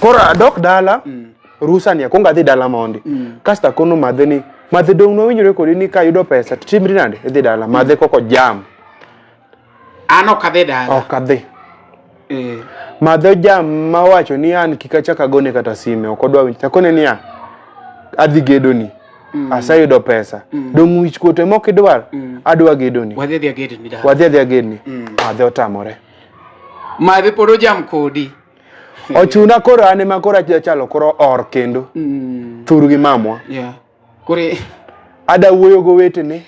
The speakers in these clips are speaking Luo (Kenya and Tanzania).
Koro adok dala, rusa ni akwongo adhi dala mondi. Kasto akono madhe ni, madhe dong' nwawinjore kodi ni kayudo pesa to timri nade? Idhi dala. Madhe koko jam. An ok adhi dala. Ok adhi. Madhe jam mawacho ni an kik achak agone kata sime, ok odwa winjo. Takone niya, adhi gedoni. Aseyudo pesa. Dong' wich kuot ema ok idwar? Adwa gedoni. Wadhi adhiya gedoni dala. Wadhi adhiya gedni. Madhe otamore. Madhe pod ojam kodi. Ochuna koro an ema koro achalo koro or kendo. Thur gi mamwa. Yeah. Koro Ada wuoyo gowetene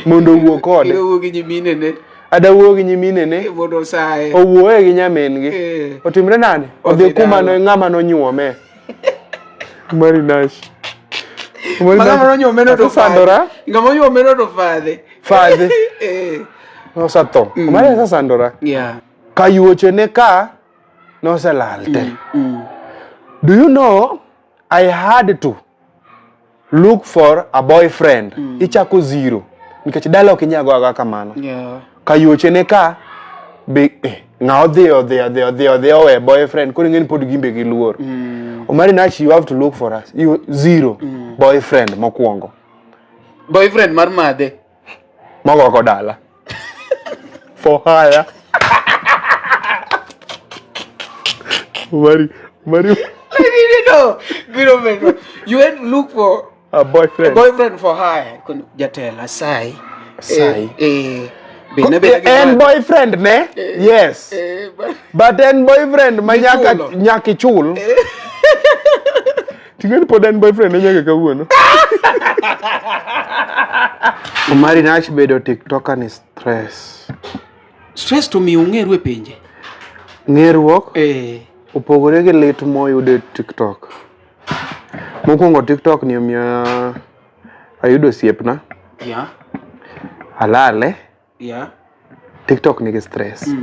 mondo owuo kode. Iwuoyo gi nyiminene. Ada wuoyo gi nyiminene. Mondo osaye. Owuoye gi nyamin gi. Otimre nade? Odhi kuma no ng'ama nonyuome. Mari Nash. Mari Ng'ama nonyuome no to Asesandora. Ng'ama onyuome no to fadhe. Fadhe. Osetho. Mari asesandora. Yeah. Ka yuochene ka noselal te. Do you know I had to look for a boyfriend. Ichako zero. Nikech dala ok inyal go agoya kamano. Yeah. Ka yuochene ka be ng'a odhi odhi odhi odhi odhi owe boyfriend koro ing'e ni pod gimbe gi luor. Omari Nash you have to look for us. You zero boyfriend mokwongo. Boyfriend mar madhe. Mogoko dala. For hire. Omari, Omari. No, biro bedo. You had to look for a boyfriend. A boyfriend for hire. Jatelo, asai. Asai. En boyfriend ne? Yes. But en boyfriend ma nyaka nyaka ichul. Ting'eni pod en boyfriend ne nyaka kawuono. Omari Nash bedo TikToker ni stress. Stress to miyo ung'eru e pinje. Ng'eruok opogore gi lit moyudo e TikTok. Mokwongo TikTok ni omiyo ayudo osiepna. Yeah. Alale. Yeah. TikTok nigi stress.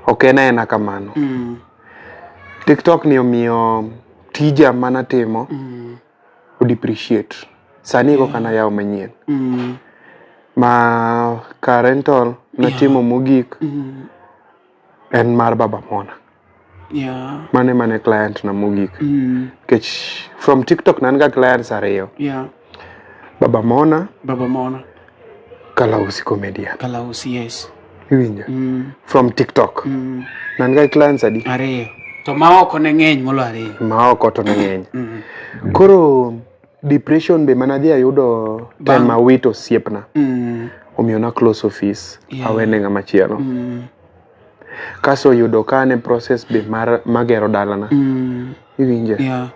Ok en aena kamano. TikTok ni omiyo tija manatimo o depreciate. Sani koka nayawo manyien. Ma car rental natimo mogik en mar Baba Mona. Yeah. Mane mane client na mogik. Nikech from TikTok ne an ga clients ariyo. Yeah. Baba Mona. Baba Mona. Kalausi Comedian. Kalausi, yes. Iwinjo? From TikTok. Ne an ga clients adi? Ariyo. To maoko ne ng'eny molo ariyo. Maoko to ne ng'eny. Koro depression be mana adhi ayudo time awito osiepna. Omiyo na close office. Awene ng'ama chielo. Kaso oyudo ka an e process be mar magero dalana. Iwinje? Yeah.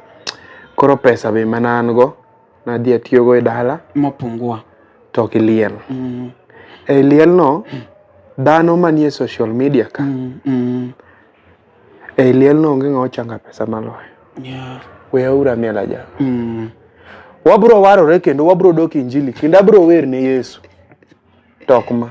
Koro pesa be mana an go nadhi atiyogo e dala. Mopungua. To ok iliel. E liel no, dhano manie social media ka. E liel no onge ng'ama ochanga pesa maloyo. Yeah. Weyauru amiel ajawa. Wabro warore kendo wabro dok injili kendo abro wer ne Yesu. Tok ma.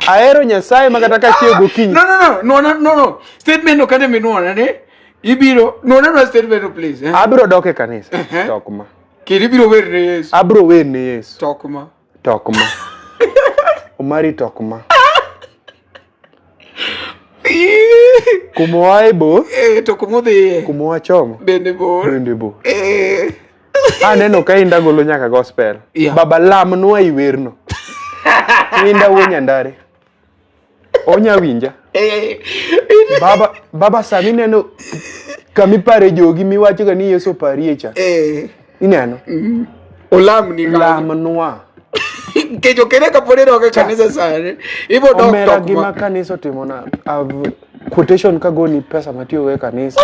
Ahero Nyasaye ma kata kachiew gokinyi. No, no, no, no, no, no. Statement no kane minuona ne. Ibiro, no, no, no, statement no please. Eh? Abiro dok e kanisa. Tok ma. Kendo ibiro wer ne Yesu. Abiro wer ne Yesu. Tok ma. Tok ma. Omari tok ma. Kuma wae bor. To kuma odhiye. Kuma wachomo. Bende bor. Bende bor. Aneno ka Inda golo nyaka gospel. Yeah. Baba lamnwa i werno. Inda wuo Nyandare. Onya winja. Baba, baba sani ineno kamipare jogi miwacho ga ni Yesu oparie cha. Ineno? Olamni kanyo. Lamnwa. Nikech ok ere kapod idok e kanisa sani. Ibo dok Omera tok gima ma. kanisa otimona. Quotation kagoni pesa matiyogo e kanisa.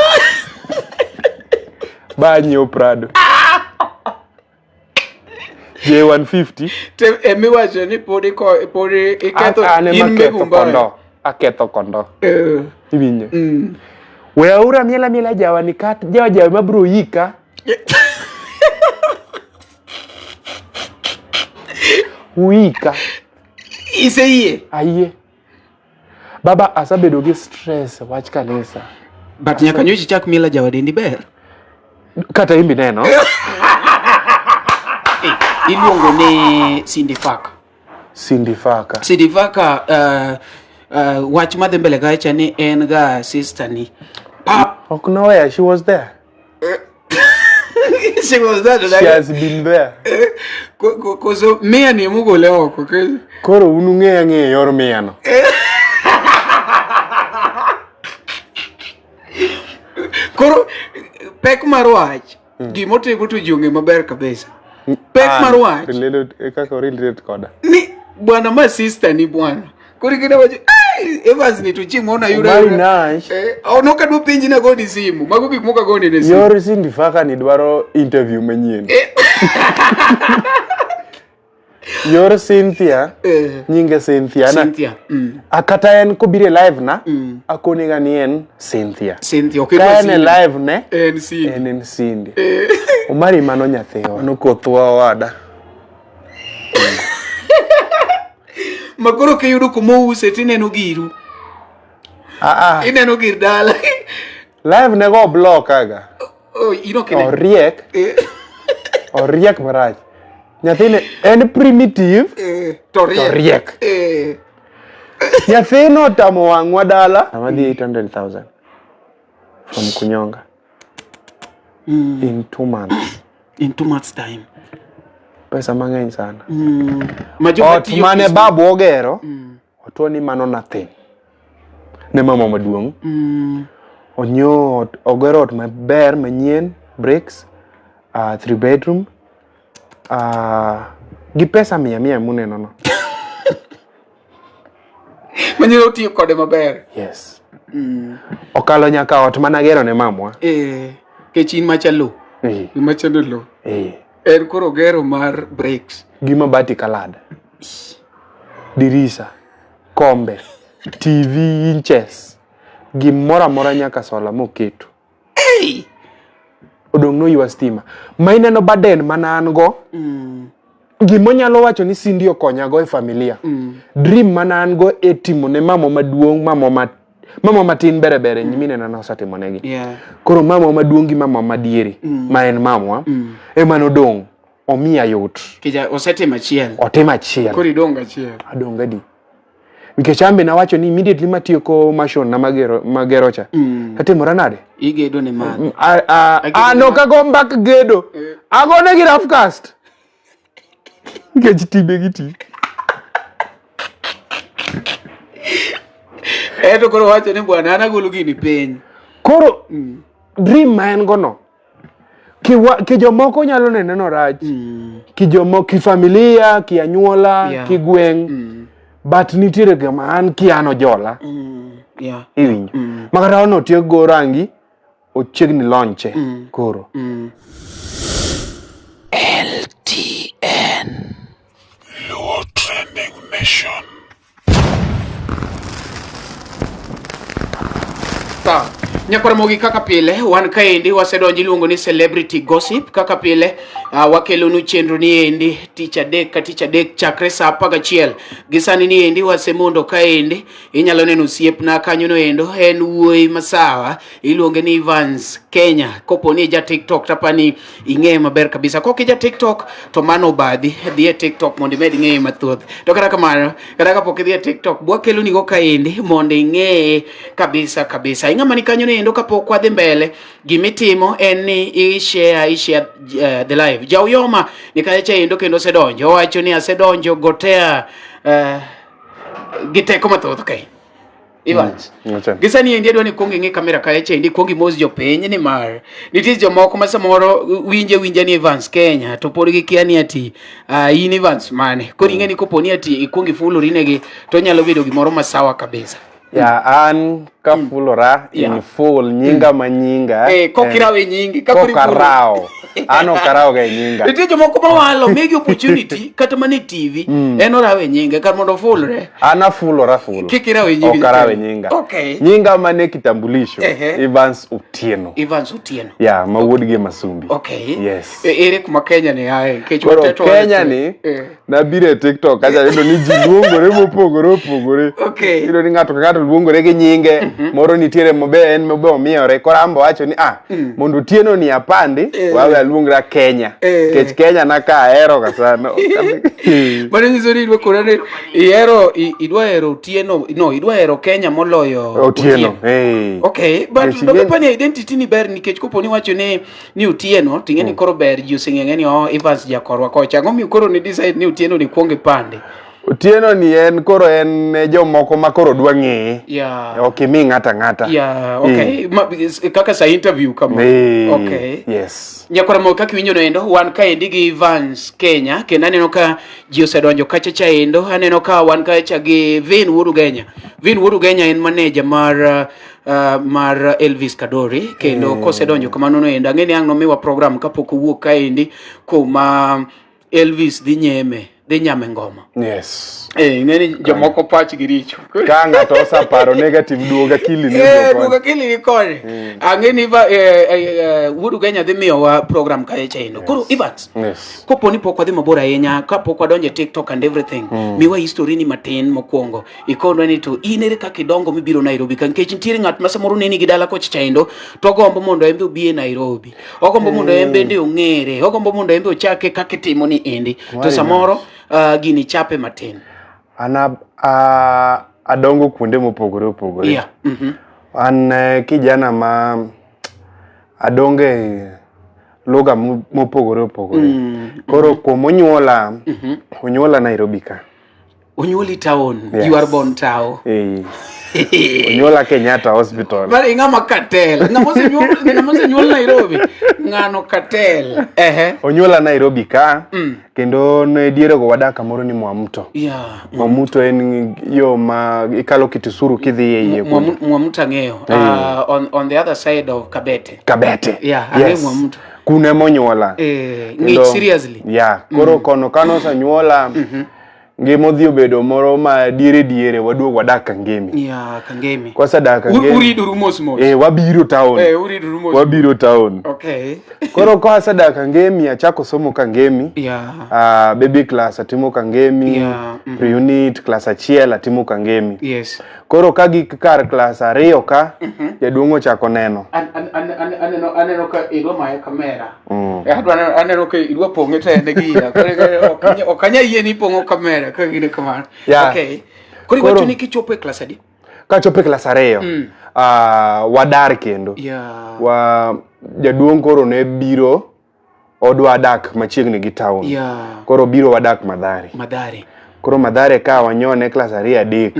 Ba nyiewo Prado. J150. Te emiwacho ni pod iko pod iketho An ema in aketho migumba. kondo. Aketho kondo. Iwinjo? Weauru amiela miela jawa ni kat jawa jawa mabro yika. Uika. Iseyie. Ayie. Baba asebedo gi stress wach kanisa. But nyaka nyocha ichak miela jawa dendi ber. Kata imbi neno. Iluongo ni Cindy Faka. Cindy Faka. Cindy Faka Wach madhi mbele kacha ni en ga sister ni. Pap. Ok noweya, she was there. She was there. She has been there. Koso miya ni emogole oko. Koro un ung'eyo ang'eya yor miya no. Koro pek mar wach gimotego to ji ong'e maber kabisa. Pek mar wach Related, kaka relate koda. ni bwana ma sister ni bwana. Koro ikine wacho "Ai, Evans ni to chieng' moro nayudo Omari ayuda." Nash. Oh, nok adwa penji nagoni simu. Mago gik moko agoni ne simu. Yor Cindy Faka ni dwaro interview manyien. Yor Cynthia, nyinge Cynthia. Na, Cynthia. Kata en kobiro e live na, akone ga ni en Cynthia. Cynthia, ok Ka en e live ne, En Cindy. en en Cindy. Omari mano nyathiwa. Mano kothwa owada. Ma koro kiyudo kuma ouse tineno giru. Ineno gir dala. Live ne go block aga. Oh, in ok ine. Oriek. Oriek marach. Nyathini en primitive To to riek. riek. Nyathino otamo wang'wa dala. Amadhi 800,000 from Kunyonga in 2 months. In 2 months time. Pesa mang'eny sana. Ma joma Ot tiyo mane Kismu- babu ogero, otuo ni mano nothing. Ne mama maduong'. Onyiewo ot, ogero ot maber manyien, bricks, 3 bedroom, gi pesa mia mia muneno no. Manyalo tiyo kode maber. Yes. Okalo nyaka ot managero ne mamwa. Kech in machalo. Machalo lo. En koro gero mar bricks. Gi mabati kalad. Dirisa, kombe, TV inches. Gimoro amora nyaka sola moketo. Hey! Odong' noywa stima. Ma ineno baden mana an go. Gimonyalo wacho ni Cindy okonya go e familia. Dream mana an go e timo ne mama maduong', mama matin bere bere nyimine na nosetimo negi. Koro mama maduong' gi mama madiere, ma en mamwa, ema nodong' omiya yot. Kija osetimo achiel. Otimo achiel. Koro idong' achiel. Adong' adi. Nikech an be nawacho ni immediately matieko mansion na magero cha. Atimora nade? Igedo ne madho. An ok ago mbak gedo. Agone gi rough cast. Nikech timbe gi ti. Eto koro wacho ni bwana an agolo gini piny. Koro dream ma en go no. Ki jomoko nyalo nene no rach. Ki jomo, ki familia, ki anyuola, ki gweng'. But nitiere gima an ki an ojola. Iwinjo. Makata ono otiek go rangi, ochiegni launche koro. LTN Luo Trending Nation. Sawa. Nyakwar Mogi kaka pile wan kaendi wasedonjo iluongo ni Celebrity Gossip kaka pile wakelonu chenro ni endi tich adek ka tich adek chakre saa 11 gi sani ni endi wasemondo kaendi inyalo neno osiepna kanyo no endo en wuoyi masawa iluonge ni Evans Kenya kopo ni ja TikTok tapani ing'eye maber kabisa kok ija TikTok to mano obadhi dhi e TikTok mondo imed ng'eye mathoth to kata kamano kata kapok idhi e TikTok bwakeloni go kaendi mondo ing'eye kabisa kabisa ing'ama ni kanyo endo kapok wadhi mbele gimitimo en ni i share the live Jauyoma ni kacha cha endo kendo osedonjo owacho ni asedonjo gotea gi teko mathoth kae Evans. Gi sani endi adwa ni kuong ing'i kamera kae chendi kuong imos jopiny nimar nitie jomoko ma samoro winje winja ni Evans Kenya to pod gikia ni ati in Evans mane. Koro ing'e ni kopo ni ati ikuong ifulori negi to nyalo bedo gimoro masawa kabisa. Ya an kafulora in full nyinga manyinga. Kok irawe nyingi kok arao. An ok arawo ga e nyinga. Nitie jomoko mawalo migi opportunity kata mana e TV en orawe nyinge kar mondo ofulre. An afulora full. Kik irawe nyingi. Ok arawe nyinga. Okay. Nyinga mane kitambulisho Evans Otieno. Evans Otieno. Ya, ma wuod gi Masumbi. Okay. Yes. Ere kuma Kenya ni ae? Nikech Koro wateto Kenya ni nabiro e TikTok kacha yudo ni ji luongore mopogore opogore. Okay. Iyudo ni ng'ato ka ng'ato luongore gi nyinge. Moro nitiere mobe en mobe omiyore koro ambo wacho ni ah mondo Otieno ni apandi wawe aluongra Kenya. Nikech Kenya na ka ahero ga sana. Mano nyiso ni idwa kora ni ihero idwa hero Otieno no idwa hero Kenya moloyo Otieno. Eh. Okay, but dobe pani identity ni ber nikech kopo ni wacho ni ni Otieno ting'e ni koro ber ji oseng'e ni oh Evans jakorwa kocha. Ang'o miyo koro ni decide ni Otieno ni kuong ipande? Otieno ni en koro en e jomoko ma koro dwa ng'eye. Yeah. Ok imi ng'ata ng'ata. Yeah, okay. Ma, kaka sa interview kama. Okay. Yes. Nyakwara mo kaka iwinjo noendo wan kaendi gi Vance Kenya kendo aneno ka ji osedonjo kacha cha endo aneno ka wan kacha gi Vin Wuod Ugenya. Vin Wuod Ugenya en manager mar mar Elvis Kadori kendo kosedonjo kamano noendo ang'e ni ang' nomiwa program kapok owuok kaendi kuma Elvis dhi nyeme dhi nyame ngoma. Yes. Eh, ing'e ni jomoko pachgi richo. Ka ng'ato osaparo negative duog akili ni Eh, duog akili ni koni. Ang'e ni Wuod Ugenya dhi miyowa program kae cha endo. Koro Evans. Yes. Kopo ni pok wadhi mabor ahinya, kapok wadonjo e TikTok and everything, miwa history ni matin mokwongo. Ikonwa ni to in ere kaka idongo mibiro Nairobi ka nikech nitiere ng'at ma samoro neni gi dala kocha cha endo to ogombo mondo en be obi e Nairobi. Ogombo mondo en bende ong'ere, ogombo mondo en be ochake kaka itimo ni endi. To samoro gini chape matin. An adongo kuonde mopogore opogore. Yeah. An kijana ma adongo e lugha mopogore opogore. Koro kuom onyuola, onyuola Nairobi ka. Onyuoli town. Yes. You are born town. Onyuola Kenyatta Hospital. But ing'ama katel. Ng'ama osenyuol Nairobi. Ng'ano katel. Ehe. Onyuola Nairobi ka. Kendo ne dierego wadak kamoro ni Mwamuto. Yeah. Mwamuto en yo ma ikalo Kitisuru kidhi e iye. Mwamuto ang'eyo. On the other side of Kabete. Kabete. Yeah, ang'eyo Mwamuto. Kuno ema onyuola. Ng'ich seriously. Yeah. Koro kono kano osenyuola. Ngima odhi obedo moro ma diere diere waduog wadak Kangemi. Yeah, Kangemi. Kwasedak Kangemi. Uriduru mos mos. Wabiro town. Uriduru mos. Wabiro town. Okay. Koro kwasedak Kangemi achako somo Kangemi. Yeah. Baby class atimo Kangemi. Yeah. Pre-unit class 1 atimo Kangemi. Yes. Koro ka gik kar class 2 ka jaduong' ochako neno. Aneno ka idwa mayo kamera. Aneno ka idwa pong'e to en gi iya. Ok anyal yie ni ipong'o kamera ka gine kamano. Okay. Koro iwacho ni kichopo e class adi? Kachopo e class 2, wadar kendo. Yeah. Jaduong' koro ne biro odwa dak machiegni gi town. Yeah. Koro biro wadak Mathare. Mathare. Koro Mathare ka wanyone class 2 3.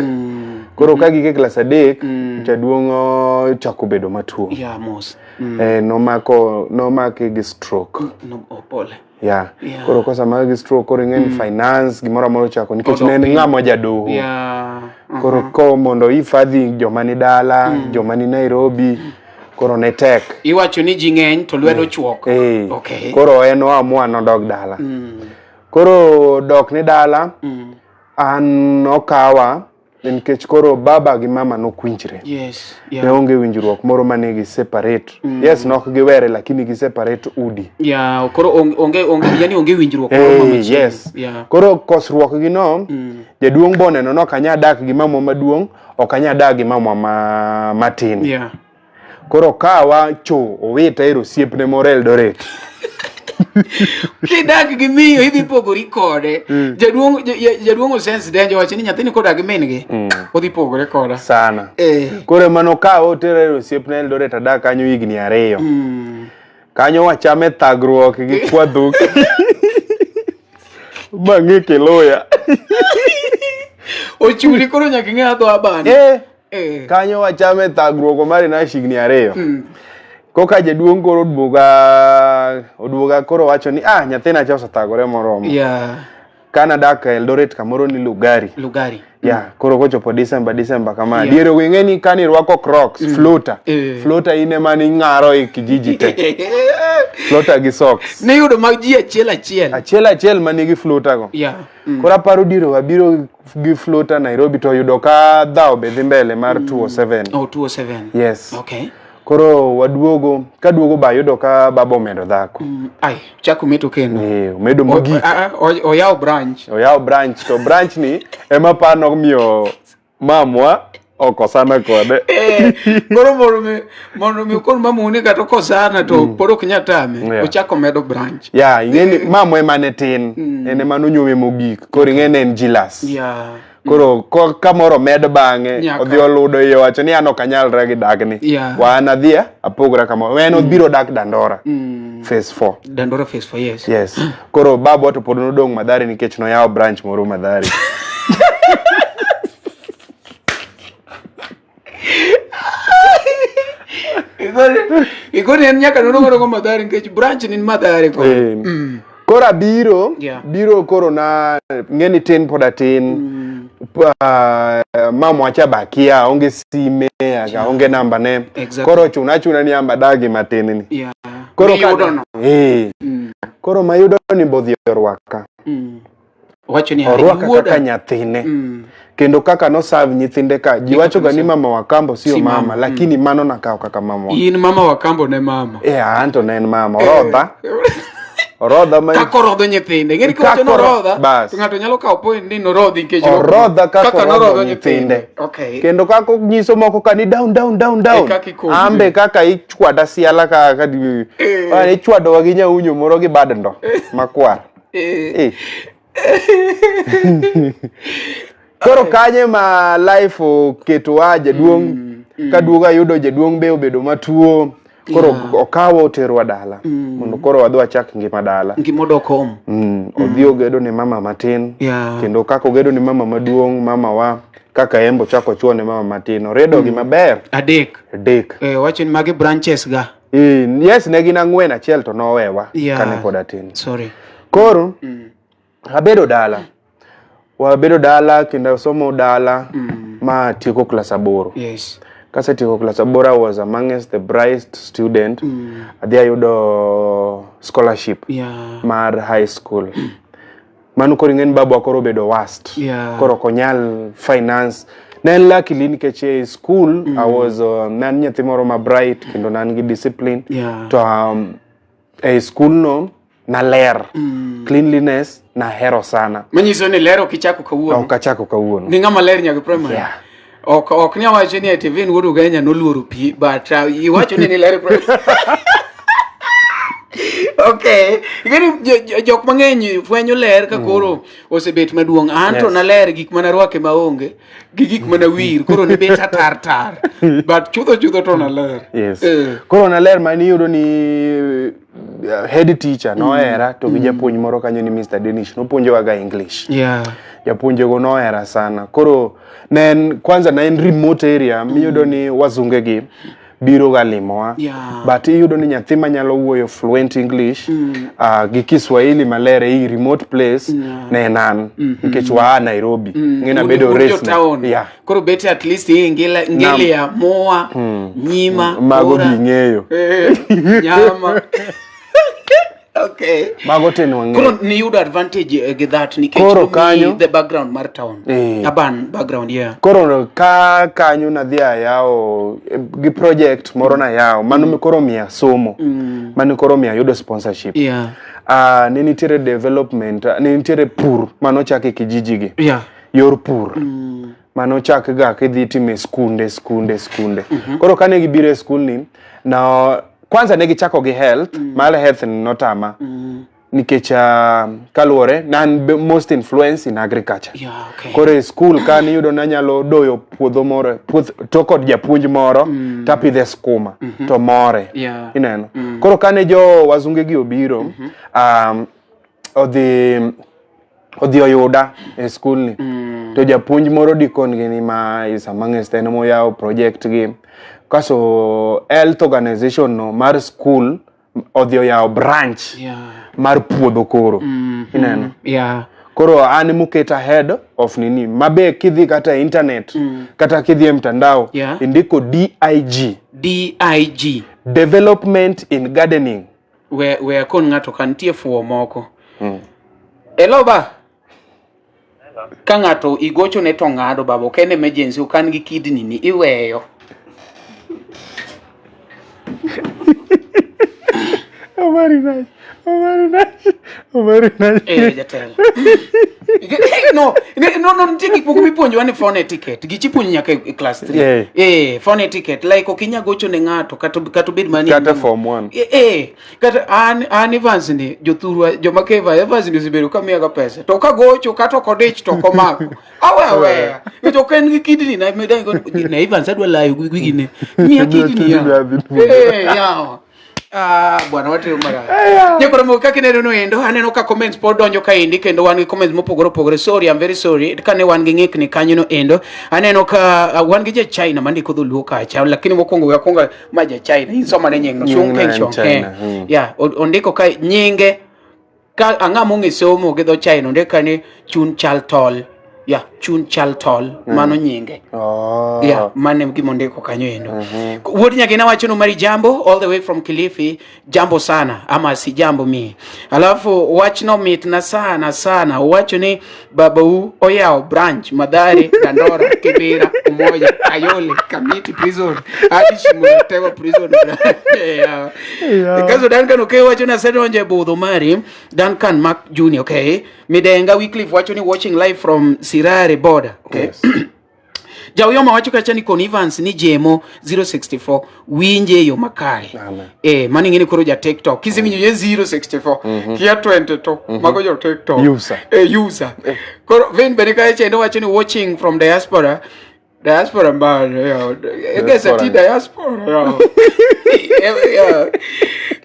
Koro ka gike class 3 jaduong' ochako bedo matuo. Yeah, mos. Nomake gi stroke. No, pole. Yeah. Yeah. Koro kosamake gi stroke koro ing'e ni finance gimoro amora ochako nikech ne en ng'ama jadoho. Yeah. Koro ko mondo ifadhi joma ni dala, joma ni Nairobi, koro ne tek. Iwacho ni ji ng'eny to lwedo chuok. Okay. Koro en oamua nodog dala. Koro dok ni dala, an okawa nikech koro baba gi mama nokwinjre. Yes. Ne Yeah. onge winjruok moro mane gi separate. Yes, nok giwere lakini gi separate udi. Yeah, koro onge yani onge winjruok moro ma machiegni. Yes. Yeah. Koro kosruok gi no, jaduong' boneno nok anya dak gi mamwa maduong', ok anya dak gi mamwa matin. Yeah. Koro kawa cho owita ir osiepne moro Eldoret. Kidak gi miyo idhi pogori kode. Jaduong' osense danger wacho ni nyathini kodak gi min gi odhi pogore koda. Sana. Koro mano kawa otera ir osiepne Eldoret adak kanyo higni 2. Kanyo wachame thagruok gi kwa dhok. Bang'e kiluya. Ochuni koro nyaka ing'e adho abani. Kanyo wachame thagruok omari na higni 2. Koka jaduong' koro oduoga koro wacho ni nyathina cha osethagore moromo. Yeah. Kana dak Eldoret kamoro ni Lugari. Lugari. Yeah, koro kochopo December kama. Yeah. Diere weng'e ni kani rwako Crocs, floater. Floater in ema ni ng'aro e kijiji te. Floater gi socks. Ne yudo mag ji achiel achiel. Achiel achiel manigi floater go. Yeah. Koro aparo diere wabiro gi floater Nairobi to yudo ka dhawo be dhi mbele mar 207. Oh, 207. Yes. Okay. Koro waduogo, kaduogo ba yudo ka baba omedo dhako. Ai, chako meto kendo. Omedo mogik. Oyawo branch. Oyawo branch, to branch ni ema pano miyo mamwa. Okosana kode. Eh, koro mondo mi okon mamuni kata okosana to pod ok nyal tame. Ochako medo branch. Ya, ing'eni mamwa ema ne tin. En ema nonyuome mogik. Koro ing'eni en jealous. Koro kamoro omed bang'e, odhi oludo iye owacho ni an ok anyalra gi dagni. Wa an adhi apogra kamoro. En obiro dak Dandora. Phase 4. Dandora phase 4, yes. Yes. Koro babwa to pod nodong' Mathare nikech noyawo branch moro Mathare. Igoni en nyaka nodong' odongo Mathare nikech branch ni Mathare koro. Koro abiro, biro koro na ng'eni tin pod atin. Mamwa cha bakia, aonge sime, aonge namba ne. Koro chuna achuna ni amba dagi matin ni. Koro Miyudo no. Koro mayudo ni bodhi orwaka. Owacho ni Orwaka kaka nyathine. Kendo kaka noserve nyithinde ka. Ji wacho ga ni mama wa kambo sio mama, lakini mano nakawo kaka mama wa. In mama wa kambo ne mama. Anto ne en mama. Orodha. Orodha ma Kaka orodho nyithinde. Ng'eni kiwacho ni orodha, to ng'ato nyalo kawo point ni norodhi nikech orodha kaka orodho nyithinde. Kendo kaka nyiso moko ka ni down down down down. Ambe kaka ichwada siala ka ichwadowa gi nyaunyo moro gi bad ndo makwar. Koro kanye ma life oketowa jaduong' kaduogo ayudo jaduong' be obedo matuo. Koro okawa oterwa dala mondo koro wadhi wachak ngima dala. Ngima odok home. Odhi ogedo ne mama matin. Kendo kaka ogedo ne mama maduong', mama wa kaka en be ochako ochuo ne mama matin. Oredo gi maber. Adek. Adek. Wacho ni magi branches ga. Yes, ne gin ang'wen, achiel to nowewa kane pod atin. Sorry. Koro abedo dala. Wabedo dala kendo asomo dala ma atieko klas 8. Kasetieko klas 8, I was amongst the brightest student. Adhi ayudo scholarship mar high school. Mano koro ing'eni babwa koro obedo worst. Koro ok onyal finance. Ne en luckily nikech e school I was ne an nyathi moro ma bright kendo ne an gi discipline. To e school no naler. Cleanliness nahero sana. Manyiso ni ler ok ichako kawuono. Ok achako kawuono. Ni ng'ama ler nyaka primary. Ok ni awacho ni ati Vin wuod Ugenya noluoro pi, but iwacho ni ler primary. Okay. Ing'eni jok mang'eny fwenyo ler ka koro osebet maduong'. An to naler gik mana rwake maonge gi gik mana wir, koro ne bet atar tar. But chutho chutho to naler. Yes. Koro naler ma niyudo ni head teacher nohera to gi japuonj moro kanyo ni Mr. Denish nopuonjowa ga English. Japuonjego nohera sana. Koro ne en kwanza ne en remote area miyudo ni wazunge gi biro ga limowa. But iyudo ni nyathi manyalo wuoyo fluent English gi Kiswahili maler ei remote place ne en an. Nikech waa Nairobi. Ng'ena bedo race. Koro bet at least ngilia, moa, nyima, mago ging'eyo. Nyama. Okay. Mago te nwang'eyo. Koro niyudo advantage gi that nikech koro kanyo the background mar town. Urban background, yeah. Koro ka kanyo nadhi ayawo gi project moro nayawo mano koro miya somo. Mano koro miya yudo sponsorship. Ne nitiere development, ne nitiere pur manochak e kijiji gi. Yor pur. Mano chak ga kidhi time skunde skunde skunde. Koro kane gibiro e skul ni na kwanza ne gichako gi health, mar health notama. Nikech kaluwore ne an most influence in agriculture. Koro e skul ka niyudo nanyalo doyo puodho moro, puoth to kod japuonj moro tapidhe skuma to more. Ineno. Koro kane jo wazunge gi obiro, odhi oyuda e skul ni. To japuonj moro dikon gi ni ma is amongst en moyawo project gi. Kaso health organization no mar school odhi oyawo branch mar puodho koro. Ineno? Koro an moketa head of nini mabe kidhi kata e internet kata kidhi e mtandao indiko DIG. DIG. Development in Gardening. We akon ng'ato ka nitie fuwo moko. Hello ba. Ka ng'ato igocho ne to ng'ado baba, ok en emergency, ok an gi kidney ni iweyo. Omari nice. Omari nice. Omari nice. Jatelo. No, no, no, nitie gik moko mipuonjowa ni phone etiquette. Gichi puonjo nyaka e class 3. Yeah. Eh, phone etiquette. Like ok inyal gocho ne ng'ato kata kata obed mani. Kata form 1. Eh, eh, kata an Evans ni jothurwa joma keva Evans ni osebedo ka miyaga pesa. To kagocho kata ok odich to ok omako. Awe aweya. Nikech ok en gi kidni na meda go na Evans adwa layo gi gine. Miya kidni ya. Eh, yawa. Ah, bwana watimo marach. Nyakoro mo kaka ineno no endo, aneno ka comments pod donjo kaendi kendo wan gi comments mopogore opogore. Sorry, I'm very sorry. Kane wan gi ng'ikni kanyo no endo, aneno ka wan gi ja China mandiko dholuo kacha, lakini mokwongo we akwongo ma ja China. Insoma ne nyingno, Chung Nyingno Keng en Chong. China, Eh. mm. Yeah, ondiko ka nyinge ka ang'a mong'e somo gi dho China ondik ka ni Chun Chal Tol. Yeah, Chun Chal Tol, mano nyinge. Oh. Yeah, mano e gima ondiko kanyo endo. Wuod Nyagina wacho no mari jambo all the way from Kilifi, jambo sana ama si jambo mi. Alafu wachno mitna sana sana. Wacho ni babau oyawo branch Mathare, Dandora, Kibera, Umoja, Kayole, Kamiti prison, hadi Shimo prison. Yeah. Yeah. Kaso Duncan okay wacho ni asedonjo e budho mari Duncan Mark Jr. okay. Midenga Wycliffe wacho ni watching live from Sirare border. Okay. Yes. Jauyoma wacho kacha ni Con Evans ni Jemo 064 winje e yo makare. Amen. Eh, mano ing'eni koro ja TikTok. Kisewinjo ye 064 kia 22 mago jo TikTok. User. Eh, user. Koro Vin bende kae chendo wacho ni watching from diaspora. Diaspora man, yeah. Egesa ti diaspora. Yeah. Yeah.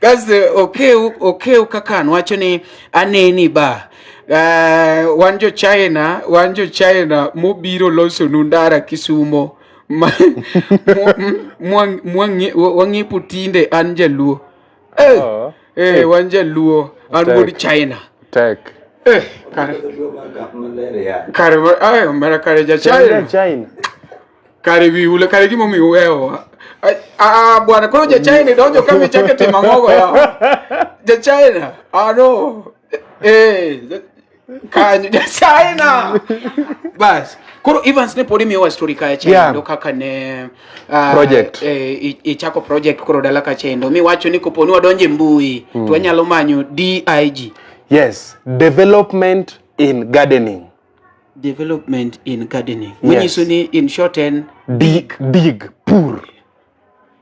Kasto okeu okeu kaka wacho ni aneni ba. Wan jo China, wan jo China mobiro losonu ndara Kisumo. Mwang'iepo tinde an jaluo. Eh, Oh. eh, wan jaluo, an Tek. wuod China. Tek. Eh, kare kare ay, omera kare ja China. China. Kare wiule, kare gimomiyo uhewowa. Ah, bwana, koro ja China donjo ka michake timo ang'ogo yawa. Ja China, ah no. Eh, kanyo ja China. Bas. Koro Evans ne pod imiyowa story kaya chendo Yeah. kaka ne Project. Eh, ichako project koro dala ka chendo miwacho ni kopo ni wadonjo e mbui to wanyalo manyo DIG Yes, development in gardening. development in gardening. Yes. Manyiso ni in short en Dig, dig, pur.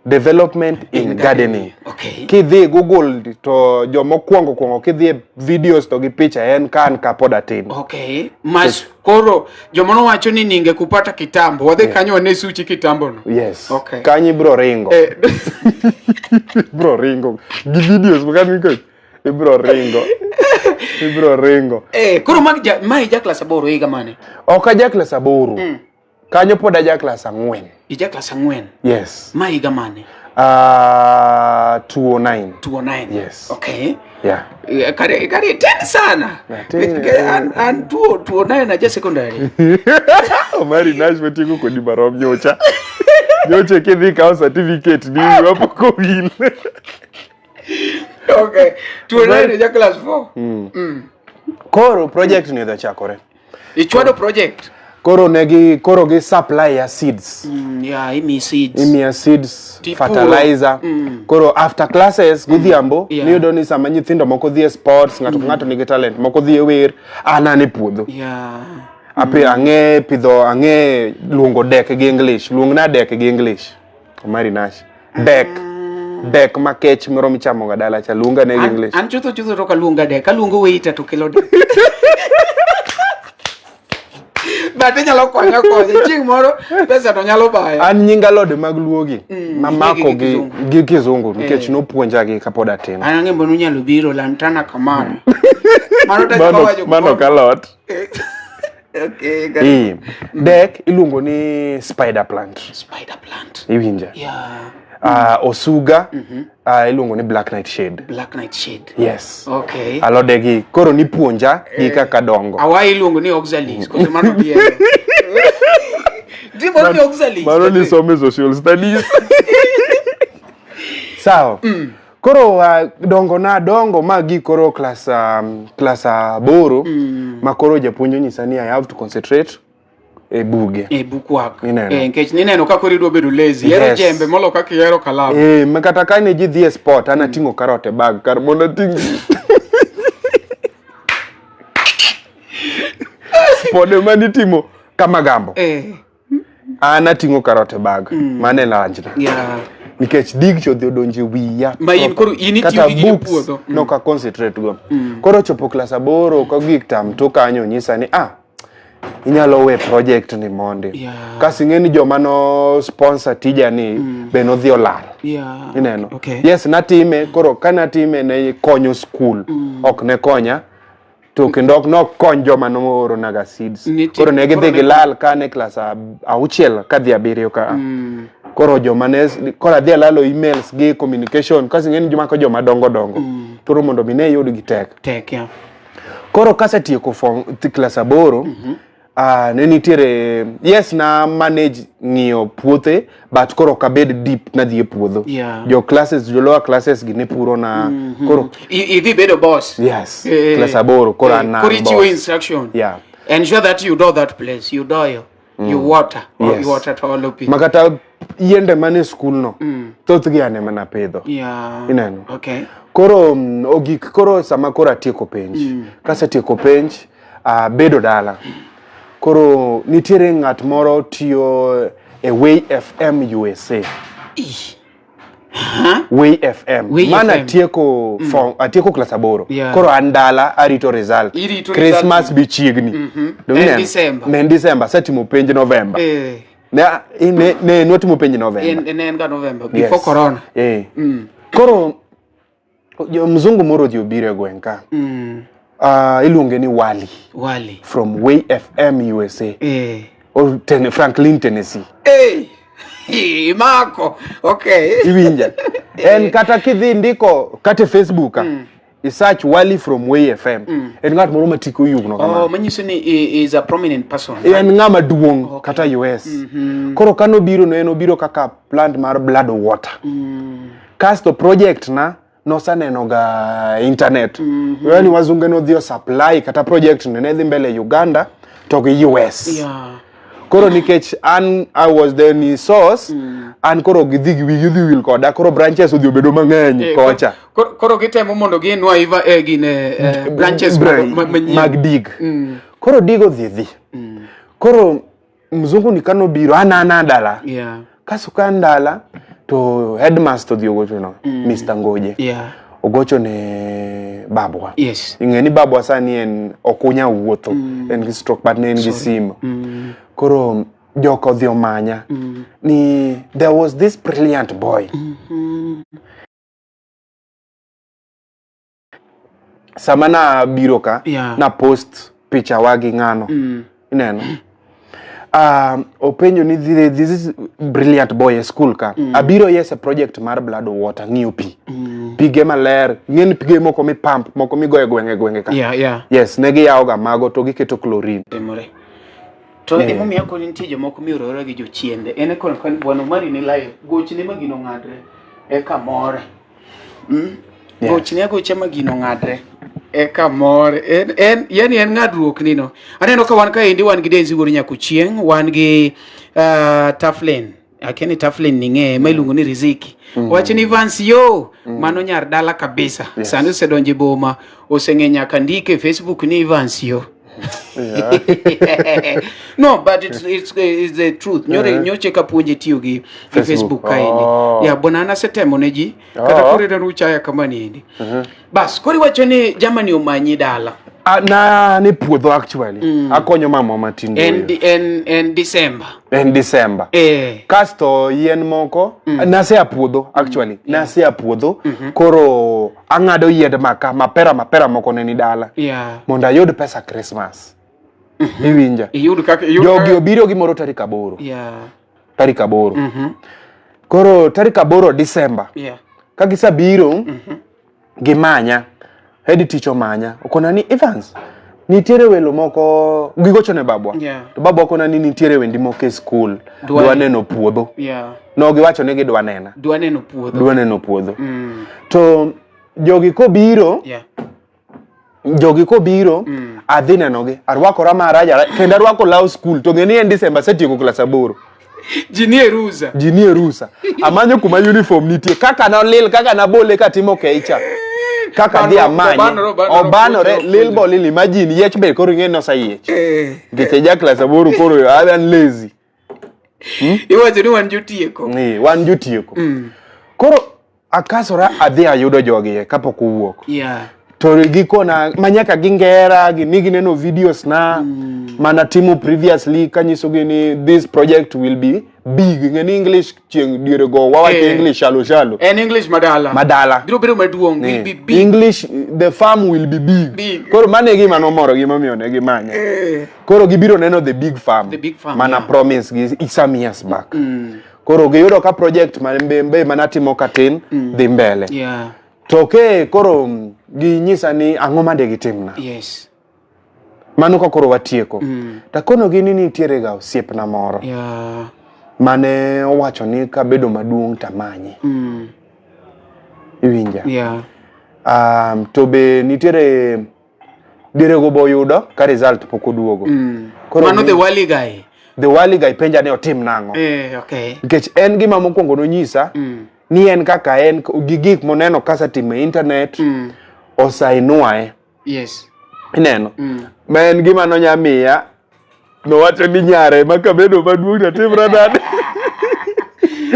Development in gardening. Okay. Kidhi Google to jomokwongo kwongo kidhi e videos to gi picha en ka an kapod atin. Okay. Mas koro joma nowacho ni ninge kupata kitambo wadhi kanyo wane suchi kitambo no. Yes. Okay. Kanyo ibro ringo. Eh, Ibro ringo. Gi videos ma ibro ringo. Ibro ringo. eh, koro mag ja, ma ija klas aboro higa mane? Ok aja klas aboro. Kanyo pod aja klas ang'wen. Ija klas ang'wen. Yes. Ma higa mane? 209. 209. Yes. Okay. Yeah. Eh, Kare kare tin sana. Atin, Eh, An 209 aja secondary. Omari Nash watieko kodi marom nyocha. Nyocha kidhi kawo certificate ni wiwa pok owil. Okay. 209 aja class 4. Koro project ni odhi chakore. Ichwado project. Koro negi koro gi supply ya seeds. Yeah, imi seeds. Imiya seeds, Tipuro. fertilizer. Koro after classes godhiambo niyudo ni sama nyithindo moko dhi e sports, ng'ato ka ng'ato nigi talent, moko dhi e wer, an an e puodho. Api ang'e pidho, ang'e luongo dek gi English. Luongna dek gi English. Omari Nash. Dek. Dek makech moro michamo ga dala cha luonga ne gi English. An chutho chutho to kaluonga dek, aluongo waiter to kelo dek. But inyalo konya konya chieng' moro pesa to nyalo bayo. An nying alode mag luogi mamako gi gi kizungu. gi kizungu nikech nopuonja gi kapod atin. An ang'e mbona unyalo biro lantana kamano. Mano to Mano wacho. mano kalot. Okay, Eh, Dek iluongo ni spider plant. Spider plant. Iwinja? Yeah. Osuga iluongo ni black night shade. Black night shade. Yes. Okay. Alode gi koro nipuonja gi kaka dongo. Awai iluongo ni oxalis, koso mano diego. Di mano ni oxalis. Mano ni some social studies. Sawa. Koro dongo na dongo ma gi koro class class aboro ma koro japuonj onyisa ni I have to concentrate e buge. E book work. Ineno. Eh, nikech nineno ka koro idwa bedo lazy. Ihero Yes. jembe molo kaka ihero kalam. Eh, ma kata ka ne ji dhi e sport an ating'o karot e bag kar mondo ating'. Pode manitimo kamagambo. Eh. An ating'o karot e bag. Mano e lunch na. Yeah. Nikech dig chodhi odonjo e wiya. Ma in koro in itiyo Kata gi gige books puodho. Mm. nok a concentrate go. Koro chopo klas aboro kogik tam to kanyo nyisa ni ah inyalo we project ni mondi. Yeah. Kasi ing'e ni joma no sponsor tija ni be nodhi olal. Yeah. Ineno? Okay. Yes, natime koro ka natime ne konyo skul. Ok ne konya to kendo ok nokony joma nooronaga seeds. Koro ne gidhi gilal ka ne klas auchiel kadhi abiriyo ka. Koro joma ne koro adhi alalo emails gi communication kasi ing'e ni jomako joma dongo dongo. Koro mondo mi ne yudgi tek. Tek, yeah. Koro kasetieko form klas aboro ne nitiere yes na manage ng'iyo puothe but koro ok abed deep nadhi e puodho. Yeah. Jo classes jo lower classes gi ne puro na koro Idhi bedo boss. yes Eh, class aboro koro eh, an na Koro ichiwo boss. instruction. Yeah. Ensure that you do that place. You doyo. You water. Or Yes. you water to olo pi. Makata yiende mane skul no thothgi an ema napidho. Yeah. Ineno? Okay. Koro ogik koro sama koro atieko penj. Kasetieko penj abedo dala. Koro nitiere ng'at moro tiyo e Way FM USA. Way FM. Way Mana FM. atieko form atieko klas aboro. Yeah. Koro an dala arito result. Irito Christmas result. be chiegni. Dong' En ineno? December. Ne en December, asetimo penj November. Eh. Ne nwatimo penj November. En en ga November before Yes. corona. Eh. Koro jo mzungu moro odhi obiro e gweng' ka. Iluonge ni Wally Wally. from Way FM USA. Eh. Or Franklin, Tennessee. Eh. Imako. Okay. Iwinja. En kata kidhi ndiko kata e Facebook i search Wally from Way FM. En ng'at moro ma tike oyugno kama. Oh, manyiso ni he is a prominent person. En ng'ama duong' kata US. Koro kanobiro no en obiro kaka plant mar blood water. Kasto project na nosaneno ga internet. Yani wazunge nodhi o supply kata project ne ne dhi mbele Uganda to gi US. Yeah. Koro nikech an I was the ni source an koro gidhi gi wigi dhi wil koda koro branches odhi obedo mang'eny Eh, kocha. Koro gitemo mondo ginwa iva gine branches manyien. Mag dig. Koro dig odhi dhi. Koro mzungu ni kanobiro an an dala. Yeah. Kaso ka an dala to headmaster odhi ogocho no Mr. Ngoje. Yeah. Ogocho ne babwa. Yes. Ing'e ni babwa sani en ok onyal wuotho. En gi stroke but ne en gi simu. Koro joka odhi omanya ni there was this brilliant boy. Sama na biro ka Yeah. na post picha wa gi ng'ano. Ineno? Openjo ni this is brilliant boy e school ka. Abiro yes e project mar blood water ng'iyo pi. Pige maler, ng'eni pige moko mi pump, moko migoyo e gwenge gwenge ka. Yeah, yeah. Yes, ne giyawo ga mago to giketo chlorine. Timore. To emomiyo akoni nitie jomoko miorora gi jochiende. En e kon kan bwana Omari ni live. Gochne ma gino ng'adre. Eka more. Yes. Gochne agocha ma gino ng'adre. Eka more. En yani en ng'adruok ni no. Aneno ka wan kaendi wan gi Denzi wuod Nyakuchieng', wan gi Taflin. Akia ni Taflin ni ng'eye ma iluongo ni Riziki. Owacho ni Vance yo, mano nyar dala kabisa. Yes. Sani osedonjo e boma, oseng'e nyaka ndike e Facebook ni Vance yo. Yeah. No, but it's the truth. Nyore nyoche ka puonje tiyo gi Facebook kaendi. Oh. Ya bwana an asetemo ne ji kata Oh. koro ineno uchaya kama niendi. Bas, koro iwacho ni Germany omanyi dala. Na ni puodho actually. Akonyo mama matin. En December. En December. Eh. Kasto yien moko nasea puodho actually. Nasea puodho koro ang'ado yiend maka mapera mapera moko ne ni dala. Yeah. Mondo ayud pesa Christmas. Iwinja. Iyud kaka iyud. Jogi obiro gimoro tarik 8. Yeah. Tarik 8. Koro tarik 8 December. Yeah. Ka gisebiro gimanya. Head teacher omanya. Okona ni Evans, nitiere welo moko gigocho ne babwa. Yeah. To babwa okona ni nitiere wendi moko e school. Dwa neno puodho. Yeah. No giwacho ni gidwa nena. Dwa neno puodho. Dwa neno puodho. To jogi kobiro, Yeah. jogi kobiro adhi nenogi. Arwakora marach kendo arwako law school to ng'e ni en December asetieko klas 8. Ji nie rusa. Ji nie rusa. Amanyo kuma uniform nitie. Kaka nolil, kaka nabole katimo keicha. Kaka dhi amanye. Obanore lil bo lil imagine yiech be koro ing'e ni oseyiech. Eh. Nikech ja klas aboro koro an lazy. Iwacho ni wan jotieko. Ni wan jotieko. Koro akasora adhi ayudo jogi e kapok owuok. Yeah. To gikona ma nyaka gingera ni gineno videos na mana timo previously kanyisogi ni this project will be big. Ng'e ni English chieng' diere go wawacho Eh. English shallow shallow. En English madala. Madala. Biro bedo maduong', will be big. English the farm will be big. Big. Koro mano e gima nomoro gi momiyo ne gimanya. Eh. Koro gibiro neno the big farm. The big farm, mana yeah. promise gi some years back. Koro giyudo ka project ma be manatimo katin dhi mbele. Yeah. To ke koro ginyisa ni ang'o made gitimna. Yes. Mano ka koro watieko. Takonogi ni nitiere ga osiepna moro Yeah. mane owacho ni kabedo maduong' tamanye. Iwinja? Yeah. To be nitiere dierego be oyudo ka result pok oduogo. Koro Mano the Wali guy. The Wali guy penja ni otim nang'o. Eh, okay. Nikech en gima mokwongo nonyisa ni en kaka en gi gik moneno kasetimo e internet osainuae. Yes. Ineno? Ma en gima nonya miya nowacho ni nyare ma kabedo maduong' to atimra nade?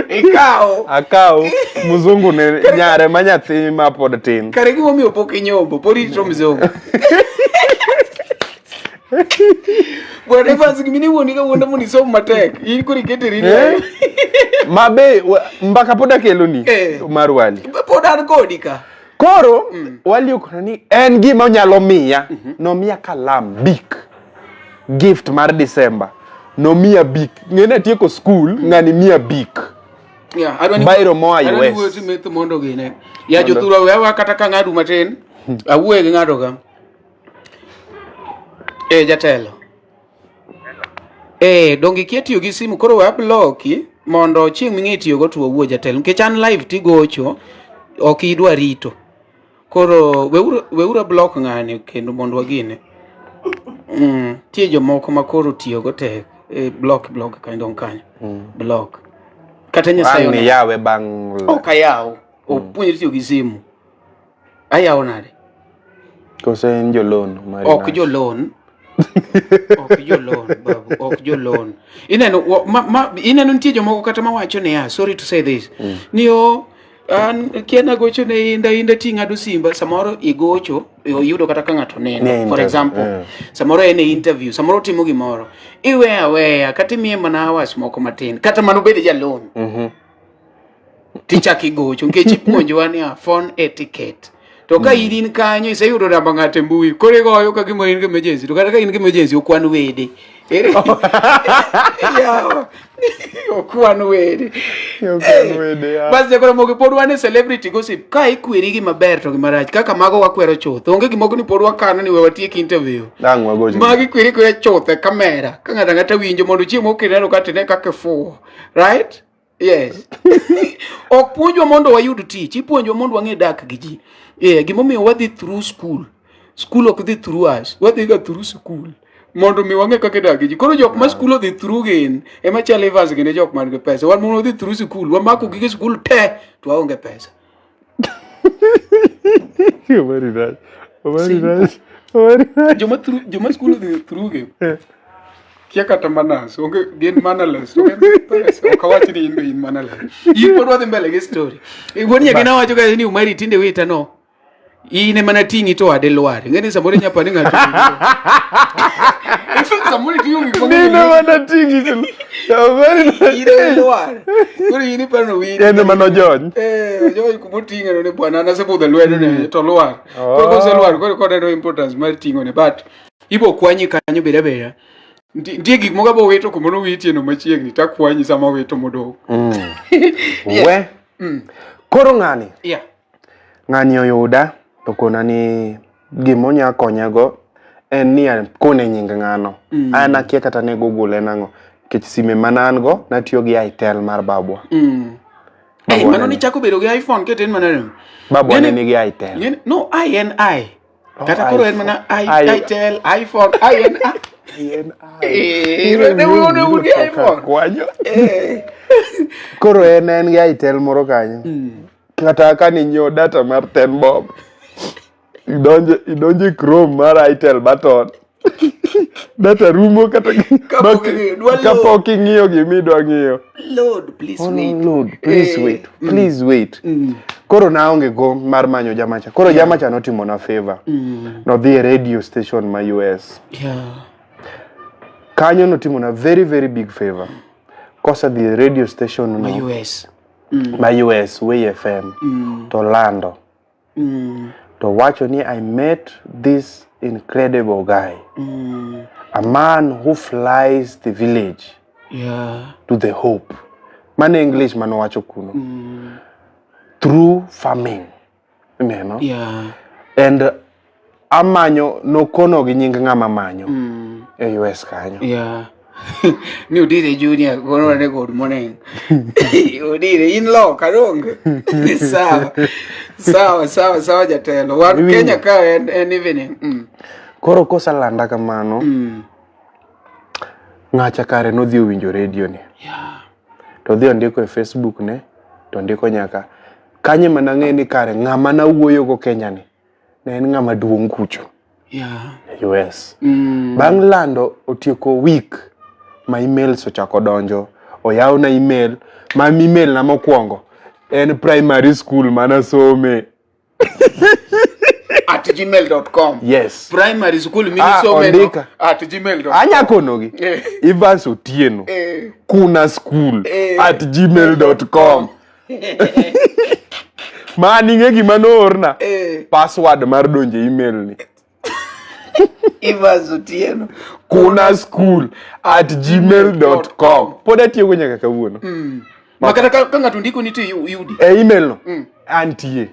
Ikawo. Akaw mzungu ne nyare ma nyathi ma pod tin. Kare gimomiyo pok inyombo, pod irito mzungu. Bwana Evans gimini wuoni ka wuonda mondo isom matek. In koro iketeri Eh? Ma be mbaka pod akeloni Eh. mar Wali. Pod an kodi ka. Koro Wali okona ni en gima onyalo miya. Nomiya kalam bik. Gift mar December. Nomiya bik. Ng'eni atieko school, ng'ani miya bik. Yeah, adwa ni Bairo moa adwa ni US. wuoyo timeth mondo gine. Ya jothurwa wewa kata ka ng'adu matin. Awuoye gi ng'ato ka. Eh, jatelo. Eh, donge ikia tiyo gi simu koro we abloki mondo chieng' ming'e tiyogo to wawuo jatelo nikech an live tigocho ok idwa rito. Koro weuru weuru block ng'ani kendo mondo wagine. Tie jomoko ma koro tiyogo tek. Eh, block block kanyo dong kanyo. Block. Kata Nyasaye Ang' ni oneno. yawe bang' Ok ayaw. Opuonjri tiyo gi simu. Ayawo nade? Koso en jolon mari Ok nas. jolon. Ok jolon babu, ok jolon. Ineno ma, ma, ineno nitie jomoko kata mawacho niya, sorry to say this. Ni o an kia nagocho ne inda inda ting'ado simba samoro igocho oyudo kata ka ng'ato Ni neno for interview, example yeah. samoro en e interview samoro otimo gimoro iweya aweya kata imiye mana hours moko matin kata mano bed jalon tichako igocho nikech ipuonjowa niya phone etiquette to ka in in kanyo iseyudo namba ng'ato e mbui koro igoyo ka gima in gi emergency to kata ka in gi emergency okwan wede Ere- Yawa. okwan wede Okwan wede, ya. bas jakoro mogi pod wan e celebrity gossip ka ikweri gi maber to gi marach kaka mago wakwero chuth onge gimoko ni pod wakano ni we watiek interview Dang' wagocho. magi kweri kwera chuth e kamera ka ng'ato ang'ata winjo mondo chieng' moro kineno ka tine kaka ifuwo right Yes. Ok puonjwa mondo wayud tich, ipuonjwa mondo wang'e dak gi ji. Yeah, gimomiyo wadhi through school. School ok dhi through us, wadhi ga through school. Mondo mi wang'e kaka idak gi ji. Koro jok ma school odhi through gin, ema chalo Evans gin e jok man gi pesa. Wan mondo wadhi through school, wamako gige school te, to waonge pesa. Very nice. Very nice. Very nice. Joma through, joma school odhi through gi. Kia kata manners, onge gin mannerless, onge pesa. Ok awach ni in be in mannerless. In pod wadhi mbele gi story. Wuon nyagi nawacho ga ni Umari tinde wita no. In ema nating'i to ade lwar. Ing'e ni samoro inya paro ni ng'ato. Samoro iting'o gik mang'eny. Nino mana tingi to. Very nice. In ema ilwar. Koro in iparo ni witi. En ema nojony. Eh, ojony kuma oting'e no ni bwana an asebudho lwedo ne to lwar. Koro koselwar koro koneno importance mar ting'o ne but ibo kwanyi kanyo beda beda. Nitie gik moko abo wito kuma nowitie no machiegni takwanyi sama wito modong'. We. Koro ng'ani. Yeah. Ng'ani oyuda to kona ni gima onya konyago en ni akone nying ng'ano. An akia kata ne Google en ang'o. Nikech sime mana an go natiyo gi Itel mar babwa. Hey, mano ni chako bedo gi iPhone keten mana ni. Babwa ne nigi Itel. Ng'eni, no, I en I. Oh, Kata koro en mana I, iTel. Itel, iPhone, I en I. Eh, ne un un gi iPhone. Kwanyo. Koro en en gi Itel moro kanyo. Kata ka ninyiewo data mar 10 bob. Idonje idonje Chrome mar Itel button. Data rumo kata Kapok ing'iyo, dwa load. kapok ing'iyo gima idwa ng'iyo. Load, please Oh, wait. load, please wait, please wait. Koro naonge go mar manyo jamacha. Koro jamacha notimona favor. Nodhi e radio station ma US. Kanyo notimona very very big favor. Kosedhi e radio station Ma no US. ma US Way FM to lando. To wacho ni I met this incredible guy. A man who flies the village to the hope. Mano English manowacho kuno. Through farming. Ineno? And amanyo nokono gi nying ng'ama manyo e US kanyo. Ni Odire Junior gono ne good morning. Odire in loka donge. Sawa. Sawa sawa sawa jatelo. Wan Iwinjo? Kenya ka en, en evening. Koro kosalanda kamano, ng'acha kare nodhi owinjo radio ni. To odhi ondiko e Facebook ne, to ondiko nyaka kanye mana ng'e ni kare ng'ama nawuoyogo Kenya ni ne en ng'ama duong' kucho e US. Bang' lando otieko week ma emails ochako donjo, oyawna email, ma email na mokwongo en primary school manasome. At gmail.com. Yes. Primary school Ah, minisome no ondika. at gmail.com. Anya konogi. Evans Otieno. Kuna school at gmail.com. Mani ng'e gima noorna. Password mar donjo e email ni. Evans Otieno. Kuna school at gmail.com. Pod atiyogo nyaka kawuono. Ma kata ka ka ng'ato ndiko ni to yudi. E email no. Antie.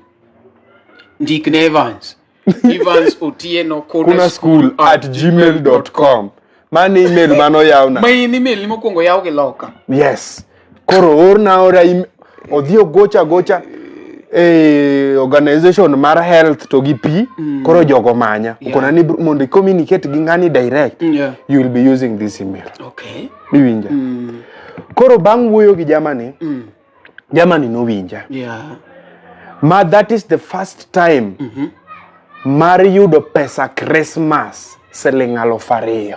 Ndik ne Evans. Evans Otieno Kuna school at gmail.com. Mano email manoyawna. Ma in email ni mokwongo yaw gi loka. Yes. Koro orna ora odhi ogocha gocha e organization mar health to gi P koro jogo manya. Okona ni mondo i communicate gi ng'ani direct you will be using this email. Iwinja? Koro bang' wuoyo gi jamani, jamani nowinja. Ma that is the first time mar yudo pesa Christmas siling 2000.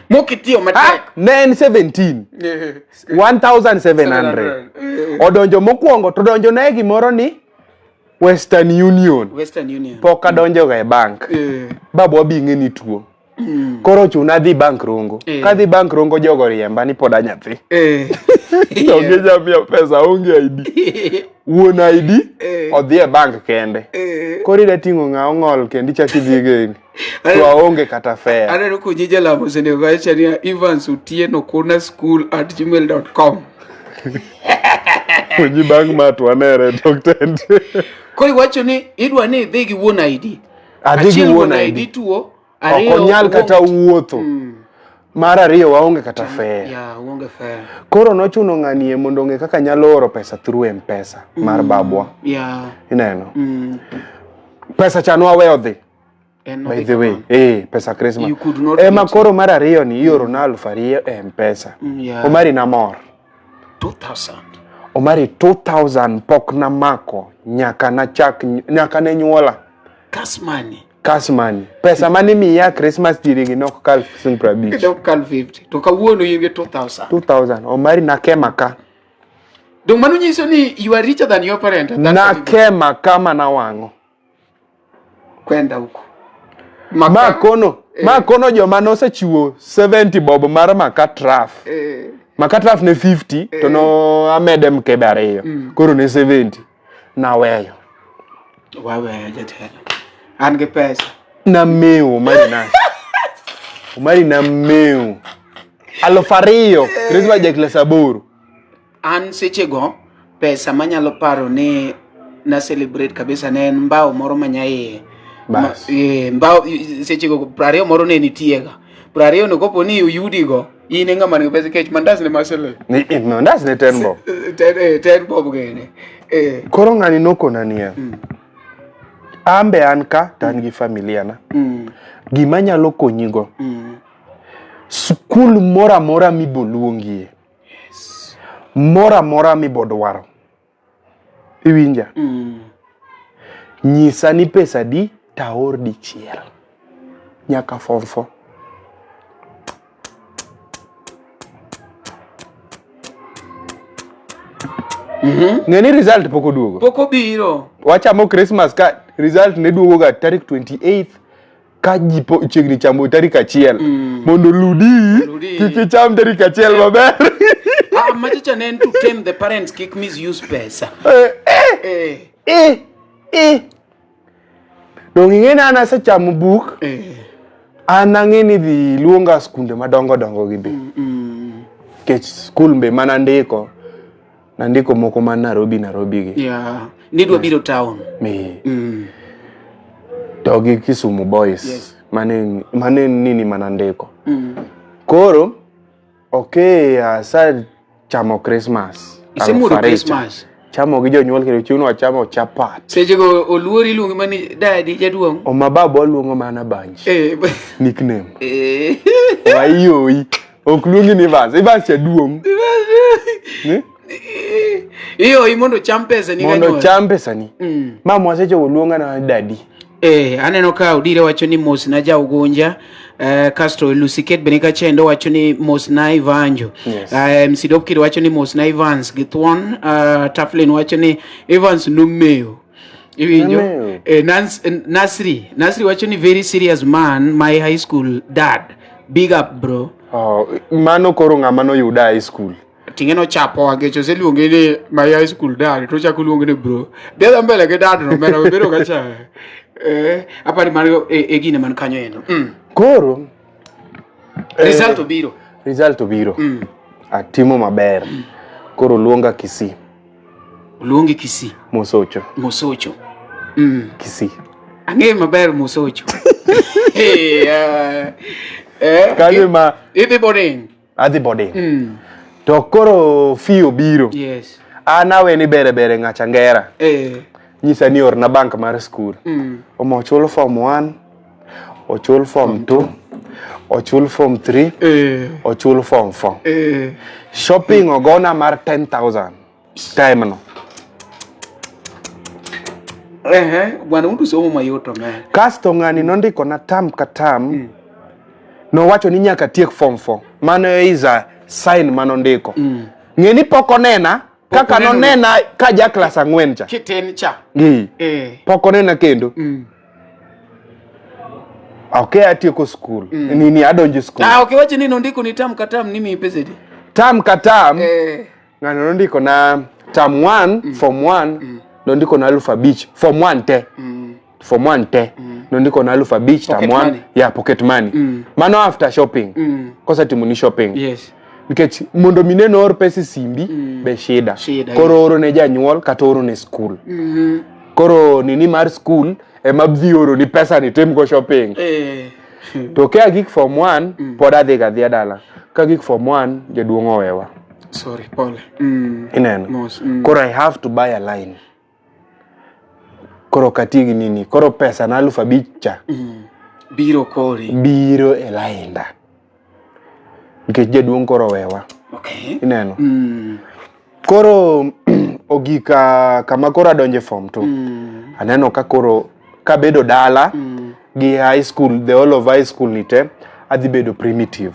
Mokitiyo matek. Ne en 17. 1700. Odonjo mokwongo to donjo ne gimoro ni Western Union. Western Union. Pok adonjo ga e bank. Babwa bi ng'e ni tuo. Koro chuna dhi bank Rongo. Kadhi bank Rongo jogo riemba ni pod anyathi. To gijamiya pesa aonge ID. Wuon ID odhi e bank kende. Koro ida ting'o ng'a ong'ol kendo ichak idhi geni. To aonge kata fare. Aneno konyi jalamo osenego kacha ni Evans Otieno kuna school at gmail.com. Puonji bang' ma to wanere tok tent. Koro iwacho ni idwa ni idhi gi wuon ID. Adhi gi Achiel wuon wuon ID. ID tuo. Ok onyal kata wuotho. Mar ariyo waonge kata fare. Yeah, uonge fare. Koro nochuno ng'ani e mondo ong'e kaka nyalo oro pesa through M-Pesa mar babwa. Ineno? Pesa cha nwaweyo dhi. En By the way, pesa Christmas. You could not Ema get koro mar ariyo ni ioro na 2000 e M-Pesa. Omari namor. 2000. Omari 2000 pok namako nyaka nachak nyaka ne nyuola. Cash money. Cash money. Pesa mane miya Christmas diere gi nok kal siling 50. Nok kal 50. To kawuono in gi 2000. 2000. Omari nakema ka. Dong mano nyiso ni you are richer than your parent. Nakema ka mana wang'o. Kwenda huko. Ma kono, ma kono joma nosechiwo 70 bob mar maka traf. Maka traf ne 50 to no amede mkebe ariyo. Koro ne 70. Naweyo. Waweyo jatelo. An gi pesa. Namewo Omari na. Omari namewo. 2000 Christmas ja klas 8. An sechego pesa manyalo paro ni na celebrate kabisa ne en mbao moro manyaiye. Bas. Mbao sechego 20 moro ne nitiega. 20 no kopo ni oyudigo in e ng'ama nigi pesa nikech mandas ne masele. Ni mandas ne 10 bob. 10 bob gene. Koro ng'ani nokona niya. Ambe an ka to an gi familia na. Gima nyalo konyigo. Skul moro amora miboluongie. Moro amora mibodwaro. Iwinja? Nyisa ni pesa di taor dichiel. Nyaka form 4. Ng'e ni result pok oduogo. Pok obiro. Wachamo Christmas ka result ne duogo ga tarik 28 ka ji chiegni chamo tarik achiel mm. mondo ludi kik icham tarik achiel maber. Ah, machacha ne en to tame the parents kik misuse pesa. Eh, eh, eh. Eh, eh. Dong' ing'e ni an asechamo buk eh. An ang'e ni dhi luonga skunde madongo dongo gi be. Nikech skul be mana ndiko nandiko moko man Nairobi Nairobi gi. Yeah. Nidwa biro town. Mi. To gi Kisumu Boys. Yes. Mane mane nini mana ndiko. Koro okay, asa chamo Christmas. Isemuodo Christmas. Chamo gi jonyuol kendo chieng'no wachamo chapat. Sechego oluori iluongi mani dadi jaduong'. Oma baba waluongo mana Banji. Eh. Nickname. Eh. Waiyoi. Ok luongi ni Evans. Evans jaduong'. Eh? Iyoi mondo cham pesa ni Mondo cham pesa ni. Mm. Mama wasechopo luonga na dadi. Eh, aneno ka Odire wacho ni mos na ja Ugunja. Kasto Lucy Kate bende kachendo wacho ni mos na Ivanjo. Yes. MC Dopkid wacho ni mos na Evans Githuon. Taflin wacho ni Evans nomewo. Iwinjo? Nasri, Nasri wacho ni very serious man, my high school dad. Big up bro. Oh, mano koro ng'ama noyuda high school. Ting'e nochapo nikech oseluonge ni my high school dad to ochako luonge ni bro. Dhi mbele gi dad no mera obedo kacha. Apani mano e gine man kanyo endo. Koro result obiro. Result obiro. Atimo maber. Koro luonga Kisii. Luongi Kisii. Mosocho. Mosocho. Kisii. Ang'eyo maber Mosocho. Kanyo ma idhi boarding. Adhi boarding. To koro fee obiro. Yes. An awe ni bere bere ng'acha ngera. Nyisa ni orna bank mar school. Omo ochul form 1, ochul form 2, ochul form 3, ochul form 4. Shopping ogona mar 10,000 time no. Bwana undu somo mayot omera. Kasto ng'ani nondiko na term ka term. Nowacho ni nyaka tiek form 4. Mano is a sign manondiko. Ng'e ni pok onena kaka nonena ka ja klas 4 cha. Kiten cha. Pok onena kendo. Okay, atieko school. Nini adonjo school. Ah, okay, wacho ni nondiko ni term ka term ni miyi pesa adi? Term ka term. Ng'ano nondiko na term 1, form 1, nondiko na 5,000. Form 1 te. Form 1 te. Nondiko na 5,000 term 1. Yeah, pocket money. Mano after shopping. Kosa timo ni shopping. Yes. Nikech mondo mineno or pesa e simbi be shida. Koro oro ne janyuol kata oro ne school. Koro nini mar school ema dhi oro ni pesa ni tim go shopping. To ka agik form 1 pod adhi ga adhiya dala. Ka agik form 1 jaduong' owewa. Sorry, pole. Ineno. Koro I have to buy a line. Koro kati gi nini. Koro pesa na 5,000 cha. Biro kori. Biro e lainda. Nikech jaduong' koro owewa. Okay. Ineno. Koro ogika kama koro adonje form 2. Aneno ka koro kabedo dala gi high school, the whole of high school ni te adhi bedo primitive.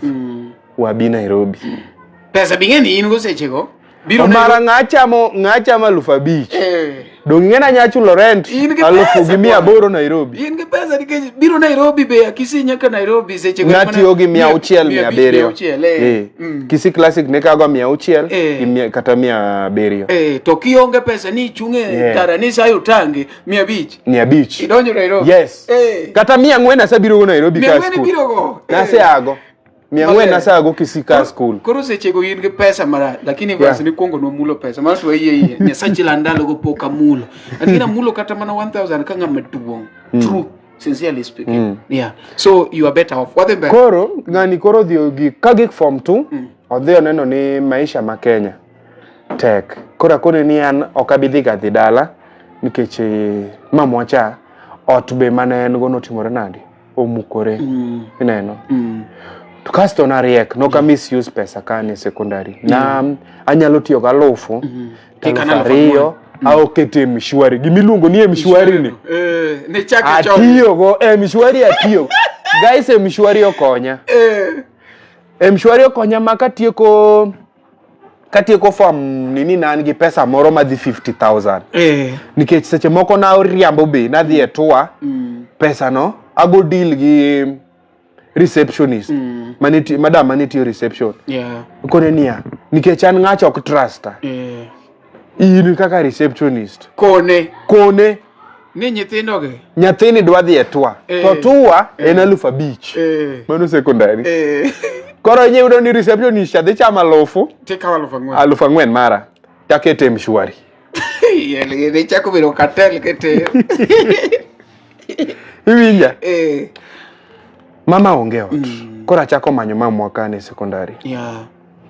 Wabi Nairobi. Pesa bing'e ni in go sechego. Biro Omara ng'achamo 5,000. Dong' ing'e ni anya chulo rent 1,800 Nairobi. In gi pesa nikech biro Nairobi be Kisii nyaka Nairobi sechego. Natiyo gi 600, 700. Kisii Classic ne kago 600 kata 700. To kionge pesa ni ichung'e tara ni sayo tange 500. 500. Idonjo Nairobi. Yes. Kata 400 asebiro go Nairobi ka school. 400 ibiro go. Naseago. 400 naseago Kisii ka school. Koro sechego in gi pesa marach, lakini bas ni kuongo nomulo pesa. Mano to iye iye. Nyasache la ndalo go pok amulo. Lakini amulo kata mana 1000 ka ng'ama duong'. True. Sincerely speaking. Yeah. So you are better off. Wadhi mbele. Koro ng'ani koro odhi ogik ka gik form 2 odhi oneno ni maisha ma Kenya tek. Koro akone ni an ok abi dhi ga dhi dala nikech mamwa cha ot be mane en go notimore nade? Omukore. Ineno. To kasto nariek, nok a misuse pesa ka an e secondary. Na anyalo tiyo gi 1,000, to 2,000 Aokete mshwari. Gimiluongo ni mshwari ni. Eh, ne chake chon. Atiyogo mshwari atiyo. Guys, mshwari okonya. Mshwari okonya ma katieko katieko form nini na an gi pesa moro madhi 50,000. Nikech seche moko na riambo be nadhi e tour pesa no ago deal gi receptionist madam mane tiyo reception. Kone niya, nikech an ng'acha ok trusta. In kaka receptionist. Kone. Kone. Ni nyithindo gi. Nyathini dwa dhi e tour. To tour en 5,000. Mano secondary. Koro inyalo yudo ni receptionist cha dhi chamo alufu. Tikawo 4,000. 4,000 mara. Takete mshwari. Yel chako bedo katel kete. Iwinja? Mama onge ot. Koro achako manyo mamwa ka an e secondary.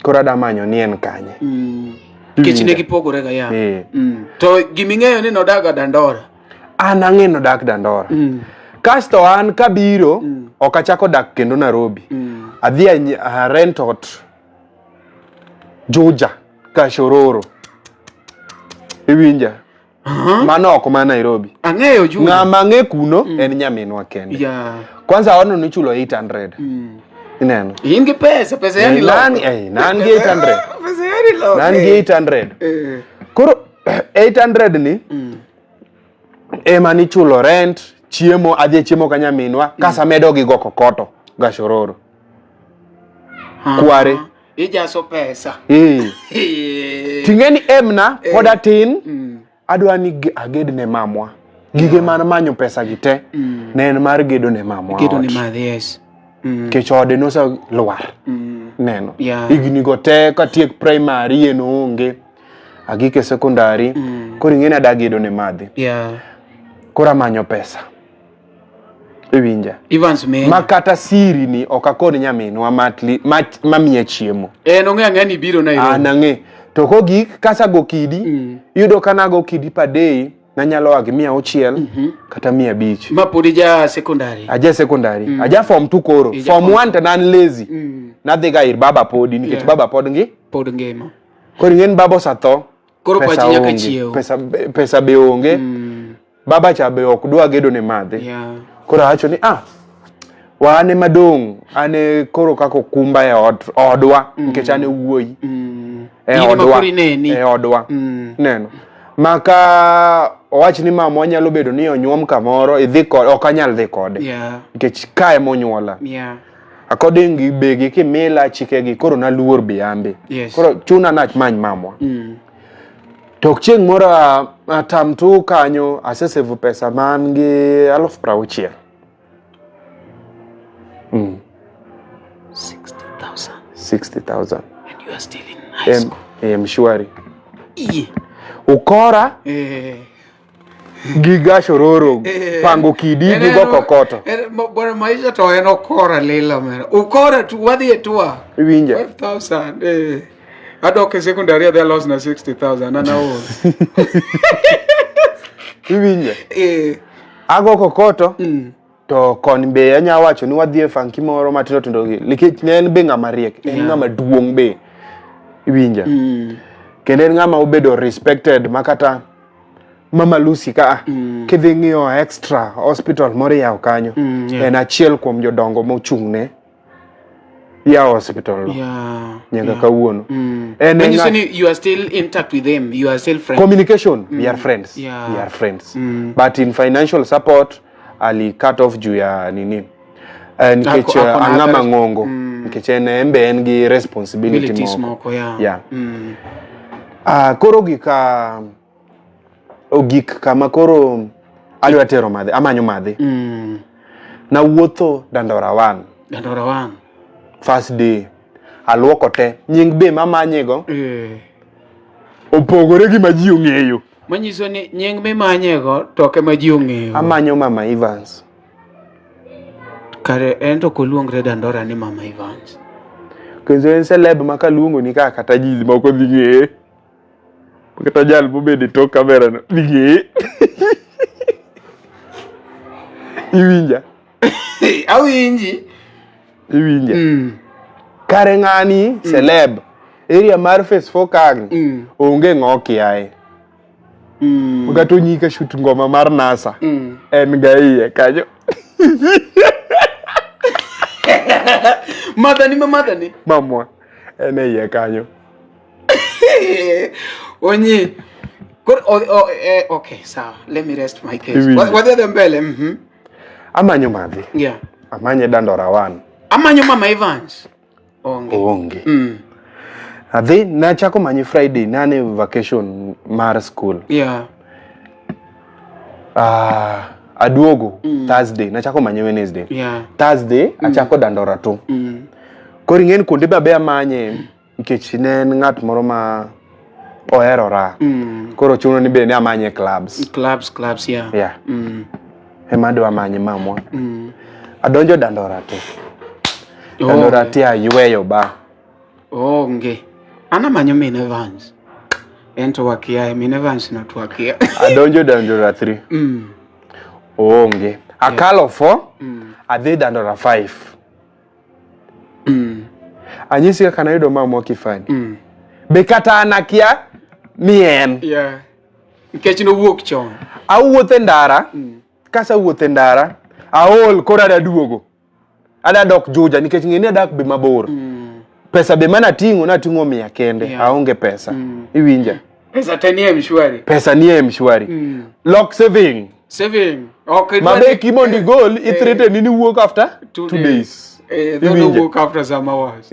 Koro ada manyo ni en kanye. Nikech ne gipogore ga ya. To giming'eyo ni nodaga Dandora. An ang'e nodak Dandora. Kasto an kabiro ok achako dak kendo Nairobi. Adhi a rent ot Juja Kashororo. Iwinja? Mano oko ma Nairobi. Ang'eyo Juja. Ng'ama ang'e kuno en nyaminwa kende. Kwanza ono nichulo 800. Ineno? In gi pesa, pesa yani loko. Nan gi 800. Pesa yani loko. Nan gi 800. Koro 800 ni ema nichulo rent, chiemo, adhi chiemo ka nyaminwa, kasa medo gi go kokoto Gashororo. Kware. Ijaso pesa. Ting'e ni emna pod atin, adwa ni aged ne mamwa. Gige mar manyo pesa gi te ne en mar gedo ne mamwa. Gedo ne madhi, yes. Nikech ode noselwar. Neno. Higni go te katiek primary en oonge. Agik e secondary. Koro ing'e ni ada gedo ne madhi. Koro amanyo pesa. Iwinja? Evans Menyo. Ma kata siri ni ok akon nyaminwa mamiya chiemo. En ong'e ang'e ni biro Nairobi. An ang'e. To kogik kasago kidi, iyudo ka nago kidi per day nanyalo a gi 600 kata 500. Ma pod ija secondary. Aja secondary. Aja form 2 koro. Form 1 to nan lazy. Nadhi ga ir baba podi nikech baba pod ngi. Pod ngima. Koro ing'e ni baba osetho. Koro pachi nyaka chiew. Pesa be onge. Baba cha be ok dwa gedo ne madhe. Koro awacho ni wa ane madong', ane koro kaka okumba e odwa nikech ane wuoyi. E odwa. E odwa. Neno. Maka owach ni mama nyalo bedo ni onyuom kamoro idhi kode, ok anyal dhi kode. Nikech ka ema onyuola. According gi be gi kimila chikegi koro naluor be ambe. Koro chuna nach many mamwa. Tok chieng' moro atam tu kanyo asesevo pesa man gi 60,000. 60,000. 60,000. And you are still in high school. Mshwari. Ukora. Gi Gashororo pango kidi gi go kokoto. Bwana maisha to en okora lila mera. Ukora tu wadhi e tour. Iwinja? 5,000. Adok e secondary adhi alos na 60,000 an aol. Iwinja? Ago kokoto. To koni be anya wacho ni wadhi e fanki moro matindo tindo gi nikech ne en be ng'ama riek, en ng'ama duong' be. Iwinja? Kendo en ng'ama obedo respected ma kata Mama Lucy ka kidhi ng'iyo extra hospital moro iyawo kanyo en achiel kuom jodongo mochung' ne yawo hospital no nyaka kawuono. En Manyiso ni you are still in touch with him, you are still friends. Communication, we are friends. We are friends. But in financial support ali cut off juu ya nini. Nikech ang'ama ng'ongo nikech en be en gi responsibility moko. Koro gika ogik kama koro adwa tero madhi, amanyo madhi. Nawuotho Dandora 1. Dandora 1. First day. Aluoko te. Nying be mamanyego. Opogore gi ma ji ong'eyo. Manyiso ni nying mimanyego to ok ema ji ong'eyo. Amanyo Mama Evans. Kare en to ok oluongre Dandora ni Mama Evans. Kendo en celeb ma kaluongo ni ka kata ji moko dhi ng'eye. Kata jal mobedo e tok kamera no dhi ng'eye. Iwinja? Awinji. Iwinja? Kare ng'ani celeb. Area mar Phase 4 kagni onge ng'o kiaye. Kata onyika shoot ngoma mar NASA. En ga iye kanyo. Madhani ma madhani. Mamwa. En e iye kanyo. Onyi. Koro okay, sawa. Let me rest my case. Iwinjo. Wadhi adhi mbele. Amanyo madhi. Amanye Dandora 1. Amanyo Mama Evans. Onge. Onge. Adhi nachako manye Friday nane vacation mar school. Aduogo Thursday nachako manye Wednesday. Thursday achako Dandora 2. Koro ing'eni kuonde babe amanye nikech ne en ng'at moro ma oherora. Koro chuno ni be ne amanye clubs. Clubs, clubs, yeah. Yeah. Ema adwa manye mamwa. Adonjo Dandora 2. Dandora 2 ayweyo ba. Onge. An amanyo min Evans. En to wakia, min Evans no to wakia. Adonjo Dandora 3. Onge. Akalo 4. Adhi Dandora 5. Anyisi kaka nayudo mamwa Kifani. Be kata an akia ni en. Nikech nowuok chon. Awuotho e ndara. Kasewuotho e ndara, aol koro adwa duogo. Adwa dok Juja nikech ng'e ni adak be mabor. Pesa be mana ting'o, nating'o 100 kende. Aonge pesa. Iwinja? Pesa te nie M-Shwari. Pesa nie M-Shwari. Lock saving. Saving. Okay. Mabe kimondo igol, i-threaten ni iwuok after 2 2 days. Then Iwinja? wuok after some hours.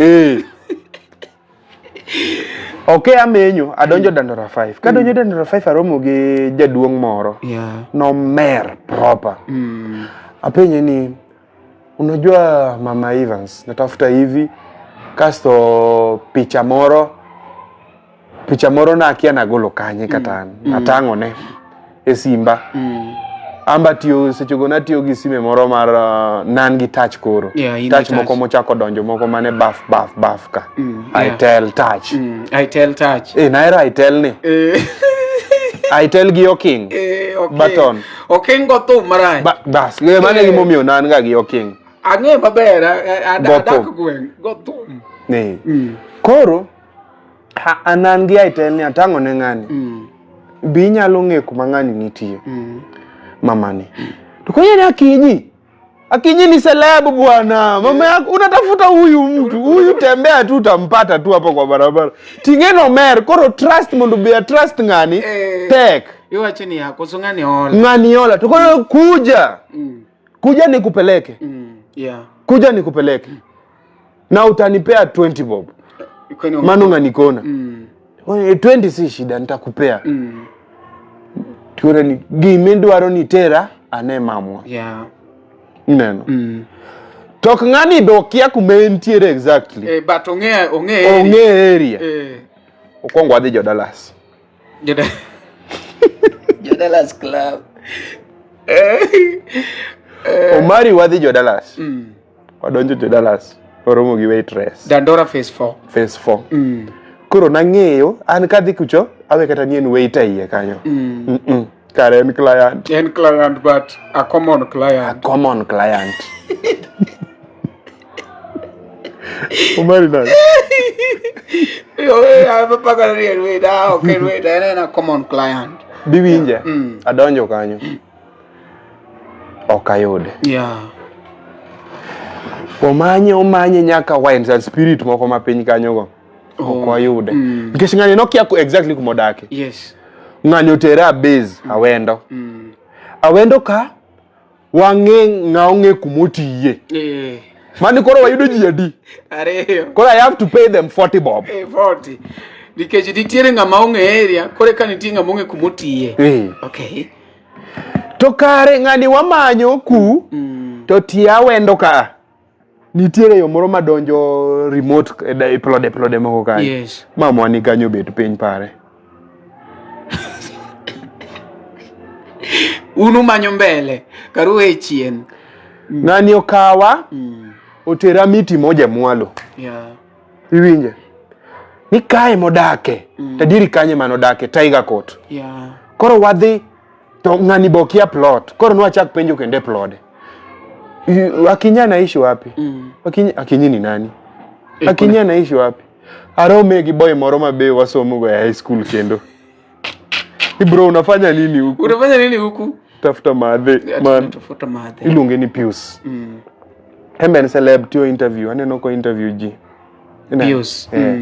Ok, amenyo, adonjo Dandora 5. Kadonjo Dandora 5 aromo gi jaduong' moro. Nomer proper. Apenje ni unajua Mama Evans, natafuta hivi kasto picha moro nakia nagolo kanye kata an. Atang'one e simba. Amba tiyo sechego natiyo gi sime moro mar nan gi touch koro. Yeah, in touch touch. moko mochako donjo moko mane baf baf baf ka. Itel touch. Itel touch. Nahero Itel ni. Itel gi Oking. Okay. Button. Oking go thum marach. Bas, mano e gimomiyo nan ga gi Oking. Ang'e maber, Go adak thum. gweng', go thum. Ni. Koro anan gi Itel ni atang'o ne ng'ani. Bi inyalo ng'eyo kuma ng'ani nitie. Mamani. To koyene Akinyi. Akinyi ni celeb bwana. Mama yako unatafuta huyu mtu. Huyu tembea tu utampata tu hapo kwa barabara. Tingeno mer koro trust mondo be a trust ng'ani. Tek. Iwacho ni ya koso ng'ani ola. Ng'ani ola. To koro kuja. Kuja nikupeleke. Kuja nikupeleke. Na utanipea 20 bob. Mano ng'ani kona. 20 si shida nitakupea. Tuone ni gimidwaro ni tera ane mamwa. Neno. Tok ng'ani be okia kuma entiere exactly. But ong'e area. Ong'e area. Okwongo wadhi Jodalas. Jodalas Club. Omari wadhi Jodalas. Wadonjo Jodalas. Oromo gi waitress. Dandora phase 4. Phase 4. Koro nang'eyo an kadhi kucho awe kata ni en waiter iye kanyo. Kare en client. En client but a common client. A common client. Omari nade? Yo, paka ni en waiter, ok en waiter, en a common client. Biwinje? Adonjo kanyo. Ok ayude. Omanye, omanye nyaka wines and spirit moko ma piny kanyo go. Ok wayude. Nikech ng'ani nokia exactly kuma odake. Ng'ani otere a base Awendo. Awendo ka wang'e ng'a ong'e kuma otiye. Mani koro wayudo ji adi? Ariyo. Koro I have to pay them 40 bob. 40. Nikech nitiere ng'ama ong'e area, koro eka nitie ng'ama ong'e kuma otiye. To kare ng'ani wamanyo ku, to tie Awendo ka. Nitiere yo moro madonjo remote e plode plode moko kanyo. Mamwa ni kanyo bet piny pare. Un umanyo mbele, karu e chien. Ng'ani okawa, otera miti moja mwalo. Iwinje? Ni kae modake. Tadieri kanye manodake, Tiger Court. Koro wadhi to ng'ani be okia plot. Koro nwachak penjo kendo e plode. Akinyi anaishi wapi? Akinyi ni nani? Akinyi anaishi wapi? Arome gi boy moro ma be wasomo go e high school kendo. Bro, unafanya nini huku? Unafanya nini huku? Tafuta madhe man. Tafuta madhe. Iluonge ni Pius. En be en celeb tiyo interview, aneno ko interview ji. Ineno? Pius. Eh.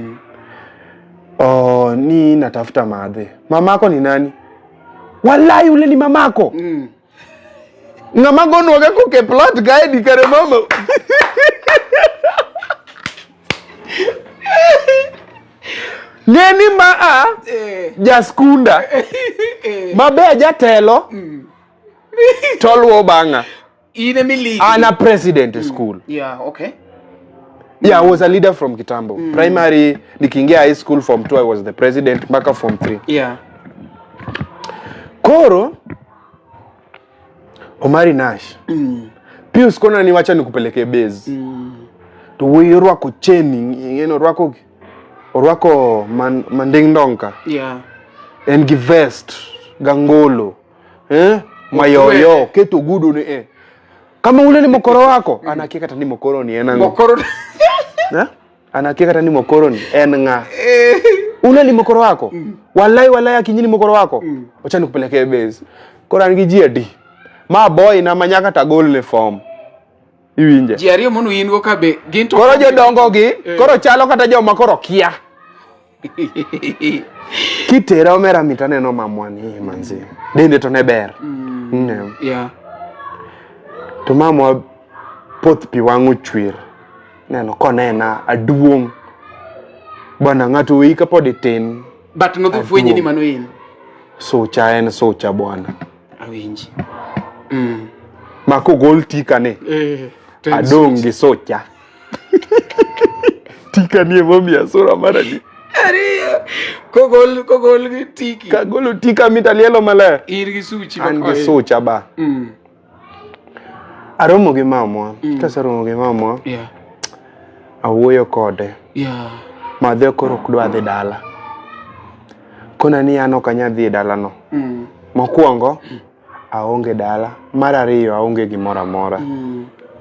Oh, ni natafuta madhe. Mamako ni nani? Walai ule ni mamako. Ng'ama gonwaga koke plot kae ni kare mama. Ng'eni ma a jaskunda mabe jatelo toluwo bang'a. In ema ilidi. An a president e school. Yeah, okay. Yeah, I was a leader from kitambo. Primary, nikiingia high school form 2 I was the president mpaka form 3. Koro Omari Nash. Pius kona ni wacha nikupeleke base. To wuoyi orwako cheni, ing'eno orwako orwako man, manding donka. En gi vest gangolo. Eh? Mayoyo, keto gudo ni eh. Kama ule ni mokoro wako, anakia kata ni mokoro ni en ang'o? Mokoro. Eh? Anakia kata ni mokoro ni en ng'a? Ule ni mokoro wako? Walai walai akinyi ni mokoro wako? Wacha nikupelekee base. Koro an gi ji adi? Ma boy na ma nyaka tagol ne form. Iwinje? Ji ariyo mono in go ka be gin to Koro jodongo gi, koro chalo kata joma koro kia. Kitera omera mit aneno mamwa ni manzi. Dende to ne ber. To mamwa poth pi wang' ochwer. Neno konena aduong'. Bwana ng'ato weyi kapod itin. But nodhi fwenyi ni mano in. Sucha en sucha bwana. Awinji. Ma kogol tika ni. To en Adong' gi sucha. Tika ni emomiya sura maradi. Ariyo. Kogol kogol gi tiki. Kagolo tika mit alielo maler. In gi suchi An gi sucha ba. Aromo gi mamwa. Kaseromo gi mamwa, awuoyo kode. Madhe koro ok dwa dhi dala. Kona ni an ok anyal dhi e dalano. Mokwongo, aonge dala. Mar ariyo, aonge gimoro amora.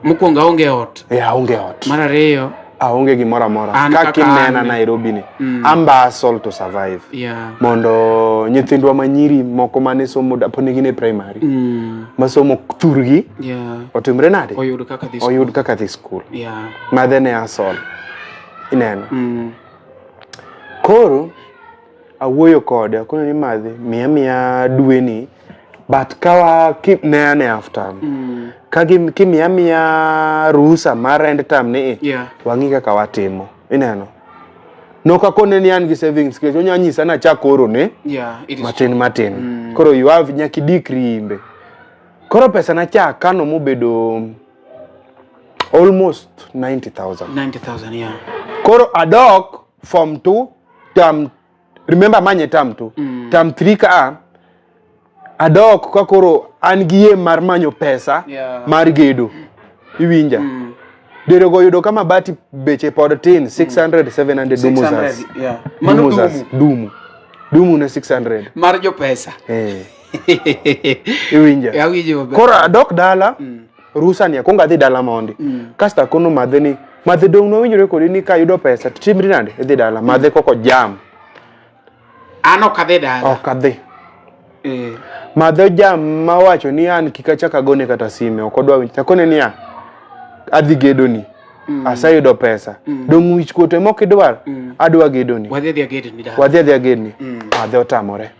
Mokwongo aonge ot. Eh, aonge ot. Mar ariyo, Aonge gimoro amora. An Kaka kaka inena an. Nairobi ni. Amba hustle to survive. Mondo nyithindwa manyiri moko mane somo pod ne gin e primary. Masomo thurgi. Otimre nade? Oyud kaka dhi school. Oyud kaka dhi school. Madhe ne hustle. Ineno. Koro awuoyo kode akono ni madhe miya miya dweni but kawa ki, ne ane half term. Ka kimiya miya ruhusa mar end term ni wang'i kaka watimo. Ineno. Nok akone ni an gi savings nikech onya nyisa ni achak oro ne It is matin matin. Koro you have nyaka idikri imbe. Koro pesa na cha akano mobedo almost 90,000. 90,000, yeah. Koro adok form 2 term, remember manye term 2 term 3 ka adok ka koro an gi yie mar manyo pesa mar gedo. Iwinja? Dero go yudo ka mabati beche pod tin 600 700 dumu 600, zas. yeah. Mano Dumu zas, dumu. dumu. Dumu ne 600. Mar jo pesa. Iwinja? Awinjo maber. Koro adok dala, rusa ni akwongo adhi dala mondi. Kasto akono madhe ni, madhe dong' nowinjore kodi ni kayudo pesa to timri nade? Idhi dala. Madhe koko jam. An ok adhi dala. Ok adhi. Madhe jam mawacho ni an kik achak agone kata sime, ok odwa winjo. Akone niya, adhi gedoni. Aseyudo pesa. Dong' wich kuot ema ok idwar? Adwa gedoni. Wadhi adhiya gedoni dala. Wadhi adhiya gedoni. Madhe otamore.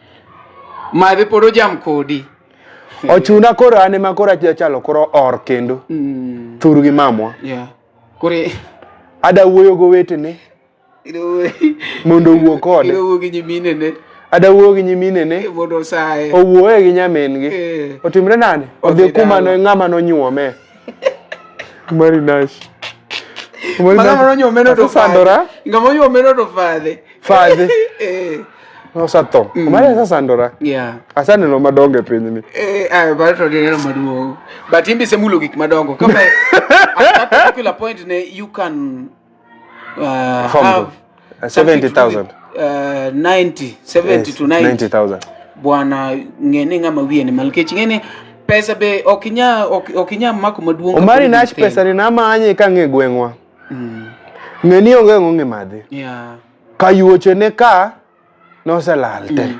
Madhe pod ojam kodi. Ochuna koro an ema koro achalo koro or kendo. Thur gi mamwa. Koro Ada wuoyo go wetene. Mondo owuo kode. Owuo gi nyiminene. Ada wuoyo gi nyiminene. Mondo osaye. Owuoye gi nyamin gi. Otimre nade? Odhi Odhi kuma dala. no ng'ama nonyuome. Mari Nash. Mari Ma ng'ama Nash. nonyuome no to Asesandora. fadhe. Ng'ama onyuome no to fadhe. Fadhe. Osetho. Mari asesandora. Aseneno madongo e pinyni. Baro to dineno maduong'. But in be isemulo gik madongo. Kama at that particular point ne you can Form have two. 70,000. 90, 70 Yes, to 90. 90,000. Bwana ng'e ni ng'ama wiye ni mal nikech ing'e ni pesa be ok inya ok inya mako maduong' Omari kapod Nash in thin. pesa ni namanye kang'e gweng'wa. Ng'e ni onge ng'onge madhi. Ka yuoche ne ka noselal te.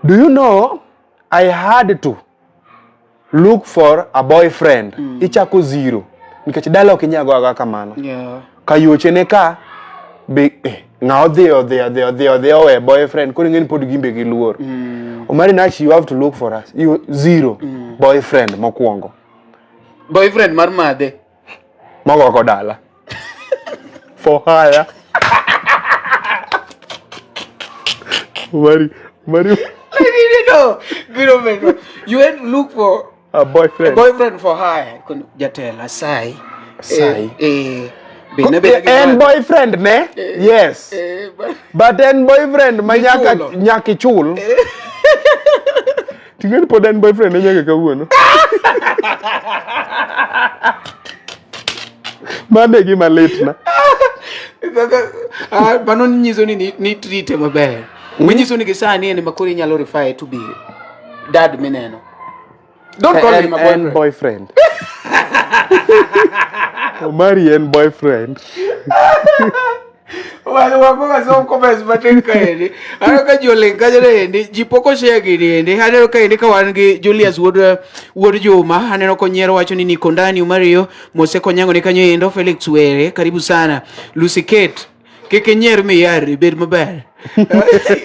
Do you know I had to look for a boyfriend. Ichako zero. Nikech dala ok inyal goyo agoya kamano. Yeah. Kayuoche ne ka be eh, ng'a odhi odhi odhi odhi odhi owe boyfriend koro ing'e ni pod gimbe giluor. Omari Nash you have to look for us. You zero boyfriend mokwongo. Boyfriend mar madhe. Mogoko dala. For hire. Omari Omari No, biro bedo. You had to look for a boyfriend. A boyfriend for hire. Kono jatelo asai. Asai. Eh, eh, be na be En boyfriend ne? Yes. Eh, but But en boyfriend ma nyaka Michulo. nyaka ichul. Ting'eni pod en boyfriend ne nyaka kawuono. Mano e gima litna. Kaka, ah, mano nyiso ni ni, ni treat maber. Manyiso ni gisani en ma koro inyalo refer to be dad mineno. Don't call En, him a en boyfriend. boyfriend. Omari en boyfriend. Wale wako wasom comments matin kaendi. Aneno ka ji oling' kanyo endi. Ji pok oshare gini endi. Aneno kaendi ka wan gi Julius wuod wuod Juma. Aneno konyiero wacho ni niko ndani Umario. Mose Konyango ni kanyo endo. Felix Were, karibu sana. Lucy Kate, kik inyier mi yar, ibed maber.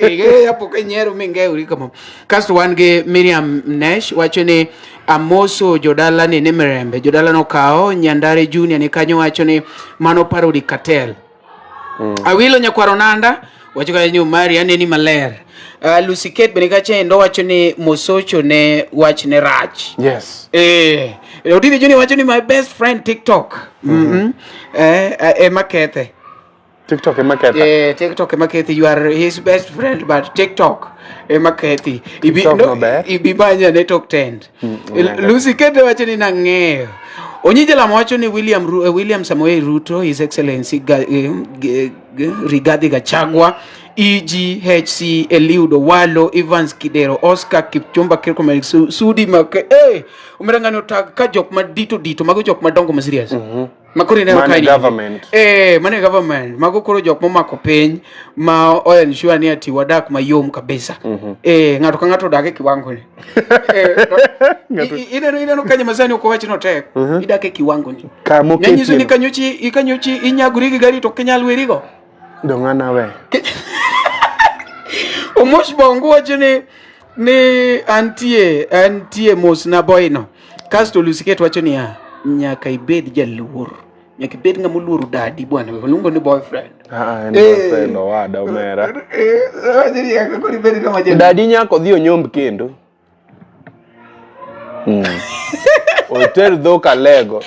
Eh, apo ka inyiero mi ngewri kama. Kasto wan gi Miriam Nesh wacho ni amoso jodala ni ni Mirembe. Jodala nokawo Nyandare Junior ni kanyo wacho ni mano parody cartel. Awilo nyakwar Onanda wacho kanyo ni Omari aneni maler. Lucy Kate bende kacha endo wacho ni Mosocho ne wach ne rach. Yes. Eh, Odile Junior wacho ni my best friend TikTok. Mhm. Eh, ema kethe. TikTok ema ketha. Eh, TikTok ema kethi. You are his best friend but TikTok ema kethi. Ibi TikTok no, no ber. ibi manya ne top 10. Mm, Lucy Kate wacho ni nang'eyo. Onyije Lamo wacho ni William, William Samoei Ruto, His Excellency Rigathi Gachagua, EGHC Eliud Owalo, Evans Kidero, Oscar Kipchumba Kipchumba, Sudi Make, eh, umerangano tag ka jok madito dito, mago jok madongo ma serious. Ma koro ineno Mane ka ni- government. Eh, mane government. Mago koro jok momako piny ma o ensure ni ati wadak mayom kabisa. Eh, ng'ato ka ng'ato odak e kiwango ni. Eh, ineno ineno Kenya masani ok owach ni otek. Idak e kiwango ni. Kama Nyanyiso ni oketie. kanyochi ikanyochi inyagori gi gari to ok inyal werigo. Dong' an awe. Omosh Bongo wacho ni ni antie antie mos na boy no. Kasto Lucy Kate wacho niya, nyaka ibed jaluor. Nyaka ibed ng'ama oluoro dadi bwana, oluongo ni boyfriend. Ah, en boyfriend owada omera. Eh, wacho ni nyaka koro ibed ng'ama jaluor. Dadi nyaka odhi onyomb kendo. Oter dhok alego.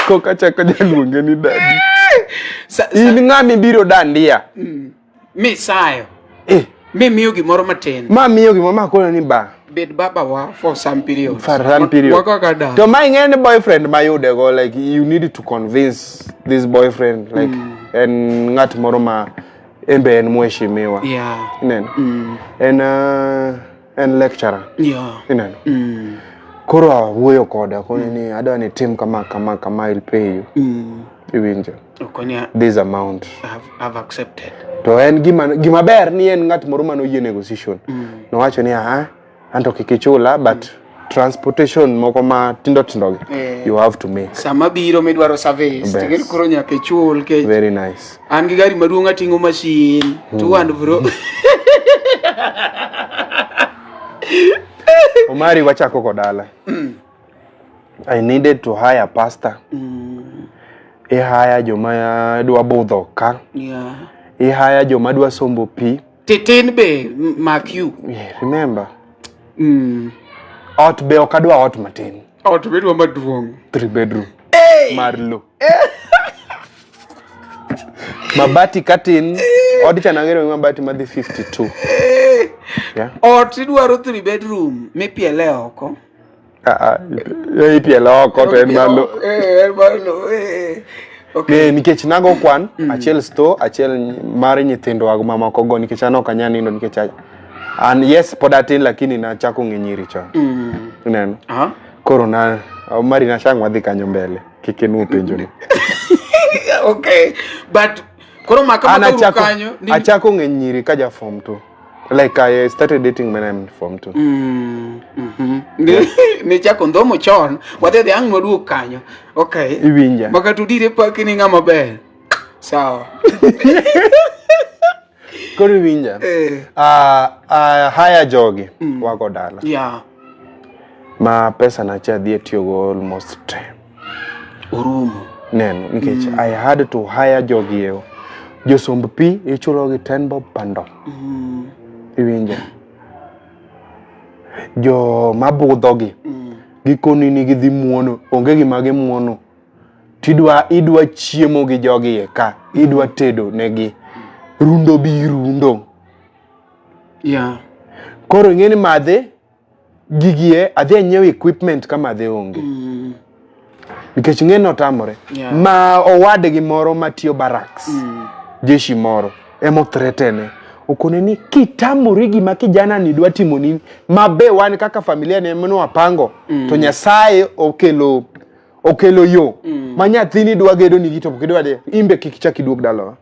Koka chako jaluonge ni dadi. In ng'ama ibiro dandia. Misayo. Eh. Mimiyo gimoro matin. Ma miyo gimoro ma koro ni ba. Bed baba wa for some period. For some period. Wako kaka da. To ma ing'e ni boyfriend ma yude go like you need to convince this boyfriend like en ng'at moro ma en be en mheshimiwa. Yeah. Ineno? En en lecturer. Yeah. Ineno? Koro awuoyo kode akone ni adwa ni tim kama kama kama I'll pay you. Iwinjo? Okonia This amount. I've accepted. To en gima gima ber ni en ng'at moro mane oyie negotiation. Nowacho ni aha, anto kik ichula but transportation moko ma tindo tindo gi Eh. you have to make. Sama biro midwaro service, Best. tigeni koro nyaka ichul kech. Very nice. An gi gari maduong' ating'o machine, to and fro. Omari wachako kodala. I needed to hire pastor. I hire joma dwa budho ka. Yeah. I hire joma dwa sombo pi. Titin be mark you. Yeah, remember. Ot be ok adwa ot matin. Ot be dwa maduong'. 3 bedroom. Mar lo. Mabati katin. Od cha nagero gi mabati madhi 52. Yeah. Ot idwaro 3 bedroom mipiele oko. Ah, ah, ipiele oko to en mar lo. Eh, en mar lo. Eh. Okay. Ne, nikech nago kwan achiel store achiel mar nyithindwa mamoko go nikech an ok anyal nindo nikech an yes pod atin lakini nachako ng'e nyiri chon. Ineno? Koro na Omari nachang wadhi kanyo mbele kik inuo penjo no. Okay. But koro maka An maka achako kanyo ni achako ng'e nyiri ka ja form 2. Like I started dating when I'm form 2. Ne chako ndhomo chon, wadhi dhi ang' nwaduog kanyo. Okay. Iwinja. Maka tudire paki ni ng'ama ber. Sawa. Koro iwinja. Eh. Haya jogi wago dala. Yeah. Ma pesa na cha adhi tiyogo almost te. Orumo. Neno nikech I had to hire jogi eo. Josomb pi ichulo gi 10 bob pando. Iwinja. Jo mabudho gi gikoni ni gidhi muono, onge gima gimuono. Tidwa idwa chiemo gi jogi e ka, idwa tedo negi. Rundo bi rundo. Yeah. Koro ing'e ni madhe gigi e adhi anyiew equipment ka madhe onge. Nikech ing'e ni otamore. Yeah. Ma owadgi moro matiyo barracks. Jeshi moro emo threatene. Okone ni kitamori gima kijana ni dwa timoni mabe wan kaka familia ne mane wapango to Nyasaye okelo okelo yo ma nyathini dwa gedo nigi to ok idwa de imbe kik chak iduog dalawa.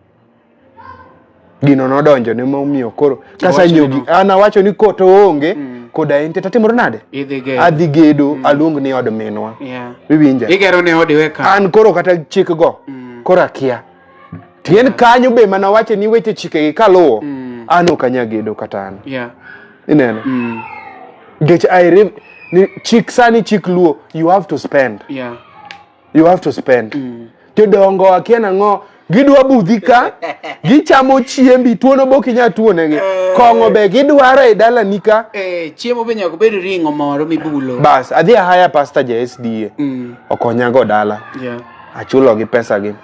Gino nodonjo ne momiyo koro kasa Iwacho ni nyiewo gi an awacho ni koto onge koda entie tatimore nade? Idhi gedo. Adhi gedo aluong ni od minwa. Yeah. Iwinja? Igero ne odi weka. An koro kata chik go koro akia. Tien kanyo be mana wache ni weche chikegi kaluwo an ok anya gedo kata an. Yeah. Ineno? Nikech I ni chik sani chik luo you have to spend. Yeah. You have to spend. Jodongo akia nang'o gidwa budhi ka gichamo chiembi tuono bok inya tuonegi. Kong'o be gidwaro e dalani ka. Eh, chiemo be nyaka obed ring'o moro mibulo. Bas adhi ahaya pastor ja SDA. Okonya go dala. Yeah. Achulo gi pesa gi.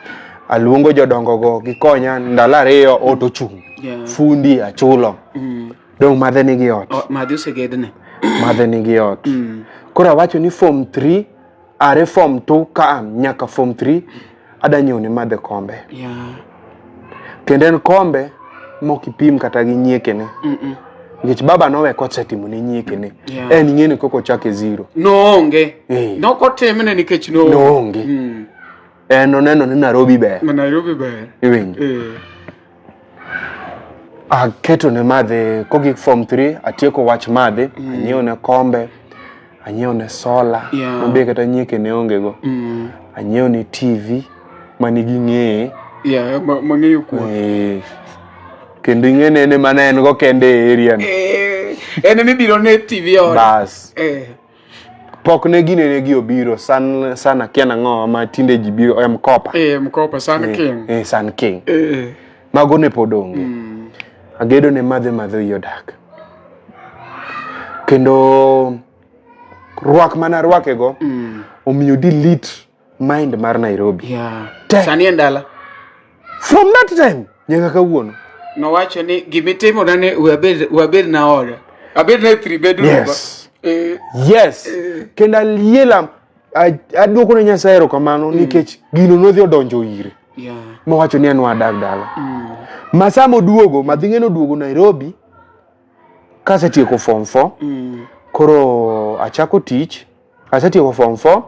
Aluongo jodongo go gikonya ndalo ariyo ot ochung'. Yeah. Fundi achulo. Dong' madhe nigi ot. Oh, madhi osegedne. Madhe nigi ot. Koro awacho ni form 3 are form 2 ka nyaka form 3 ada nyiewo ne madhe kombe. Yeah. Kendo en kombe mok ipim kata gi nyiekene. Nikech baba nowe kosetimo ne nyiekene. Yeah. En ing'e ni koko ochako e zero. Noonge. Eh. Nokotimne nikech noonge. Noonge. En oneno ni Nairobi ber. Ma Nairobi ber. Iwinjo. Eh. Aketo ne madhe kogik form 3 atieko wach madhe anyiewo ne kombe anyiewo ne sola Yeah. mabe kata nyieke ne onge go anyiewo ne TV manigi ng'eye Yeah, mang'eyo kuom. Kendo ing'e nene mana en go kende e area no. Eh, en emibiro ne TV ot. Bas. Eh. Pok ne ginene gi obiro san san akia nang'o ma tinde ji biro e Mkopa. Eh, Mkopa Sun King. Eh, Sun King. Eh. Mago ne pod onge. Agedo ne madhe madhe oyie odak. Kendo rwak mana rwake go omiyo delete mind mar Nairobi. Yeah. Te. Sani en dala. From that time nyaka kawuono. Nowacho ni gimitimo na ni we abed we abed na oda. Abed na three bedroom. Yes. Eh, Yes. Kendo aliela aduoko ne Nyasaye erokamano nikech gino nodhi odonjo ire. Yeah. Mowacho ni an wadak dala. Ma sama oduogo, madhi noduogo Nairobi kasetieko form 4. Koro achako tich, asetieko form 4.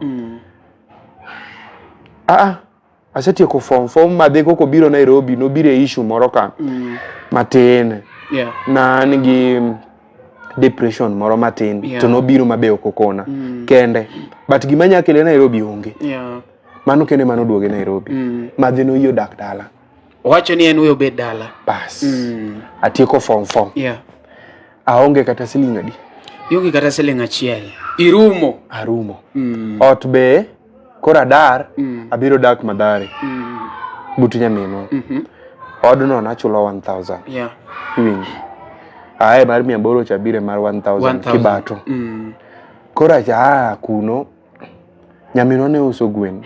Ah, asetieko form 4 madhi koko biro Nairobi, nobiro e issue moro ka matin. Yeah. Na an gi depression moro matin Yeah. to nobiro mabe ok okona kende. But gima nya kele Nairobi onge. Yeah. Mano kende mano duoge Nairobi. Madhi noyie odak dala. Owacho ni en we obed dala. Bas. Atieko form 4. Yeah. Aonge kata siling adi. Ionge kata siling achiel. Irumo. Arumo. Ot be koro adar abiro dak Mathare. But nyaminwa. Odno nachulo 1000. Yeah. Iwinjo. Ae mar 800 cha bire mar 1000 1000. kibato. Koro acha kuno nyaminwa ne uso gwen.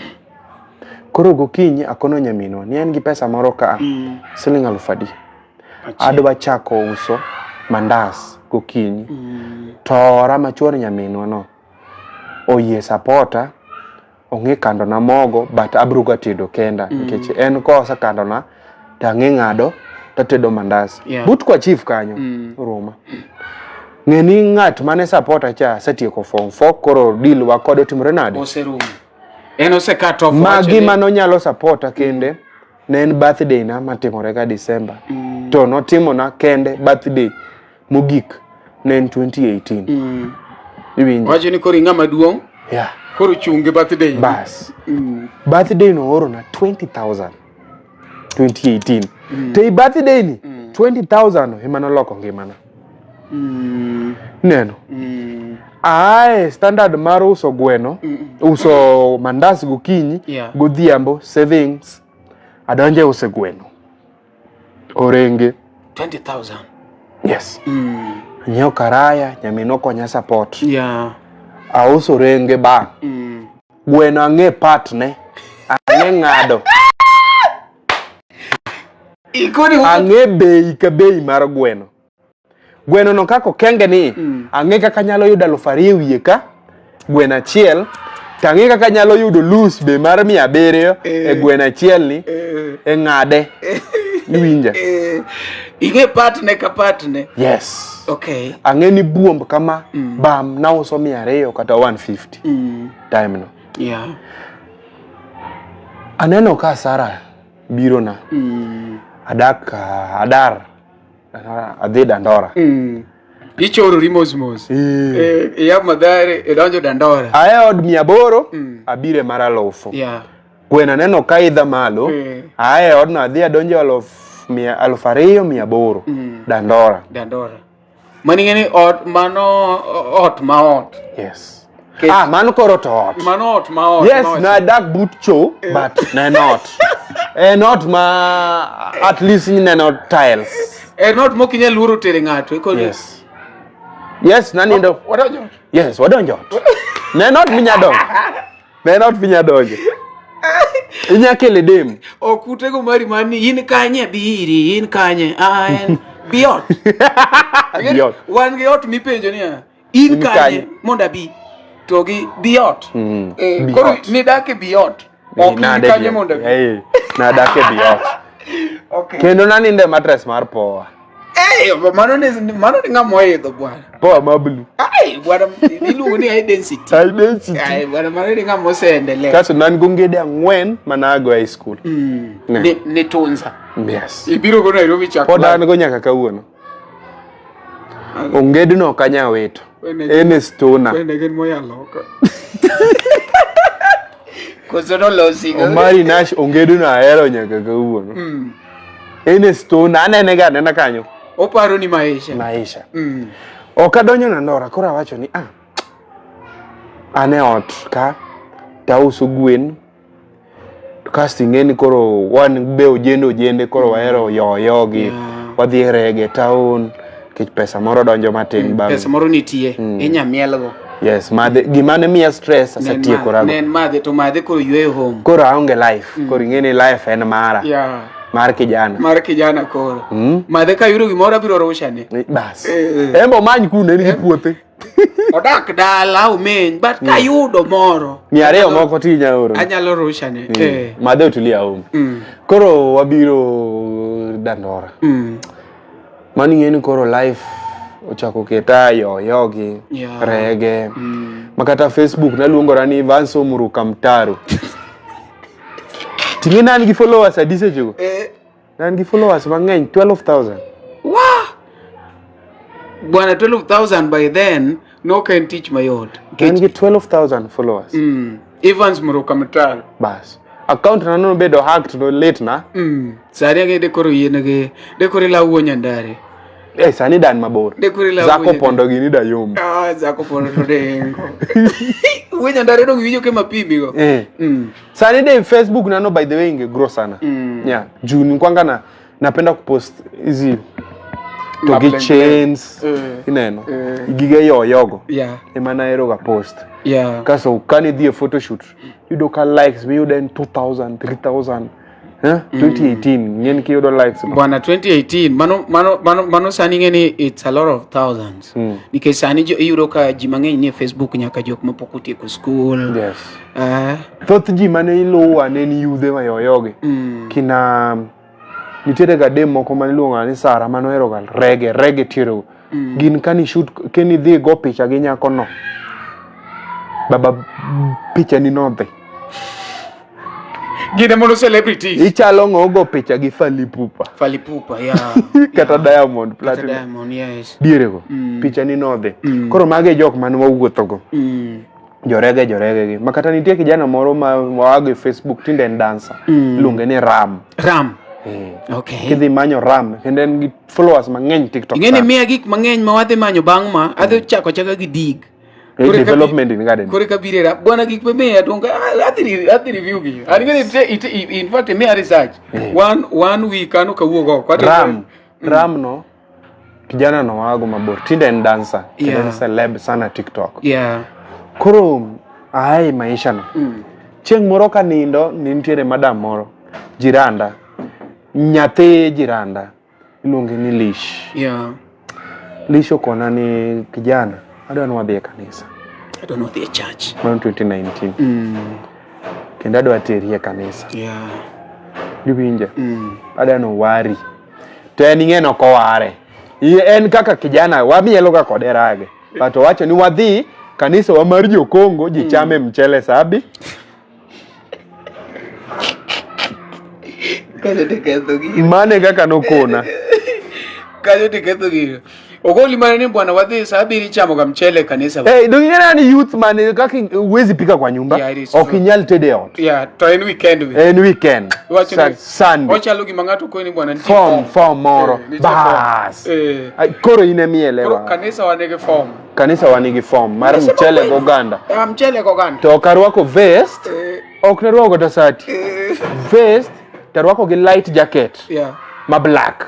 Koro gokinyi akono nyaminwa ni an gi pesa moro ka siling 1000 adi. Adwa chako uso mandas gokinyi. To ora machuor nyaminwa no oyie sapota ong'e kando na mogo but abro ga tedo kenda nikech en kosekando na to ang'e ng'ado tatedo mandas. Yeah. But kwa chief kanyo Ruma. Ng'e ni ng'at mane sapota cha asetieko form 4 koro deal wa kode otimore nade? Oserumo. En ose cut off. Ma owacho ni- gima nonyalo sapota kende ne en birthday na matimore ga December. To notimona kende birthday. Mogik ne en 2018. Iwinjo? Wacho ni koro ing'ama duong'. Yeah. Koro chung' gi birthday. Bas. Birthday no oorona 20,000. 2018. To i birthday ni 20,000 ema noloko ngimana. Neno. Ae standard mar uso gweno, uso mandas gokinyi, godhiambo, savings, adonje e uso gweno. Orenge. 20,000. Yes. Anyiewo karaya, nyaminwa okonya support. Yeah. Auso orenge ba. Gweno ang'e part ne. Ang'e ng'ado. Ikoni Ang'e bei ka bei mar gweno. Gweno no kaka okenge ni, ang'e kaka anyalo yudo 2,000 wiye ka, gweno achiel, to ang'e kaka anyalo yudo lus be mar 700 e gweno achiel ni, e ng'ade. Iwinja? Ing'e part ne ka part ne. Yes. Okay. Ang'e ni buomb kama, bam, nauso 200 kata 150. Time no. Yeah. Aneno ka Sara biro na. Adak, adar. Adhi Dandora. Ichorori mos mos. Iya Mathare, idonjo Dandora. Ae od 800, abire mar 1000. Yeah. Gweno aneno ka idha malo. Ae odno adhi adonjo 2800. Dandora. Dandora. Mano ing'e ni ot, mano ot ma ot. Yes. Ah, mano koro to ot. Mano ot ma ot. Yes, nadak but cho, but ne en ot. En ot ma at least ineno tiles. En ot mok inyal luoro tere ng'ato. Yes. Yes, nanindo. Wadonjo ot. Yes, wadonjo ot. Ne en ot minya donjo. Ne en ot minya donjo. Inya kele dem. Ok utego mari mani in kanye biri, in kanye. Ah, en bi ot. Bi ot. Wan gi ot mipenjo niya. In kanye mondo abi to gi bi ot. Koro nidak e bi ot. Ok in kanye mondo abi. Nadak e bi ot. Okay. Kendo nanindo e mattress mar poa. Eh, mano ni ng'ama oidho bwana. Poa ma blue. Ai, bwana iluongo ni high density. High density. Ai, bwana mano ni ng'ama oseendelea. Kaso nan gi ongede 4 manago e high school. Ni tunza. Yes. Ibiro go Nairobi chak. Pod an go nyaka kawuono. Ongedno ok anyal wito. En e stona. Wende gin moya loka. Koso nolosi. Omari Nash ongedno ahero nyaka kawuono. En e stona anene ga anena kanyo. Oparo ni maisha. Maisha. Ok adonjo Dandora koro awacho ni an e ot ka tauso gwen. Kasto ing'e ni koro wan be ojende koro wahero yoyo gi wadhi e rege town nikech pesa moro donjo matin bang'. Pesa moro nitie inya mielgo. Yes, madhe gima ne miya stress asetiekorago. Ne en madhe to madhe koro yweyo home. Koro aonge life. Koro ing'e ni life en mara. Yeah. Mar kijana. Mar kijana koro. Madhe ka yudo gimoro abiro rushane. Bas. En bo many kuno en gi puothe. Odak dala omeny but kayudo moro 200 moko ti inya oro. Anyalo rushane. Madhe otulia home. Koro wabiro Dandora. Mano ing'e ni koro life ochako keta yoyo gi rege. Ma kata Facebook naluongora ni Vanso Muruka Mtaro. Ting'e ne an gi followers adi sechego? Ne an gi followers mang'eny 12,000. Wah! Bwana 12,000 by then nok en tich mayot. Ne an gi 12,000 followers. Evans Muruka Mtaro. Bas. Account na nobedo hacked no late na. Sani ang'e de koro yien gi de koro ilawo wuo Nyandare. Sani dan mabor. De koro ilawo Zako pondo gini da yom. Ah, Zako pondo to dengo. Wuo Nyandare dong winjo ke mapimi go. Sani de Facebook nano by the way inge grow sana. Yeah, juu nikwanga na napenda kupost hizi to gi chains ineno gige yoyogo. Ema nahero ga post. Kaso kane idhi e photoshoot yudo ka likes miyudo en 2000 3000. 2018 ng'en kiyudo likes bwana 2018 mano sani ng'e ni it's a lot of thousands. Nikech sani iyudo ka ji mang'eny nie Facebook nyaka jok mapok otieko school. Yes. Thoth ji mane iluwa ne en yudhe mayoyogi. Kina nitiere ga dem moko mane iluongo ni Sara mane ohero ga rege tiero. Gin kani shoot keni dhi go picha gi nyako no. Baba picha ni nodhi. Gine mono celebrities. Ichalo ng'ogo picha gi Fally Ipupa. Fally Ipupa, yeah. Kata Diamond Kata Platinum. Diamond, yes. Dierego. Picha ni nodhi. Koro mago e jok mane wawuothogo. Jorege jorege gi. Ma kata nitie kijana moro ma wago e Facebook tinde en dancer. Iluonge ni Ram. Ram. Eh. Okay. Kidhi manyo Ram kendo en gi followers mang'eny TikTok. Ing'e ni sana. miya gik mang'eny ma wadhi manyo bang' ma adhi chako achaka gi dig. Eh, Kore ka bi- development in garden. Kore ka bire ra bwana gik mimiya to adhi adhi review gi. An ing'e ni in fact imiya research. One week an ok awuog oko. Adhi- Ram. Ram no kijana no wago mabor. Tinde en dancer. Kendo en celeb sana TikTok. Koro ae maisha no. Chieng' moro ka nindo ne nitiere madam moro jiranda. Nyathi jiranda iluonge ni Lish. Lish okona ni kijana adwa ni wadhi e kanisa. Adwa ni wadhi e church. Mano 2019. Kendo adwa teri e kanisa. Iwinja? Adwa ni owari. To en ing'e ni ok oware. En kaka kijana wamielo ga kode rage. But owacho ni wadhi kanisa wa mar jo-Kongo ji chame mchele saa abi. Kanyo to ketho gino. Mano e kaka nokona. Kanyo to ketho gino. Ogoli mana ni bwana wadhi saa abiriyo ichamo ga mchele e kanisa. Hey, do you ni youth man kaka huwezi pika kwa nyumba. Yeah, it is Ok true. inyal tedo e ot. Yeah, to en weekend we. En weekend. Iwacho ni- Sunday. Ochalo gima ng'ato koni bwana nitie Form, form moro. Eh, nitie form. Bas. Eh. Ai, Koro in Koro emielewa. kanisa wan nigi form. Kanisa wan nigi form mar Nasema mchele kweli. goganda. Ah, mchele goganda. To ok arwako vest, Eh, ok narwako kata sati. eh, Vest tarwako gi light jacket yeah. ma black.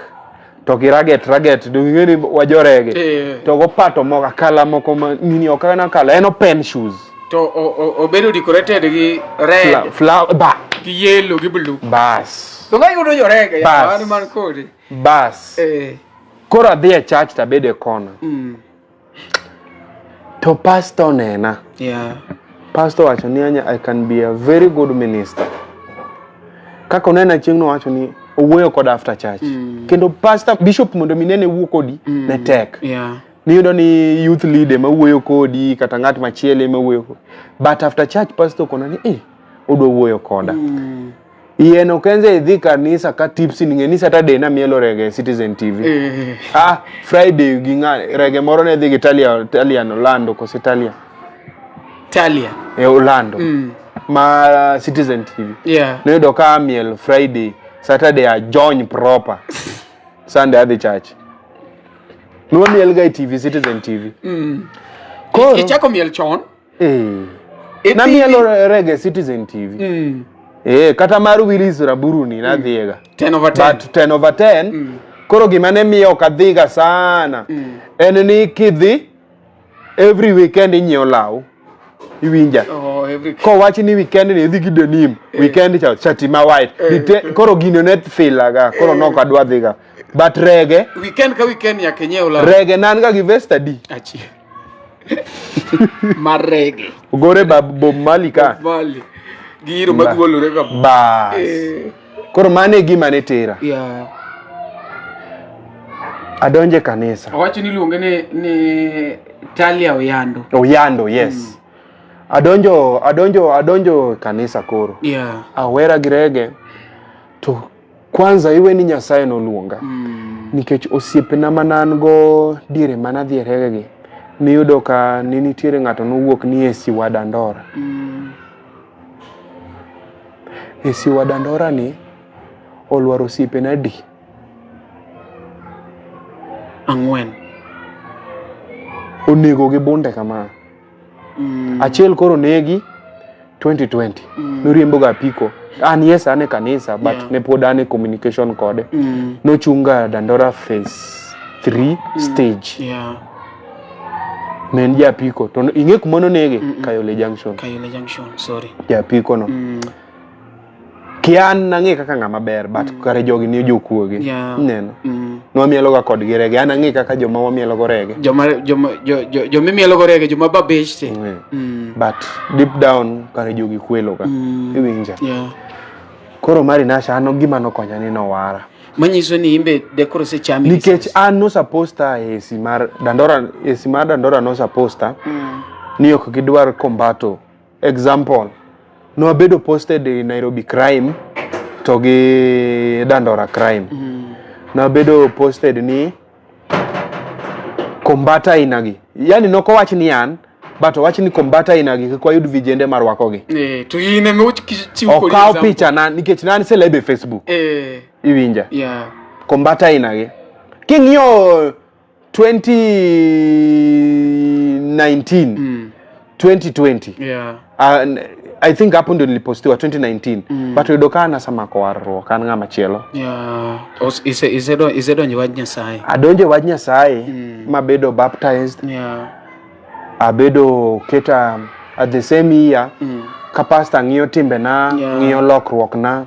To gi raget raget, do ing'e ni wajorege. Eh. To gopato moko akala moko ma nini ok en akala, en open shoes. To obedo decorated gi red, Ba. gi yellow, gi blue. Bas. To ng'a yudo jorege ya, Bas. an man kodi. Bas. Eh. Koro adhi e church to abedo e kona. To pastor onena. Pastor wacho ni anya I can be a very good minister. Kaka onena chieng' nowacho ni owuoyo koda after church. Kendo pastor bishop mondo mi nene wuo kodi ne tek. Niyudo ni youth leader ema wuoyo kodi kata ng'at machielo ema wuoyo kodi. But after church pastor okona ni eh odwa wuoyo koda. Yien ok enze idhi kanisa ka tipsy ni ng'e ni Saturday namielo rege e Citizen TV. Ah, Friday gi ng'a rege moro ne dhi gi Talia, Talian Orlando kose Talia. Talia. E Orlando. Ma Citizen TV. Noyudo ka amiel Friday, Saturday ajony proper. Sunday adhi church. Nwamiel ga e TV, Citizen TV. Koro, Ichako miel chon. Eh. Namielo rege Citizen TV. Eh, kata mar Willis Raburu ni nadhiega. 10 over 10. But 10 over 10. Koro gima ne miyo ok adhiga sana. En ni kidhi every weekend inyiewo law. Iwinja. Oh, every Kowach ni weekend ni idhi gi denim, weekend cha shati ma white. Koro gino ne filaga, koro nok adwa dhiga. But rege, weekend ka weekend nyaka inyiew law. Rege nan ga gi vest adi? Achiel. Mar rege. Ogore ba Bob Marley ka. Marley. Gi iro magwolore ga. Bas. Koro mano e gima ne tera. Adonje kanisa. Owacho ni iluonge ni Talia Oyando. Oyando, yes. Adonjo kanisa koro. Awera gi rege. To kwanza iwe ni Nyasaye noluonga. Nikech osiepena mane an go diere mane adhi e rege gi, niyudo ka ne nitiere ng'ato nowuok ni e Siwa Dandora. E Siwa Dandora ni olwaro osiepena adi? 4. Onego gi bunde kama. Achiel koro negi 2020. Noriembo ga apiko. An yes an e kanisa but ne pod an e communication kode. Nochunga Dandora phase 3 stage. Ne en ja apiko to ing'e kuma nonege? Kayole Junction. Kayole Junction, sorry. Ja apiko no. Kia an nang'e kaka ng'ama ber but kare jogi ni jokuoge. Ineno? Nwamielo ga kodgi rege. An ang'e kaka joma wamielo go rege. Joma imielo go rege, joma babechte. But deep down kare jogi kwelo ga. Iwinja? Koro Mari Nasha an gima nokonya ni nowara. Manyiso ni imbe de koro osechami Nikech an no supposta e AC mar Dandora, AC mar Dandora no supposta ni ok gidwar kombato. Example, Nwabedo posted e Nairobi crime to gi Dandora crime. Nabedo posted ni kombata aina gi. Yani nokowach ni an, but owach ni kombata aina gi kik wayud vijende marwakogi. Eh, to in ema ochiwo kodi Okaw example. picha na nikech ne an celeb e Facebook. Iwinja? Yeah. Kombata aina gi. King'iyo 2019 2020 Yeah. I think hapo ndio nilipostiwa 2019 but yudo ka nasemako warruok an ng'ama chielo. Yeah. Isedonjo wach Nyasaye. Adonjo e wach Nyasaye mabedo baptized. Abedo keta at the same year ka pastor ng'iyo timbena, ng'iyo lokruokna,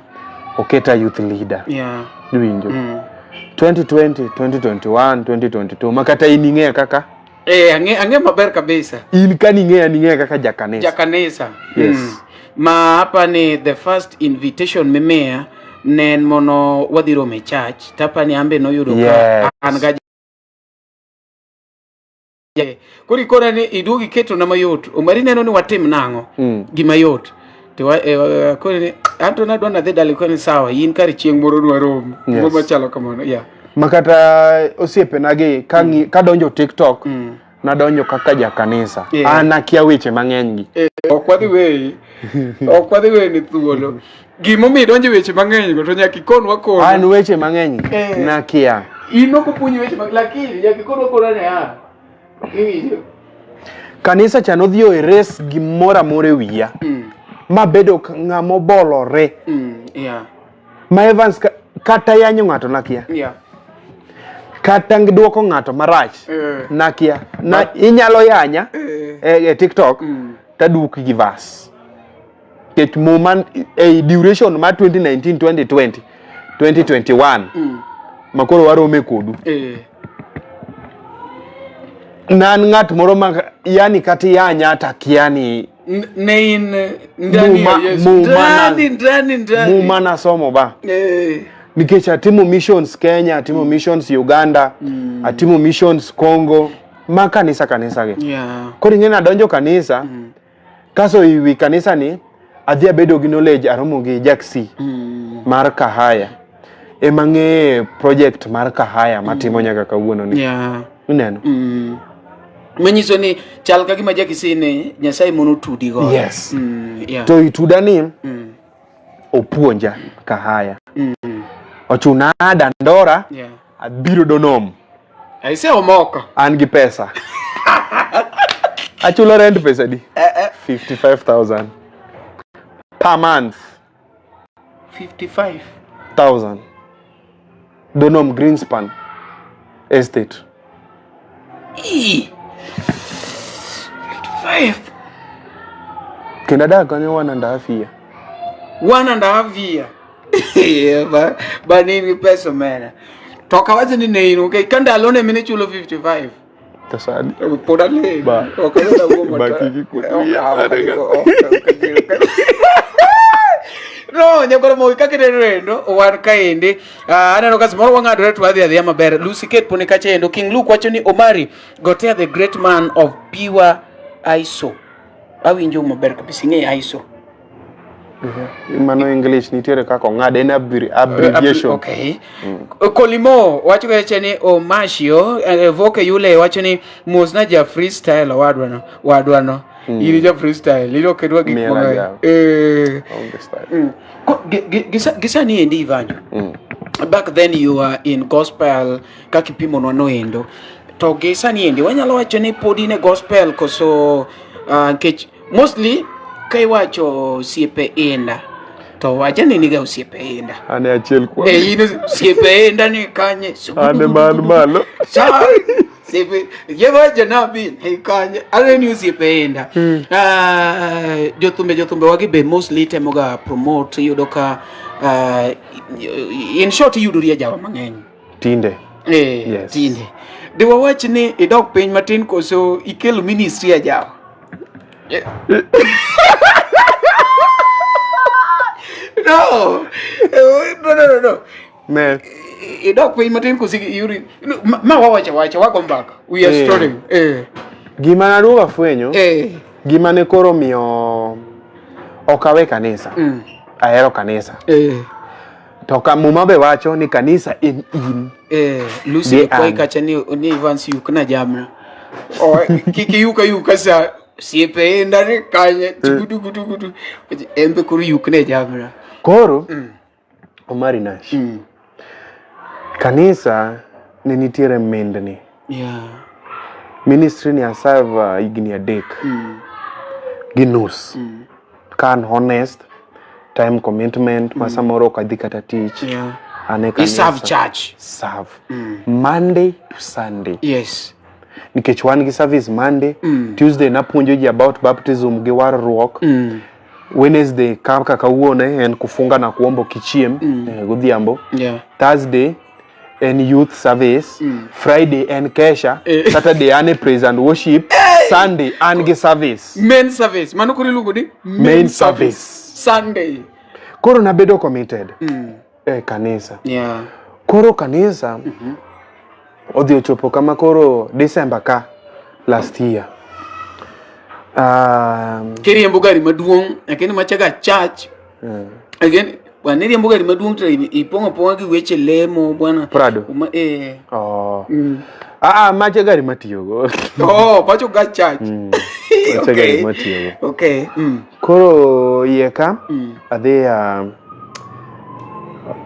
oketa youth leader. Iwinjo? 2020, 2021, 2022 ma kata in ing'eya kaka Eh, ang'e maber kabisa. In ka ning'eya ning'eya kaka jakanisa. Jakanisa. Yes. Ma hapa ni the first invitation mimiya ne en mono wadhi romo e church tapa ni ambe noyudo ka an ga koro ikona ni iduogi ketona mayot Omari neno ni watim nang'o gima yot to koro ni anto nadwa nadhi dala koni sawa in kar chieng' moro nwarom gimoro machalo kamano yeah. Ma kata osiepena gi ka kadonjo TikTok nadonjo kaka jakanisa. An akia weche mang'eny gi. Ok wadhi weyi. Ok wadhi weyi ni thuolo. Gimomiyo idonjo e weche mang'eny go to nyaka ikonwa kona. An weche mang'eny nakia. In ok opuonji weche mag lakini nyaka ikonwa kona ni a. Iwinjo? Kanisa cha nodhi o erase gimoro amora e wiya. Mabedo ng'ama obolore. Ma Evans kata yanyo ng'ato nakia. Kata duoko ng'ato marach nakia. Na inyalo yanya e TikTok taduoki gi verse. Nikech muma e duration mar 2019 2020 2021 ma koro warome kodu. Ne an ng'at moro ma yani kata yanya takia ni Ne in ndani ya Yesu. Ndani, ndani, ndani. Muma nasomo ba. Nikech atimo missions Kenya, atimo missions Uganda, atimo missions Congo, ma kanisa kanisa gi. Koro ing'e nadonjo kanisa, kaso i wi kanisa ni adhi abedo gi knowledge aromo gi Jack C mar Kahaya. Ema ng'eye project mar Kahaya matimo nyaka kawuono ni. Ineno? Manyiso ni chal ka gima Jack C ni Nyasaye mono tudi godo. Yes. To ituda ni opuonja Kahaya. Ochuna Dandora, abiro Donom. Aise omoko. An gi pesa. Achulo rent pesa di? 55,000 per month. 55,000. Donom Greenspan Estate. E. 55. Kendo adak kanyo 1.5 year. 1.5 year. Yeah, ba in gi pesa omera. To ok awach ni ne in, okay, ka ndalo ne mine chulo 55. To sani. Pod aling. Ba. Ok anyal wuo Ba matek. kik ikuot Ok, wiya. ok, ok, ok, ok. No, nyakoro mogi kaka ineno endo, wan kaendi. Aneno ka samoro wang'adore to wadhi adhiya maber. Lucy Kate poni kacha endo. King Luke wacho ni Omari Gotea the great man of pure ISO. Awinjo maber kabisa, ing'eyo ISO. Mano English nitiere kaka ong'ad en abbreviation. Okay. Kolimo wacho kacha ni Omashio, Voke Yule wacho ni mosna ja freestyle owadwano, wadwano. In ja freestyle, in ok idwa gik Miel mang'eny. ajabu. Onge style. Gisani endi Ivanyo. Back then you were in gospel kaka ipimonwa no endo. To gi sani endi wanyalo wacho ni pod in e gospel koso nikech mostly ka iwacho osiepe inda to wacha ni niga osiepe inda. An e achiel kuom. In osiepe inda ni kanye? An e man malo. Sa osiepe yewa janabi ni kanye? An ni osiepe inda. Jothumbe wagi be mostly temoga promote iyudo ka in short iyudori e jawa mang'eny. Tinde. Yes. Tinde. De wawach ni idok piny matin koso ikelo ministry e jawa? No. No, no, no, no. Ne. Idok piny matin koso iyudi no, ma wawacho awacha, wago mbaka. We are story. Gima naduogo afwenyo, gima ne koro miyo Ok awe kanisa. Ahero kanisa. To ka Muma be wacho ni kanisa en in. Lucy Gi kwayi an. kacha ni ni Evans yukna jamna. O kik iyuk ayuka sa osiepe enda ni kanye tugudu gudu gudu. En be koro yukne jamna. Koro Omari Nash. Kanisa ne nitiere mindni. Yeah. Ministry ni aserve higni 3 gi nus. Ka an honest, time commitment, ma samoro ok adhi kata tich. An e I serve kanisa. church. Serve. Monday to Sunday. Yes. Nikech wan gi service Monday, Tuesday napuonjo ji about baptism gi warruok. Wednesday kaka kawuono en kufunga na kuomba ok ichiem godhiambo. Thursday en youth service. Friday en kesha. Saturday an e praise and worship. Sunday an gi service. Main service. Mano koro iluongo ni Main service. Sunday. Koro nabedo committed e kanisa. Koro kanisa odhi ochopo kama koro December ka last year. Kiriembo gari maduong', lakini machaga church. Again, bwana iriembo gari maduong' to ipong'o apong'a gi weche lemo bwana. Prado. Oh. Ah, macha gari matiyogo. Oh, pacho ga church. Macha gari matiyogo. Okay. Koro yie ka adhi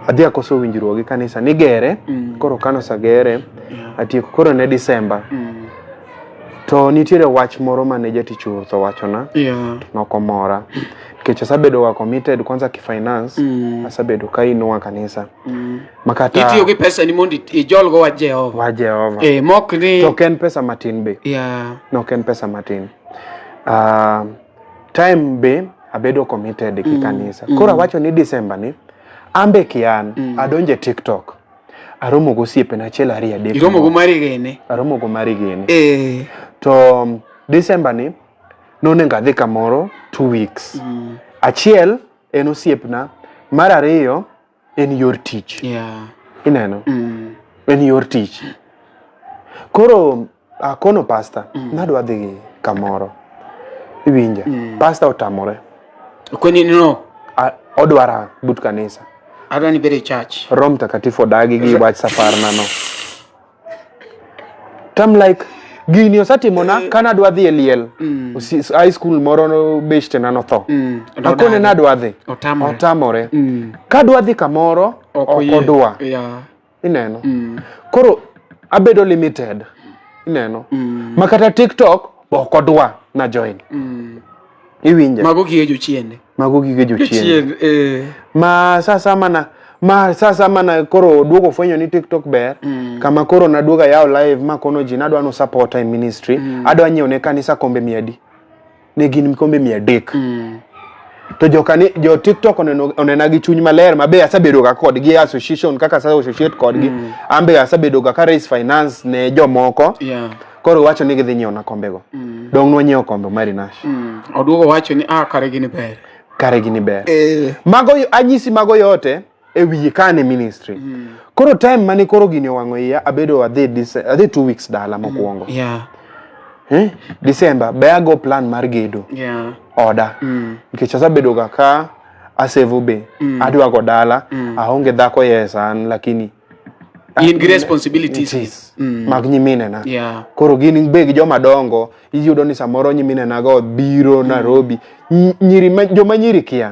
adhi akoso winjruok gi kanisa ni gere. Koro kano osegere atieko koro ne December. To nitiere wach moro mane jatich Ruoth owachona. Nokomora. Nikech asebedo ga committed kwanza ki finance, asebedo ka inua kanisa. Makata Itiyo gi pesa ni mondo ijolgo wach Jehova. Wach Jehova. Mok ni To ok en pesa matin be. Nok en pesa matin. Time be abedo committed gi kanisa. Koro awacho ni December ni ambe kian adonje TikTok. Aromo go osiepena 1 2 3. Iromo go mari gene. Aromo go mari gene. To December ni nonego adhi kamoro 2 weeks. Achiel en osiepna, mar ariyo en yor tich. Ineno? En yor tich. Koro akono pastor, nadwa dhi kamoro. Iwinja? Pastor otamore. Okoni no. Odwara but kanisa. Adwa ni bed e church. Roho Mtakatifu odagi gi wach safar na no. Tam like gini osetimona kana adwa dhi e liel. High school moro no beste na notho. Akone nadwa dhi. Otamore. Otamore. Kadwa dhi kamoro ok odwa. Ineno. Koro abedo limited. Ineno. Makata TikTok ok odwa na join. Iwinja? Mago gige jochiende. Mago gige jochiende. Ma sasa mana ma sasa mana koro duogo fwenyo ni TikTok ber. Kama koro naduoga yawo live ma kono ji nadwa no support e ministry. Adwa nyiewo ne kanisa kombe 100. Ne gin kombe 300. To jo TikTok onena gi chuny maler ma be asebedo ga kodgi association kaka asa associate kodgi. An be asebedo ga ka raise finance ne jomoko. Koro wacho ni gidhi nyiewo na kombego. Dong' nwanyiewo kombe Mari Nash. Oduogo wacho ni kare gini ber. Kare gini ber. Mago anyisi mago yote e wiye kane ministry. Koro time mane koro gini owang'o iya abedo adhi 2 weeks dala mokwongo. December be ago plan mar gedo. Oda. Nikech asebedo ga ka asevo be. Adwa go dala. Aonge dhako yes an lakini in gi responsibilities mag nyiminena. Koro gin be gi joma dongo iyudo ni samoro nyiminena go biro Nairobi. Nyiri joma nyiri kia.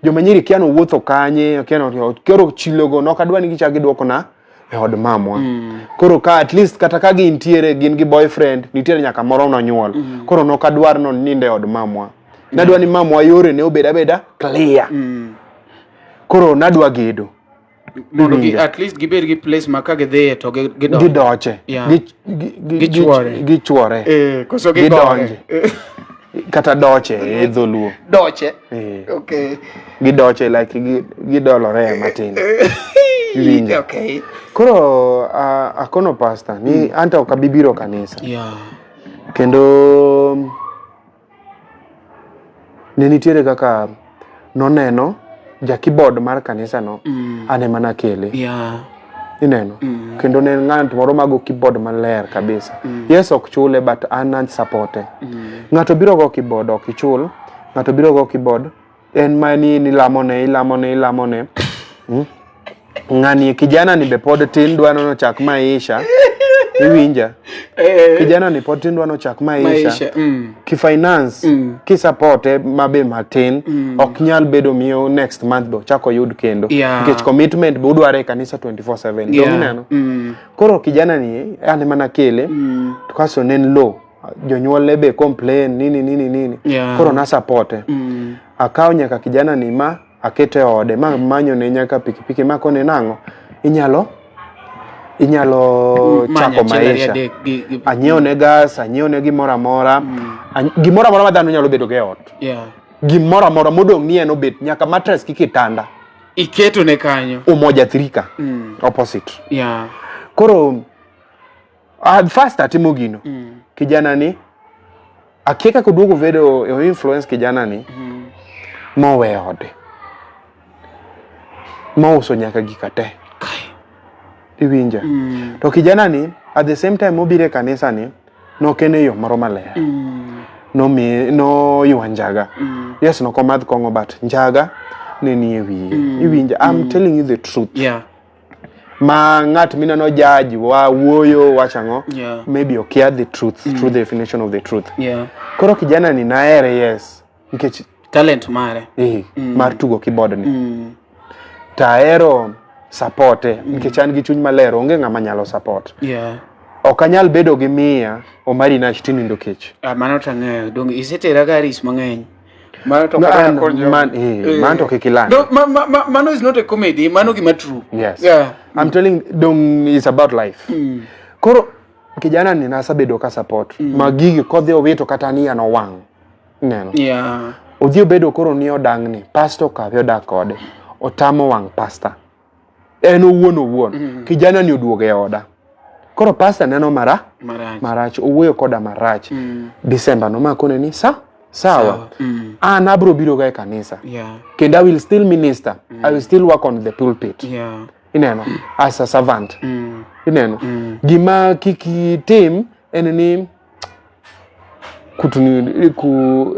Joma nyiri kia no wuotho kanye, kia no koro chilogo nok adwa ni gichak giduokona e od mamwa. Koro ka at least kata ka gintiere gin gi boyfriend, nitiere nyaka moro nonyuol. Koro nok adwar no ninde od mamwa. Nadwa ni mamwa yore ne obed abeda clear. Koro nadwa gedo. Mondo gi at least gibed gi place ma ka gidhiye to gidoche. Gichuore. Gichuore. Koso gidonje. Kata doche e dholuo. Doche. Okay. Gidoche like gidolore matin. Iwinjo. Okay. Koro akono pastor ni anta ok abi biro kanisa. Kendo ne nitiere kaka noneno ja keyboard mar kanisa no an ema nakele. Ineno. Kendo ne en ng'at moro mago keyboard maler kabisa. Yes ok chule but an an supporte. Ng'ato biro go keyboard ok ichul, ng'ato biro go keyboard En ma ni ilamone ilamone ilamone. Ng'ani kijana ni be pod tin dwa nochak maisha. Iwinja? Eh. Kijana ni pod tin dwa nochak maisha. Maisha. Ki finance, ki support mabe matin, ok nyal bedo miyo next month be ochak oyud kendo. Nikech commitment be udware e kanisa 24/7. Dong' ineno? Koro kijana ni an ema nakele, to kasto ne en low. Jonyuolne be complain nini nini nini. Koro na supporte. Akawo nyaka kijana ni ma akete e ode ma manyone nyaka pikipiki ma kone nang'o inyalo chako maisha. Anyiewo ne gas, anyiewo ne gimoro amora. Gimoro amora ma dhano nyalo bedo go e ot. Gimoro amora modong' ni en obet nyaka mattress gi kitanda. Iketo ne kanyo. Umoja Thirika. Opposite. Koro first atimo gino. Kijana ni akia kaka oduogo bedo o influence kijana ni mowe ode. Mouso nyaka gika te. Iwinja? To kijana ni at the same time mobiro e kanisa ni nok en e yo moro maler. Nomi noywa njaga. Yes, nok omadh kong'o but njaga ne nie wiye. Iwinja? I'm telling you the truth. Ma ng'at mineno judge wa wuoyo wacho ang'o? Maybe okia the truth, true definition of the truth. Koro kijana ni nahere, yes, nikech talent mare. Mar tugo keyboard ni. To ahero supporte nikech an gi chuny maler, onge ng'ama nyalo support. Ok anyal bedo gi 100 Omari Nash tinindo kech. Mano to ang'eyo, donge isetera ga aris mang'eny. Mano to No, kata an- konyo. man, mano to kik iland. No, mano is not a comedy, mano gima true. Yes. I'm telling dong it's about life. Koro kijana ni nasebedo ka support. Ma gigi kodhi owito kata ni an owang'. Neno. Odhi obedo koro ni odang'ni, pastor okawe odak kode. Otamo wang' pastor. En owuon owuon. Kijana ni oduogo e oda. Koro pastor neno marach, owuoyo koda marach. December no makone ni sa sawa. An abro biro ga e kanisa. Kendo I will still minister. I will still work on the pulpit. Ineno, as a servant. Ineno. Gima kik itim en ni kutuni ku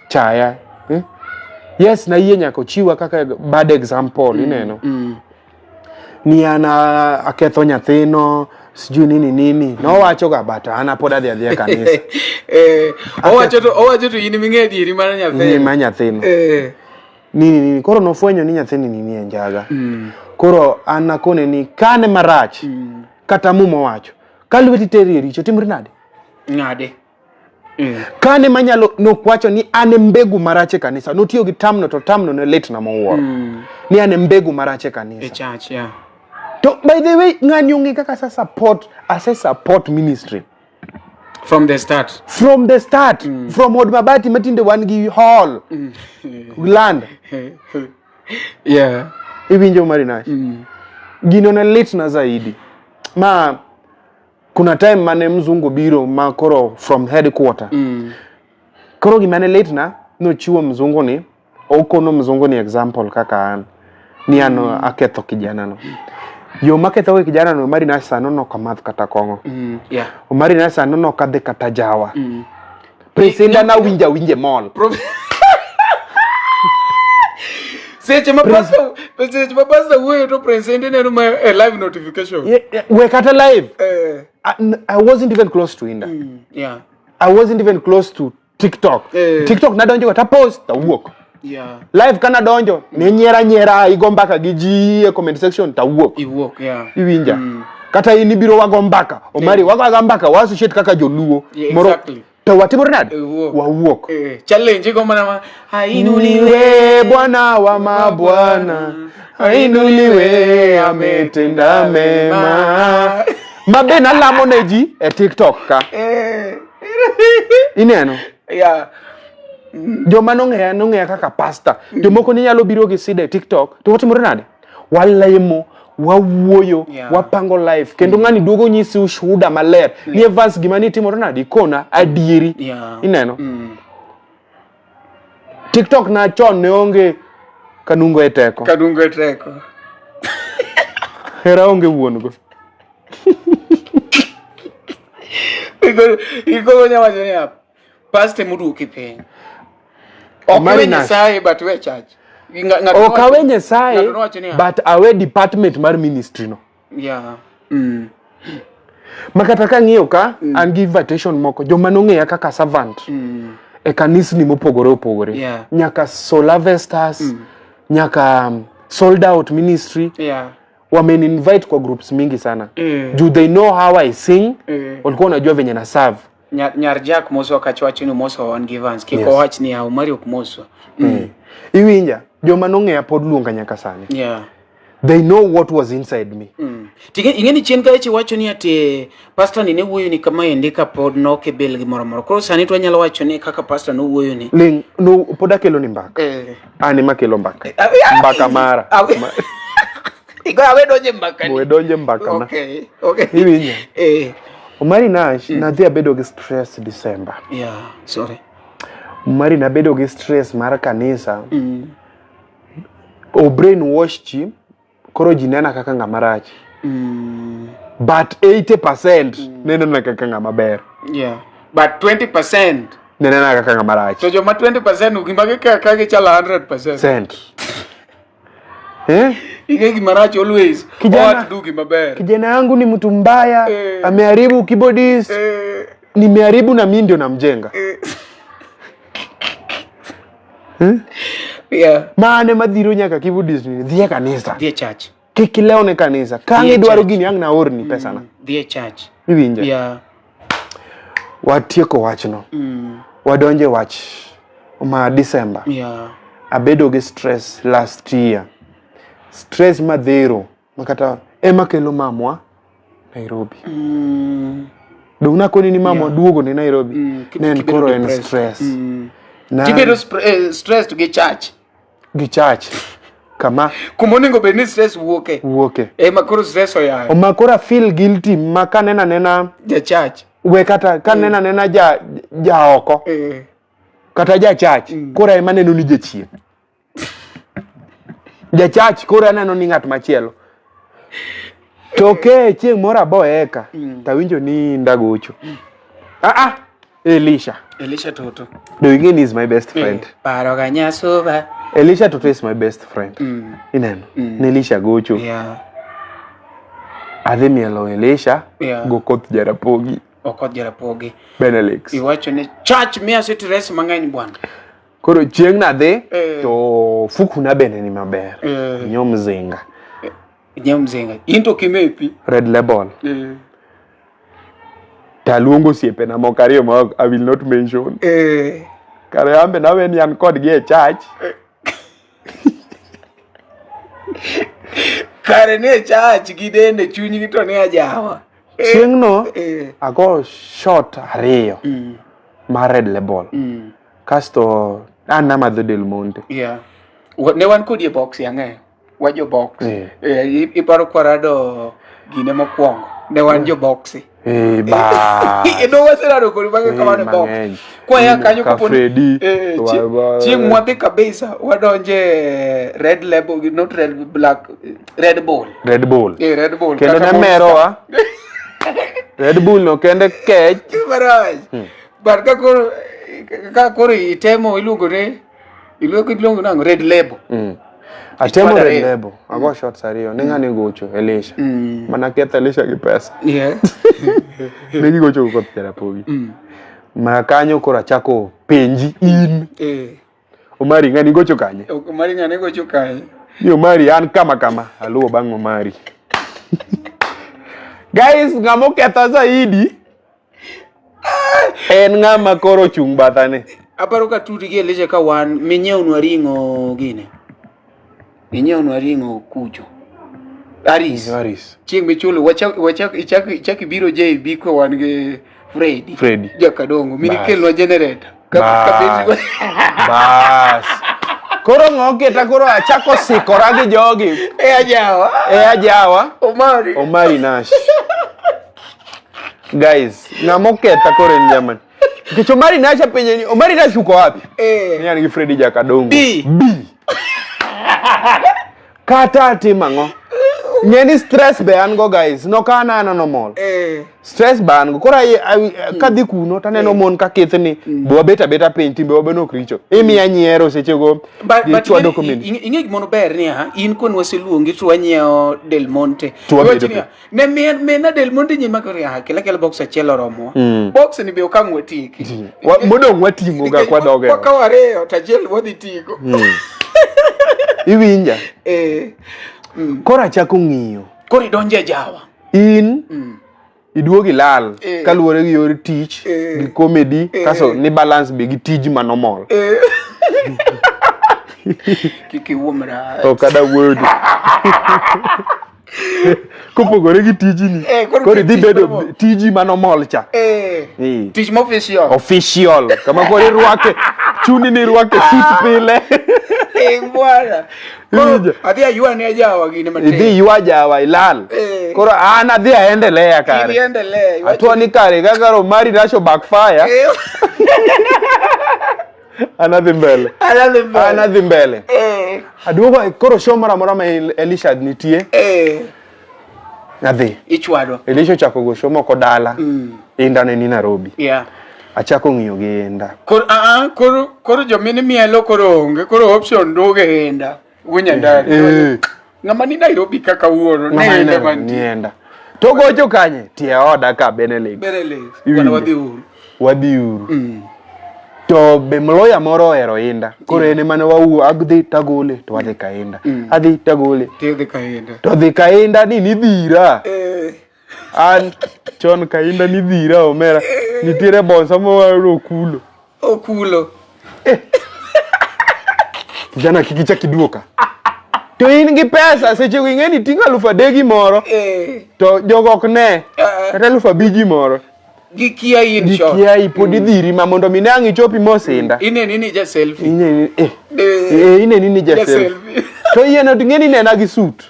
chaya. Yes, na yie nyaka ochiwa kaka bad example, ineno. Ni an aketho nyathino, sijui nini nini. Nowacho ga but an pod adhi adhiya kanisa. Owacho to in ming'e dieri mar nyathino. Ni mar nyathino. Nini nini. Koro nofwenyo ni nyathini ni nie njaga. Koro an nakone ni kane marach, kata Muma owacho, ka lweti teri e richo, timri nade? Ng'ade. Kane manyalo nokwacho ni an e mbegu marach e kanisa. Notiyo gi tamno to tamno ne litna mowuoro. Ni an e mbegu marach e kanisa. E church, yeah. To by the way, ng'ani ong'e kaka ase support ministry. From the start. From the start. From Od Mabati matinde wan gi hall. Land. Iwinjo Marinash? Gino ne litna zaidi. Ma kuna time mane mzungu biro ma koro from headquarter. Koro gima ne litna, nochiwo mzungu ni, okono mzungu ni example kaka an. Ni an aketho kijana no. Yo maketho go kijana no, Omari Nash sano nok amadh kata kong'o. Omari Nash sano nok adhi kata jawa. Presinda na winja winje mall. Seche ma pastor wuoyo to president neno ma e live notification. Yeah, yeah, we kata live. I wasn't even close to Inda. I wasn't even close to TikTok. TikTok nadonjo kata post tawuok. Live kana donjo ne nyiera nyiera igo mbaka gi ji e comment section tawuok. Iwuok, yeah. Iwinja. Kata in ibiro wago mbaka. Omari wago mbaka wa associate kaka joluo. Moro To watimore nade? Wawuok. Challenge go mana ma ainuliwe Bwana wa mabwana, ainuliwe ametenda mema. Mabe nalamo ne ji e TikTok ka. Ineno? Joma nong'eya kaka pastor. Jomoko ne nyalo biro gi sida e TikTok. To watimore nade? Walemo, wawuoyo, wapango live. Kendo ng'ani duogo nyisi ushuhuda maler. Ni Evans gima ni timore nade? Ikona adieri. Ineno? TikTok na chon ne onge Kanungo e teko. Kanungo e teko. Hera onge wuon go. Iko nya wacho niya, pastor moduoki piny. Ok iwe Nyasaye but we church. Ok awe Nyasaye but awe department mar ministry no. Yeah. Ma kata kang'iyo ka an gi invitation moko joma nong'eya kaka servant e kanisni mopogore opogore. Nyaka Solar Vestas, nyaka Sold Out Ministry. Wamen invite kwa groups mingi sana. Do they know how I sing? Walikuwa wanajua venye na serve. Nyar Jack moswa kacha ni moswa wan gi Vance. Kik owach ni yaw Mario ok moswa. Iwinja, joma nong'eya pod luonga nyaka sani. They know what was inside me. Ing'e ni chien kacha iwacho ni ati pastor ni ne wuoyo ni kama endi kapod nok e bel gimoro moro. Koro sani to wanyalo wacho ni kaka pastor nowuoyo ni. Ling, no, pod akelo ni mbaka. An ema akelo mbaka. Mbaka mara. Igo awe donje mbaka ni. We donje mbaka na. Okay, okay. Iwinja. Omari Nash, nadhi abedo gi stress December. Yeah, sorry. Omari nabedo gi stress mar kanisa. O brainwash chi, koro ji nena kaka ng'ama rach. But 80% nenona kaka ng'ama ber. Yeah. But 20% nenena kaka ng'ama rach. To joma 20% gima gika gichalo 100%. Cent. Ing'e gima rach always. Kijana, Owach du gima ber. Kijana yangu ni mtu mbaya, ameharibu keyboardist. Nimeharibu na mimi ndio namjenga. Mane madhiro nyaka keyboardist ni dhi e kanisa. Dhi e church. Kik ilewne kanisa. Ka Dhi e idwaro church. gini ang' naorni pesana. Dhi e church. Iwinja? Watieko wachno. Wadonje wach ma December. Abedo gi stress last year. Stress madhero makata ema kelo mamwa Nairobi. Dong nakoni ni mamwa duogo ni Nairobi. Ne en Kibedo koro en depressed. stress. Tibedo stressed gi church. Gi church. Kama kuma onego bed ni stress wuoke. Wuoke. Ema koro stress oyayo. Oma koro feel guilty ma kanena nena ja church. We kata kanena nena ja oko. Kata ja church. Koro ema neno ni jachien. Ja church koro aneno ni ng'at machielo. To ke chieng' moro aboeka, tawinjo ni ndagocho. Elisha. Elisha Toto. Do you mean is my best friend? Paro ga nyasuba. Elisha Toto is my best friend. Ineno. Ni Elisha gocho. Adhi mielo Elisha go koth Jarapogi. Okoth Jarapogi. Benelix. Iwacho ni church miya stress mang'eny bwana. Koro chieng' nadhi to fukuna bende ni maber. Nyiew mzinga. Nyiew mzinga. In to kimepi? Red Label. Taluongo osiepena moko ariyo ma I will not mention. Kare ambe nawe ni an kodgi e church. Kare ni e church gi dende chunygi to ni ajawa. Chieng'no ago shot ariyo mar Red Label. Kasto an namadho Del Monte. Yeah. Ne wan kodi e box ang'eyo. Wajo box. Iparo kwarado gine mokwongo. Ne wan jo boxi. Ba. No waserado kodi bang'e kamano e box. Mang'eny. Kwa kanyo Ka kopo Freddy, chieng' mwadhi kabisa wadonje Red Label, not Red Black, Red Bull. Red Bull. Red Bull. Kendo Kata ne merowa. Red Bull no kende kech. Marach. But ka koro itemo iluongo ne iluongo nang'o Red Label. Atemo Shot Red ariyo. Label. Ago shots ariyo. Ne ng'ane gocho Elisha. Mana ketho Elisha gi pesa. Ne gigocho go koth Jarapogi. Ma kanyo koro achako penji in. Omari ng'ani gocho kanye? Omari ng'ani gocho kanye? Ni Omari an kama kama. Aluwo bang' Omari. Guys, ng'ama oketha zaidi en ng'ama koro ochung' bathane. Aparo ka tudi gi Elisha ka wan minyiewnwa ring'o gine. Inyiewnwa ring'o kucho. Aris. Aris. Chieng' michulo ichak ibiro JB ka wan gi Freddy. Freddy. Jakadongo. Mini Bas. kelnwa generator. Bas. Bas. Koro ng'o keta koro achako sikora gi jogi. E ajawa. E ajawa. Omari. Omari Nash. Guys, ng'ama oketha koro en jamani. Nikech Omari Nash apenje ni Omari Nash uko wapi? Ni an gi Freddy Jakadongo. B. B. Kata atimo ang'o? Ng'e ni stress be an go guys, noka an ana normal. Stress be an go. Koro kadhi kuno taneno mon ka kethni, be wabet abeta piny, timbe wa be nok richo. Imiya nyiero sechego, But chwado comedy. ing'e gimono ber niya, in kon waseluongi to wanyiewo Del Monte. To wabedo Iwacho niya, ne mena Del Monte nyima koro ah, kela kela box achiel oromowa. Box ni be okang' watieki. Modong' wating'o ga kwadoge. Wakawo ariyo to achiel wadhi tigo. Iwinja? Koro achako ng'iyo. Koro idonjo e jawa. In iduogi lal kaluwore gi yor tich gi comedy kaso ni balance be gi tij manomol. Kik iwuo marach. Ok ada wuoyo di. Kopogore gi tijini. Koro Koro idhi tich bedo manomol. tiji manomol cha. Tich ma official. Official. Kama koro irwake chuni ni irwake suit pile. Bwana. Koro Iwinjo? adhi aywane ajawa gini matin. Idhi ywa jawa ilal. Koro an adhi aendelea kare. Iendelee. Atwa ni kare kaka Romari Rasho backfire. An adhi mbele. Anadhi mbele. An adhi mbele. Aduogo koro show moro amora ma Elisha nitie. Adhi. Ichwado. Elisha ochako go show moko dala. Inda ne ni Nairobi. Achako ng'iyo gi Inda. Koro koro koro jomine mielo koro onge, koro option duoge Inda. Wunyandari. Ng'ama ni Nairobi kaka wuoro, ne Ng'ama Inda ni mantie. Inda. To gocho kanye? Tie oda ka Benelix. Benelix. Iwinjo. Bwana wadhi uru. Wadhi uru. To be mloya moro ohero Inda. Koro en ema ne wawuo adhi tagole to wadhi ka Inda. Adhi tagole. Tidhi ka Inda. To dhi ka Inda ni nidhira. An chon ka Inda nidhira omera. Nitiere bonsa mowaro okulo. Okulo. Kijana kik ichak iduoka. To in gi pesa seche go ing'e ni iting'o 3000 moro. To jogo ok ne. Kata 5000 moro. Gikia in short. Gikiai pod idhiri ma mondo mi ne ang' ichopi mosinda. Ineni ni ja selfie. Ineni ineni ni ja Ja selfie. selfie. To iye no ting'e ni nena gi suit.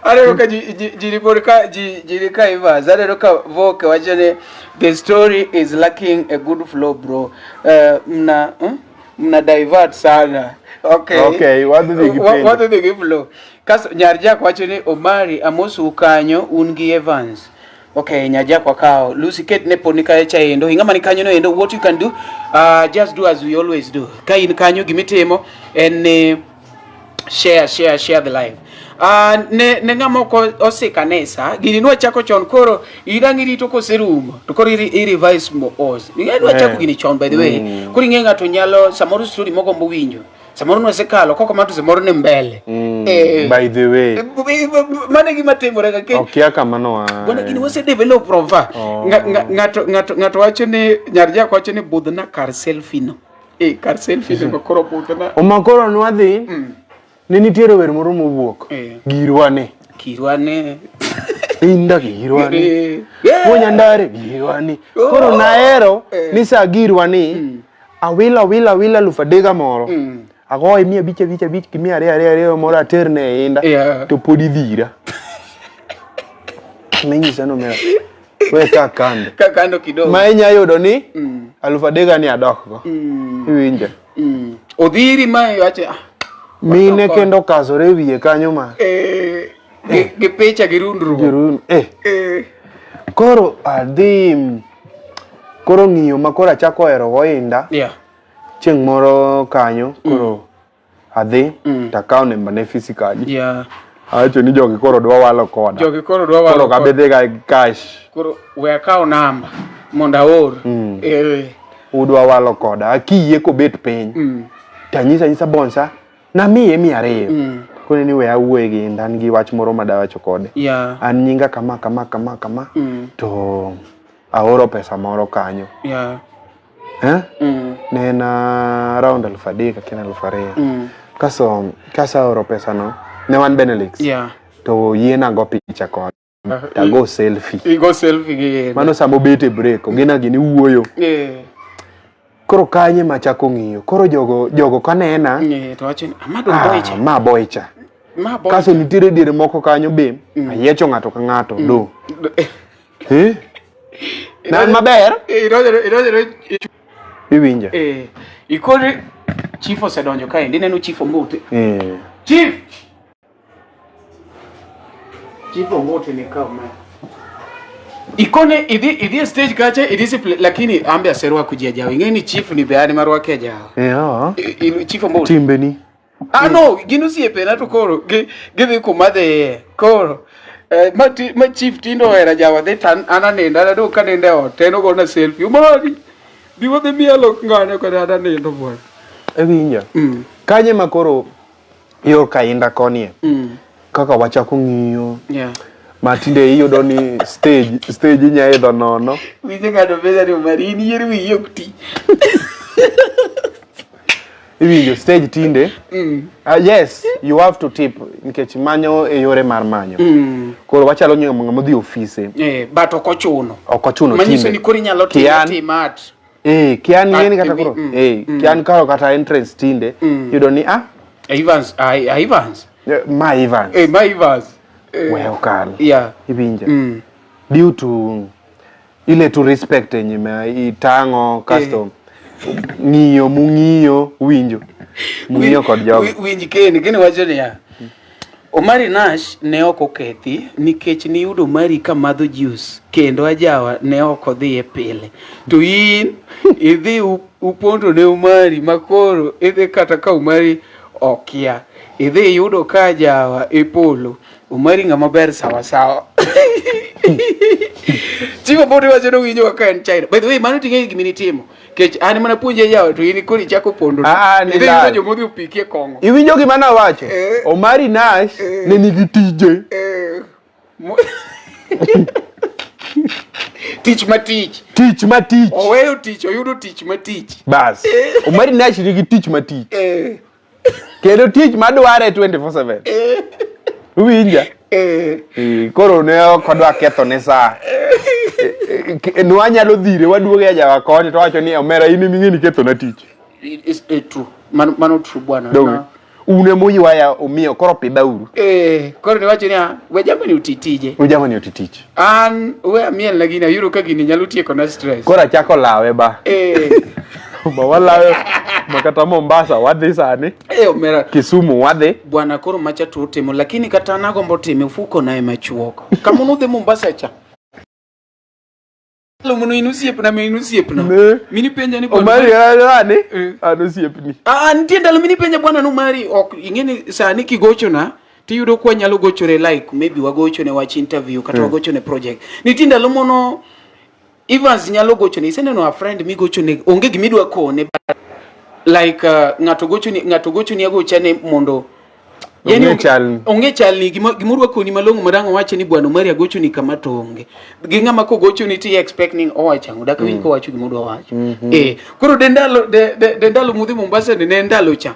Aneno ka ji report ka ji ka Ivas. Aneno ka Voke wacho ni the story is lacking a good flow bro. Mna divert sana. Okay. Okay, wadhi dhi gi penjo. Wadhi dhi gi flow. Kasto Nyar Jack wacho ni Omari amosu kanyo un gi Evans. Okay, Nyar Jack wakawo. Lucy ket ne pod ni kae cha endo. Ing'ama ni kanyo no endo what you can do, just do as we always do. Ka in kanyo gimitimo en ni share share share the live. Ne ng'ama ok osi kanisa, gini nwachako chon koro idang' irito koserumo to koro i revise mos. Ing'e nwachako gini chon by the way. Koro ing'e ng'ato nyalo samoro story mogombo winjo. Samoro nwasekalo koko mato samoro ni mbele. By the way. Mano e gima timore ga ke. Okia kama noa. Bwana gini wase develop from far. Ng'ato wacho ni Nyar Jack wacho ni budhna kar selfie no. Kar selfie no koro budhna. Oma koro nwadhi. Ne nitiere wer moro mowuok. Girwa ne. Girwa ne. Inda girwa ne. Wuonya ndare girwa ne. Koro nahero ni sa girwa ni awila awila awila 3000 moro. Agoye 500 500 5 gi 200 200 moro aterne e Inda. To pod idhira. Minyisa no mera. We ka kando. Ka kando kidogo. Ma inya yudo ni 3000 ni adok go. Iwinjo. Odhiri ma iwacho. Mine kendo okasore wiye kanyo ma. Gi picha gi rundruok. Koro adhi koro ng'iyo ma koro achako hero go Inda. Chieng' moro kanyo koro adhi takawo namba ne physically. Awacho ni jogi koro dwa walo koda. Jogi koro dwa walo Koro koda. kabedhi ga cash. Koro we akaw namba mondo aor. Udwa walo koda. Akiyie kobet piny. Tanyisa anyisa bonsa namiye 200. Kone ni we awuoye gi Inda an gi wach moro madawacho kode. An nyinga kama kama kama kama. To aoro pesa moro kanyo. Ne en around 3000 akia 2000. Kaso kasaoro pesa no ne wan Benelix. To yiena go picha kode. Tago selfie. Igo selfie gi Inda. Mano sama obet e break, ogena gini wuoyo. Koro kanye machako ng'iyo. Koro jogo kanena. To wacho ni ama dong boy cha. Ma boy cha. Ma boy. Kaso nitiere diere moko kanyo be ayiecho ng'ato ka ng'ato do. Na maber? Iwinjo. Ikoni Chief osedonjo kaendi, ineno Chief Ombuti. Eh. Chief! Chief Ombuti ni ka omera. Ikone idhi e stage kacha i discipline lakini ambe aserwako ji ajawa. Ing'e ni chief ni be an marwake ajawa. Eh, oh. Chief Ombuti. Timbeni. Ah no, gin osiepena to koro gidhi kuma dhiye. Koro eh, ma chief tindo ohero ajawa dhi to an anindo, an adong' kanindo e ot to en ogona selfie. Omari, bi wadhi mielo ng'ane kod an anindo bwana. Iwinjo? Kanye ma koro yor kainda konie. Kaka wachako ng'iyo. Yeah. Ma tinde iyudo ni stage inya idho nono. Winjo ng'ato penja ni Omari in yier wiyi ok ti. Iwinjo stage tinde. Yes, you have to tip nikech manyo e yore mar manyo. Koro wachalo ng'ama modhi ofise. Eh, but ok ochuno. Ok ochuno Manyiso tinde. ni koro inyalo timo Kian- tima at. Eh, kian ng'eni kata koro. Eh, kian koro kata entrance tinde. Iyudo ni ah, Evans, ah, Evans. Ma Evans. Eh, ma Evans. We okal. Yeah. Iwinjo. Due to ile to respect e nyime itang'o kasto ng'iyo mung'iyo winjo. Mung'iyo kod jogo. Winj Ken wacho niya. Omari Nash ne ok okethi nikech niyudo Omari ka madho juice kendo ajawa ne ok odhiye pile. To in idhi upondo ne Omari makoro idhi kata ka Omari okia. Idhi iyudo ka ajawa e polo. Omari ng'ama ber sawa sawa. Chiwo bodi wacho ni winjo ka en China. By the way, mano ting'e gima nitimo. Kech an mana puonje yawa to in koro ichako pondo. Ah, ni Idhi yudo lal. jomodhi opikie kong'o. Iwinjo gima nawacho? Omari Nash ne nigi tije. Tich matich. Tich matich. Oweyo tich, oyudo tich matich. Bas. Omari Nash nigi tich matich. Kendo tich madware 24/7. Uwinja? Koro ne ok odwa ketho ne saa. Nwanyalo dhire waduoge ajawa koni to wacho ni omera in ema ing'e ni ketho na tich. It's true. Mano true bwana. Donge? Un ema uywaya omiyo koro pidha uru. Koro niwacho niya, we jamani oti tije. We jamani oti tich. An we amiel na gini ayudo ka gini nyalo tieko na stress. Koro achako lawe ba. Ba walawe ma kata Mombasa wadhi sani. Omera. Kisumu wadhi. Bwana koro macha to utimo lakini kata an agombo time ufuko naye machuok. Kamano udhi Mombasa cha. Mono in osiepna, min osiepna. Ne. Mini penja ni bwana. Omari ani? An osiepni. Ah, nitie ndalo mini penja bwana no Omari ok ing'e ni sani kigochona tiyudo kwa nyalo gochore like maybe wagochone wach interview kata wagochone project. Nitie ndalo mono Evans nyalo gochone, iseneno a friend migochone onge gimidwa kone but like ng'ato gochoni ng'ato gochoni agocha ni mondo Yani Ong'e chalni. Ong'e chalni gimoro koni malong'o marang' owacho ni bwana Omari agochoni kama to onge. Gi ng'ama kogochoni ti expect ni owacho ang'o dak winj kowacho gima odwa wacho. Koro de ndalo de ndalo mudhi Mombasa ni ne ndalo cha.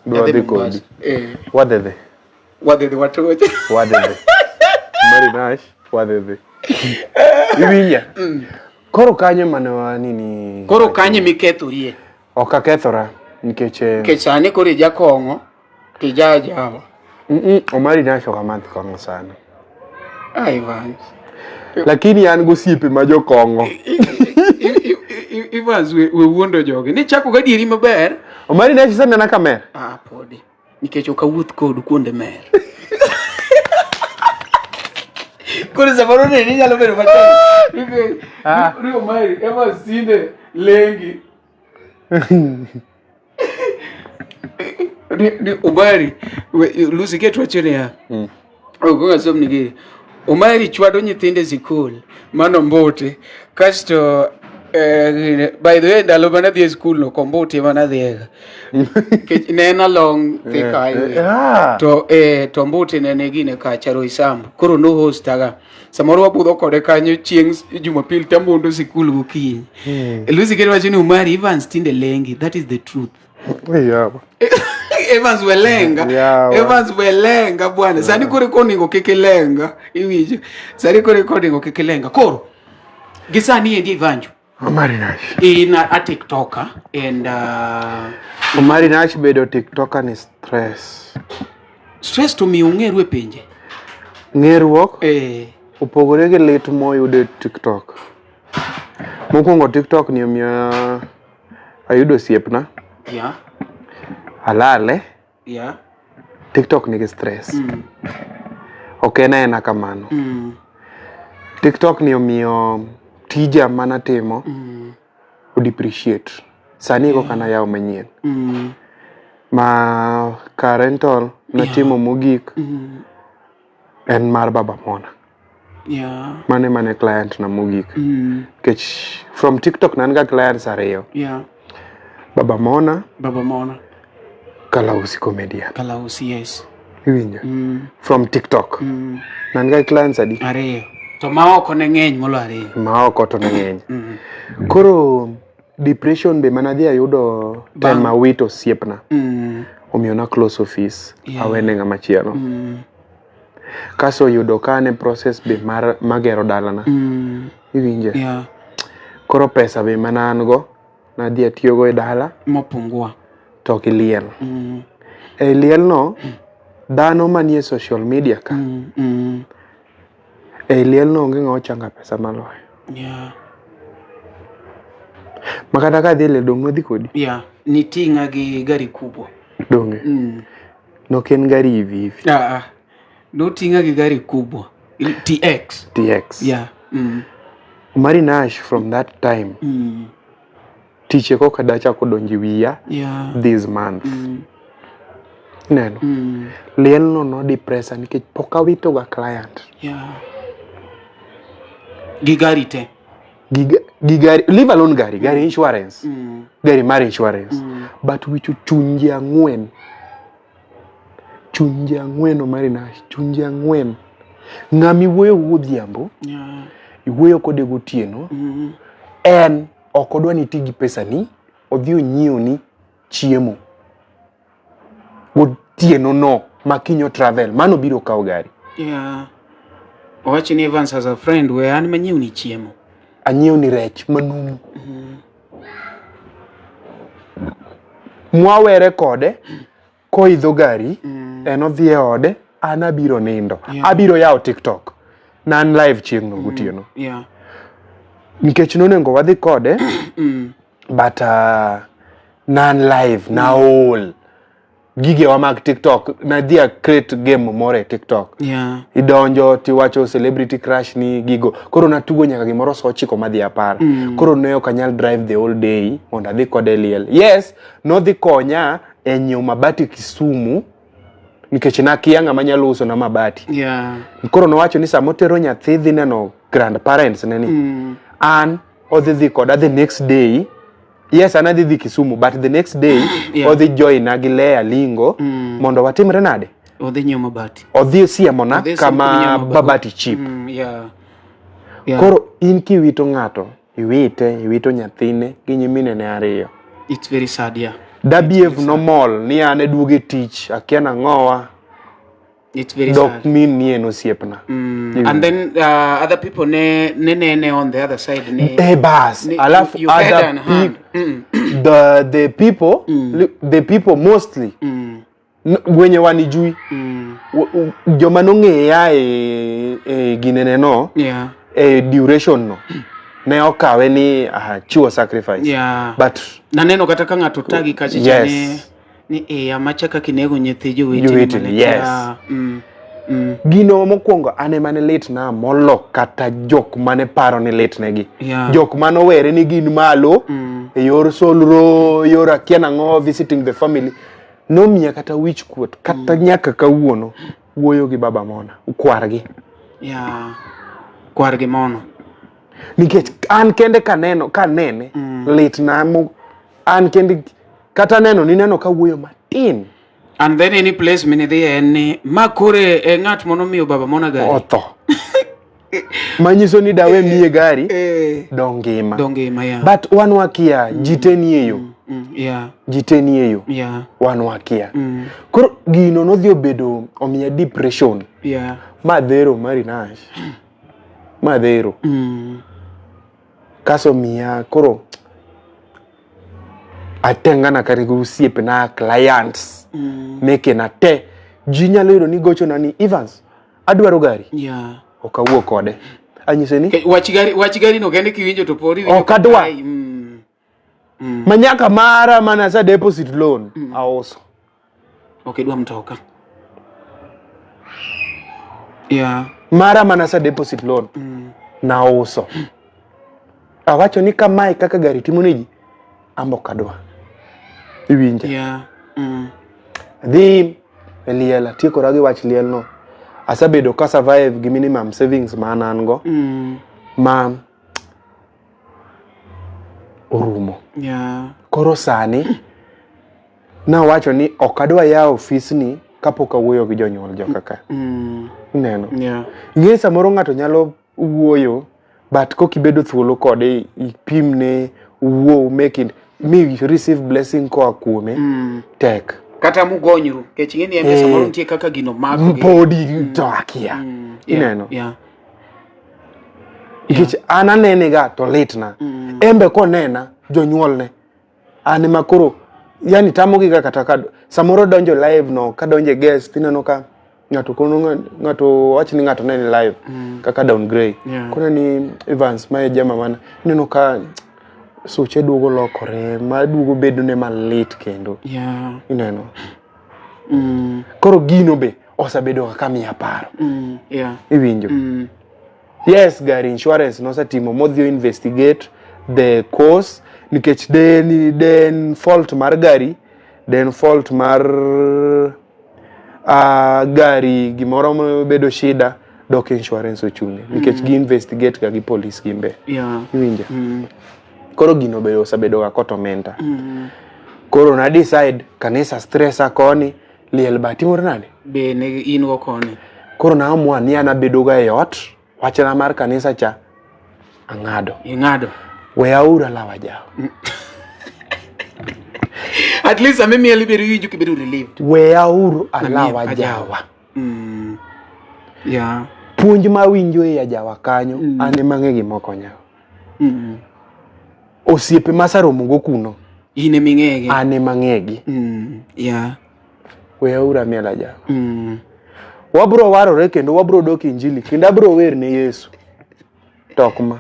Dwa Adhi dhi Mombasa. kodi. Wadhi dhi. Wadhi dhi watoche. Wadhi dhi. Omari Nash, wadhi dhi. Iwinja? Koro kanyo mane wa nini? Koro kanye mikethorie. Ok akethora nikech Nikech sani koro ija kong'o tija jawa. Omari Nash ok amadh kong'o sana. Ai Evans. Lakini an gosiepe ma jokong'o. Evans we wuondo jogi. Ni chako gadieri maber. Omari Nash isenena ka mer? Ah podi. Nikech ok awuoth kodu kuonde mer. Koro samoro ne ni nyalo bedo matek. Ni Omari Evans tinde lengi. Ni Omari Lucy ket wacho niya. Ok asom ni gini. Omari chwado nyithindo e sikul mano Mbote kasto by the way ndalo mane adhi e skul no Kombuti ema nadhiega nikech ne en along Thika Highway to to Mbuti ne ni gine kacha Roysambu koro no hostaga samoro wabudho kode kanyo chieng' Jumapil tamondo sikul gokinyi. Lucy ket wacho ni Omari Evans tinde lengi, that is the truth. Yeah. Evans welenga. Yeah, Evans welenga bwana. Sani koro koningo kik ilenga. Iwinjo. Sani koro koningo kik ilenga. Koro gi sani endi Ivanjo. Omari Nash. In a TikToker and Omari Nash bedo TikToker ni stress. Stress to miyo ung'eru e pinje. Ng'eruok opogore gi lit moyudo e TikTok. Mokwongo TikTok ni omiyo ayudo osiepna. Alale. Yeah. TikTok nigi stress. Ok en aena kamano. TikTok ni omiyo tija manatimo o depreciate. Sani koka nayawo manyien. Ma car rental natimo mogik en mar Baba Mona. Mano ema ne client na mogik. Nikech from TikTok ne an ga clients ariyo. Baba Mona, Baba Mona. Kalausi Comedian. Kalausi, yes. Iwinjo? From TikTok. Ne an ga clients adi? Ariyo. To ma oko ne ng'eny molo ariyo. Ma oko to ne ng'eny. Koro depression be mana adhi ayudo time awito osiepna. Omiyo na close office awene ng'ama chielo. Kaso oyudo ka an e process be mar magero dalana. Iwinje? Koro pesa be mana an go nadhi atiyogo e dala Mopungua. to gi liel. E liel no dhano manie social media ka e liel no onge ng'ama ochanga pesa maloyo. Ma kata ka adhi e liel dong' nwadhi kodi. Niting'a gi gari kubwa. Donge? Nok en gari hivi hivi. Noting'a gi gari kubwa. TX. TX. Omari Nash from that time. Tiche koka dachako donjo e wiya this month. Ineno? Lielno no depressa nikech pok awito ga client. Gi gari te. Gi gari, leave alone gari, gari insurance. Gari mar insurance. But wicho chunje ang'wen. Chunje ang'wen Omari Nash, chunje ang'wen. Ng'ama iwuoyo go godhiambo, iwuoyo kode gotieno, en ok odwa ni iti gi pesani, odhi onyiewni chiemo gotieno no ma kiny o travel, mano biro kawo gari. Owacho ni Evans as a friend we an manyiewni chiemo. Anyiewni rech manumu. Mwawere kode koidho gari en odhi e ode an abiro nindo. Abiro yawo TikTok. Ne an live chieng'no gotieno. Nikech nonego wadhi kode but ne an live naol. Gigewa mag TikTok nadhi a create game moro e TikTok. Idonjo tiwacho celebrity crush ni gigo. Koro natugo nyaka gimoro saa ochiko madhi 10. Koro ne ok anyal drive the whole day mondo adhi kode e liel. Yes, nodhi konya e nyiewo mabati Kisumu nikech nakia ng'ama nyalo uso na mabati. Koro nowacho ni sama otero nyathi dhi neno grandparents ne ni. An odhi dhi koda the next day. Yes, an adhi dhi Kisumu but the next day odhi joina gi Lea Lingo mondo watimre nade? Odhi nyiewo mabati. Odhi siemona Odhi siemo kama nyiewo mabati. mabati cheap. Koro in kiwito ng'ato, iwite, iwito nyathine gi nyiminene ariyo. It's very sad, yeah. Da behave normal ni an aduogo e tich, akia nang'owa. It's very Dok sad. mean ni en osiepna. And then other people ne ne nene on the other side ne. Eh, bas, ne, alafu you had other an hand. The people, the people mostly wenye wanijui. Joma nong'eya e ginene no, e duration no, ne okawe ni chiwo sacrifice. But Naneno kata ka ng'ato tagi kacha cha ni e amacha kaka inego nyithi joweteni Joweteni, malit. yes. Gino mokwongo an ema ne litna molo kata jok mane paro ni litnegi. Jok mane owere ni gin malo e yor solro, yor akia nang'o, visiting the family. Nomiya kata wich kuot, kata nyaka kawuono wuoyo gi Baba Mona, kwargi. Kwargi Mono. Nikech an kende kaneno, kanene, litna mo, an kende kata neno nineno ka wuoyo matin. And then any place minidhiye en ni ma kore e ng'at monomiyo Baba Mona gari. Otho. Manyiso ni dawe miye gari, dongima. Dongima, yeah. But wan wakia, ji te nie yo. Ji te nie yo. Wan wakia. Koro gino nodhi obedo omiya depression. Ma dhero Omari Nash. Ma dhero. Kaso miya koro atengana kata gi osiepena, clients mekena te. Ji nyalo yudo ni gochona ni Evans, adwaro gari. Ok awuo kode. Anyise ni Wach gari, wach gari no kende kiwinjo to pori winjo Ok adwa. ka Manyaka mara mana sa deposit loan auso. Ok idwa mtoka. Yeah. Mara mana sa deposit loan. Nauso. Awacho ni kamae kaka gari timo ne ji, ambo ok adwa. Iwinja? Yeah. Dhi e liel, atiekora gi wach liel no. Asebedo ka survive gi minimum savings ma an an go ma orumo. Koro sani nawacho ni ok adwa yawo ofisni kapok awuoyo gi jonyuol joka ka. Ineno? Ing'e samoro ng'ato nyalo wuoyo but kok ibedo thuolo kode ipimne wuo make it mi receive blessing koa kuome tek. Kata mugonyru kech ing'e ni en be samoro nitie kaka gino mako gi. Podi to akia. Ineno? Nikech an anene ga to litna. En be konena jonyuolne an ema koro yani tamogi ga kata ka samoro donjo live no kadonjo e guest ineno ka ng'ato kono ng'ato wach ni ng'ato neni live kaka Down Grey. Kono ni Evans ma e jama mana ineno ka suche duogo lokore ma duogo bedo ne malit kendo. Ineno? Koro gino be osebedo kaka miya paro. Iwinjo? Yes, gari insurance nosetimo modhi investigate the cause nikech den fault mar gari, den fault mar gari gimoro bedo shida dok insurance ochung'e nikech gi investigate ga gi police gimbe. Iwinjo? Koro gino be osebedo ga kotomenta. Koro na decide kanisa stressa koni, liel ba timore nade? Be ne in go koni. Koro na amua ni an abedo ga e ot, wachna mar kanisa cha ang'ado. Ing'ado. We aura lawa jawa. At least ame miel ibedo iwinjo kibedo relieved. We auru alawa jawa. Puonj ma awinjo e ajawa kanyo, an ema ang'e gima okonya. Osiepe ma aseromo go kuno, In ema ing'egi. An ema ang'egi. We auru amiel ajawa. Wabro warore kendo wabro dok injili kendo abro wer ne Yesu. Tok ma.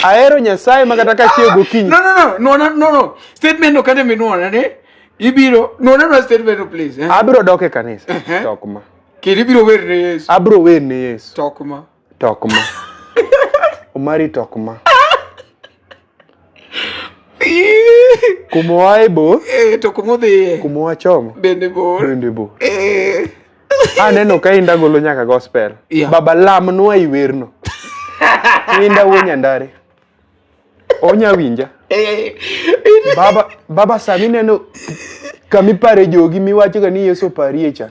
Ahero Nyasaye ma kata ka chiew gokinyi. No, no, no, no, no, no. Statement no kane minuona ne. Ibiro, no, no, no, statement no please. Eh? Abro dok e kanisa. Tok ma. Kendo ibiro wer ne Yesu. Abro wer ne Yesu. Tok ma. Tok ma. Omari tok ma. Kuma wae bor. To kuma odhiye. Kuma wachomo. Bende bor. Bende bor. Aneno ka Inda golo nyaka gospel. Baba lamnwa i werno. Inda wuo Nyandare. Onya winja. Baba, baba sami neno kamipare jogi miwacho ga ni Yesu oparie cha.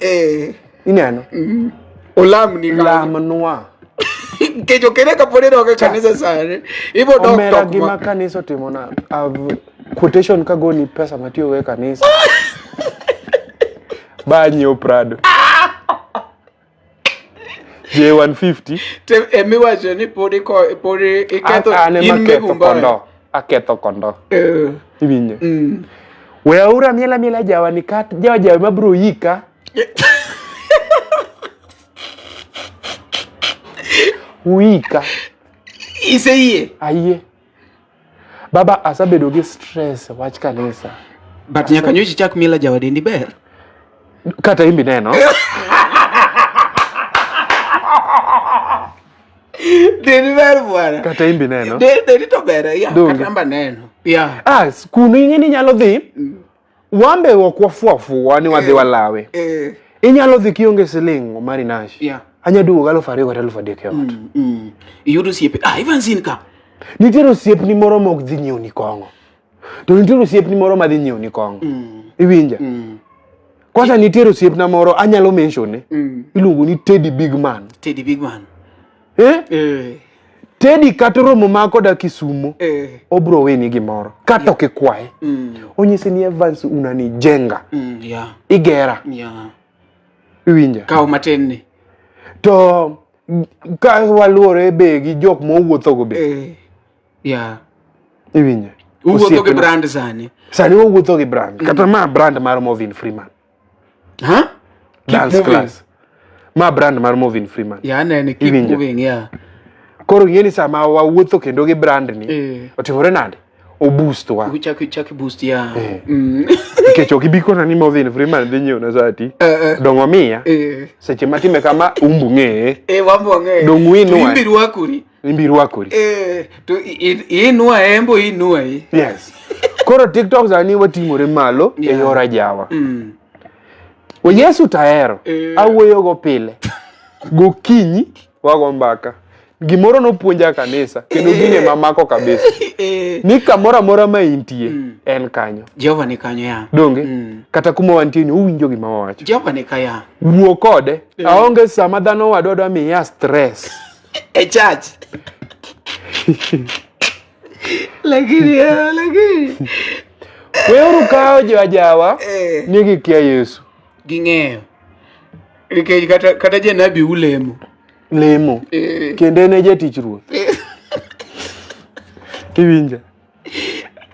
Ineno? Olamni kanyo. Lamnwa. Nikech okere kapod idok e kanisa sani. Ibo dok Omera tok gima ma. kanisa otimona. Quotation kagoni pesa matiyogo e kanisa. Ba nyiewo Prado. J150. Te emiwacho ni pod iko pod iketho An ema in aketho migumba. kondo. Aketho kondo. Iwinjo? We aura miela miela jawa ni kat jawa jawa mabro yika. Uika. Iseyie. Ayie. Baba asebedo gi stress wach kanisa. But nyaka nyocha chak miela jawa dendi ber. Kata imbi neno. Dendi ber bwana. Kata imbi neno. Dendi to ber ya. Kata amba neno. Ya. Ah, kuno ing'e ni inyalo dhi. Wambe ok wafua fua ni wadhi walawe. Inyalo dhi kionge siling Omari Nash. Anya duogo 2000 kata 3000 e ot. Iyudo osiepe. Ah, Evans in ka. Nitiere osiepni moro ma ok dhi nyiewni kong'o. To nitiere osiepni moro ma dhi nyiewni kong'o. Iwinja? Kwanza nitiere osiepna moro anyalo mention ne. Iluongo ni Teddy Big Man. Teddy Big Man. Teddy kata romo ma koda Kisumo. Obro weni gimoro. Kata ok ikwaye. Onyisi ni Evans unanijenga. Igera. Iwinja? Kaw matin ni. To ka waluwore be gi jok mowuothogo be. Iwinja? Uwuotho gi brand sani. Sani wawuotho gi brand. Kata ma brand mar Movin Freeman. Huh? Dance class. Ma brand mar Movin Freeman. Yeah, anene keep moving, yeah. Koro ing'e ni sama wawuotho kendo gi brand ni, otimore nade? Oboost wa. Uchak uchak boost ya. Eh. Nikech ok ibi kona ni Morgan Freeman dhi nyiewo na sati. Eh, eh. Dong omiya. Eh. Seche matime kama umbu ng'eye. Eh, wambo wang'eyo. Dong winwa. To imbi rwakori. Imbi rwakori. Eh, to inwa embo inwa. Yes. Koro TikTok sani wating'ore malo e Yeah. yor ajawa. Mm. Yesu tahero. Eh. Awuoyogo pile. Gokinyi wago mbaka. Gimoro nopuonja kanisa kendo gine mamako kabisa. Eh. Ni kamoro amora ma intie en kanyo. Jehova ni kanyo ya. Donge? Mm. Kata kuma wantie ni uwinjo gima wawacho. Jehova ni kaya. Wuo kode. Aonge sama dhano wadwa dwa miya stress. E church. Lakini lakini Weuru kawo jo ajawa Eh. ni gikia Yesu. Ging'eyo. Nikech kata janabi ulemo. Lemo. Eh. Kendo en e jatich ruoth. Iwinja?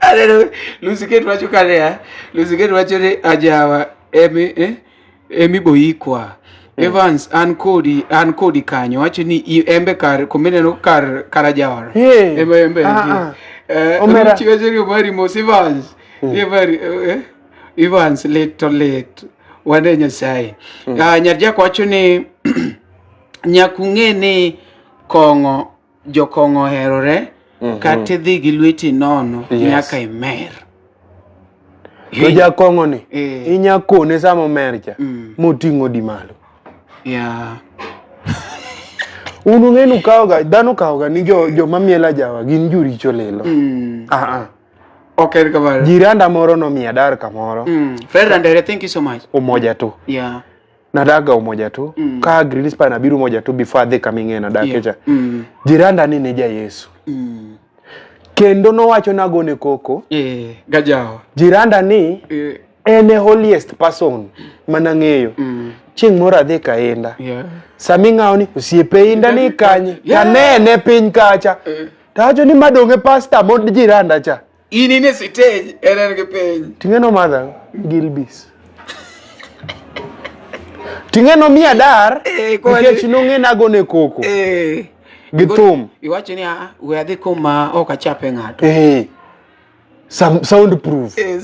Aneno Lucy Kate wacho kare, Lucy Kate wacho ni ajawa emi boikwa. Evans an kodi kanyo wacho ni embe kar kumineno kar ajawa. Hey. Embe Ah, nitie. ah. Omera. Ruchi wacho ni Omari mos Evans. Evans lit to lit. Wane Nyasaye. Nyar Jack wacho ni nyaka ung'e ni kong'o jokong'o oherore kata idhi gi lweti nono Yes. nyaka imer. To jakong'o ni Eh. inya kone sama omer cha Mm. moting'o di malo. Yeah. Un ung'e ni ukawoga dhano okawoga ni joma mielo ajawa gin joricho lilo. Mm. Ah, ah. Ok en kamano. Jiranda moro nomiya dar kamoro Fred Andere, thank you so much. Umoja tu. Yeah. Nadaga Umoja tu. Ka Greenspan abiro Umoja tu before adhi kaming'e nadak Yeah. cha. Mm. Jiranda ni ne ja Yesu. Mm. Kendo nowacho nagone koko. Eh, gajawa. Jiranda ni Eh. en e holiest person manang'eyo. Mm. Chieng' moro adhi ka Inda. Yeah. Sama ing'awo ni osiepe Inda ni kanye? Yeah. Tanene piny kacha. Eh. Tawacho ni madonge pastor mod jiranda cha. In in e stage, en gi piny. Ting'eno mother Gilbis. Ting'eno miya dar Eh, kwani- nikech nong'e nagone koko Eh. gi thum. Iwacho ni ah, we adhi kuma ok achape ng'ato. Eh. Sound proof. Eh,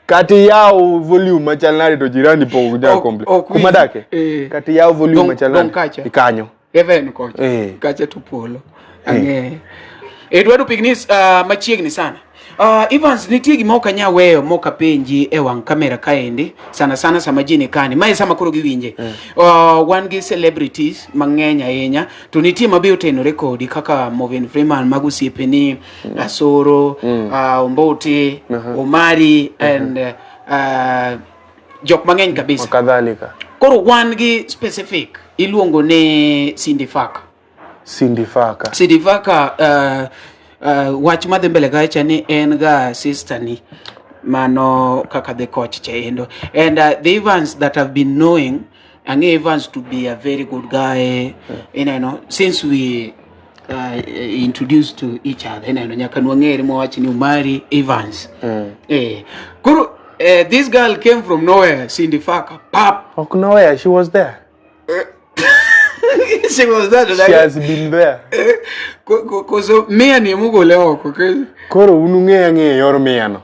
Kata iyaw volume machal nade to jirani pok nyal Ok- complain. ok Kuma winj. dake? Eh. Kata iyaw volume machal Dong nade? kacha. Kanyo. Heaven kocha. Eh. Kacha to polo. Ang'eyo. Eduardo Pignis machiegni sana. Evans nitie gima ok anyal weyo mok apenji e wang' kamera kaendi sana sana sama ji ni kani mae sama koro giwinje. Wan gi celebrities mang'eny ahinya to nitie mabe otenore kodi kaka Morgan Freeman mago osiepeni Asoro, Omboti, Omari and jok mang'eny kabisa. Kadhalika. Koro wan gi specific iluongo ni Cindy Faka. Cindy Faka. Cindy Faka wach madhi mbele kacha ni en ga sister ni mano kaka the coach cha endo and the Evans that I've been knowing ang'e Evans to be a very good guy. Ineno since we introduced to each other ineno nyaka nwang'ere mwawach ni Omari Evans. Koro this girl came from nowhere, Cindy Faka, pap. Ok nowhere, she was there. She was there. She has been there. Koso miya ni emogole oko. Koro un ung'eyo ang'eyo yor miya no.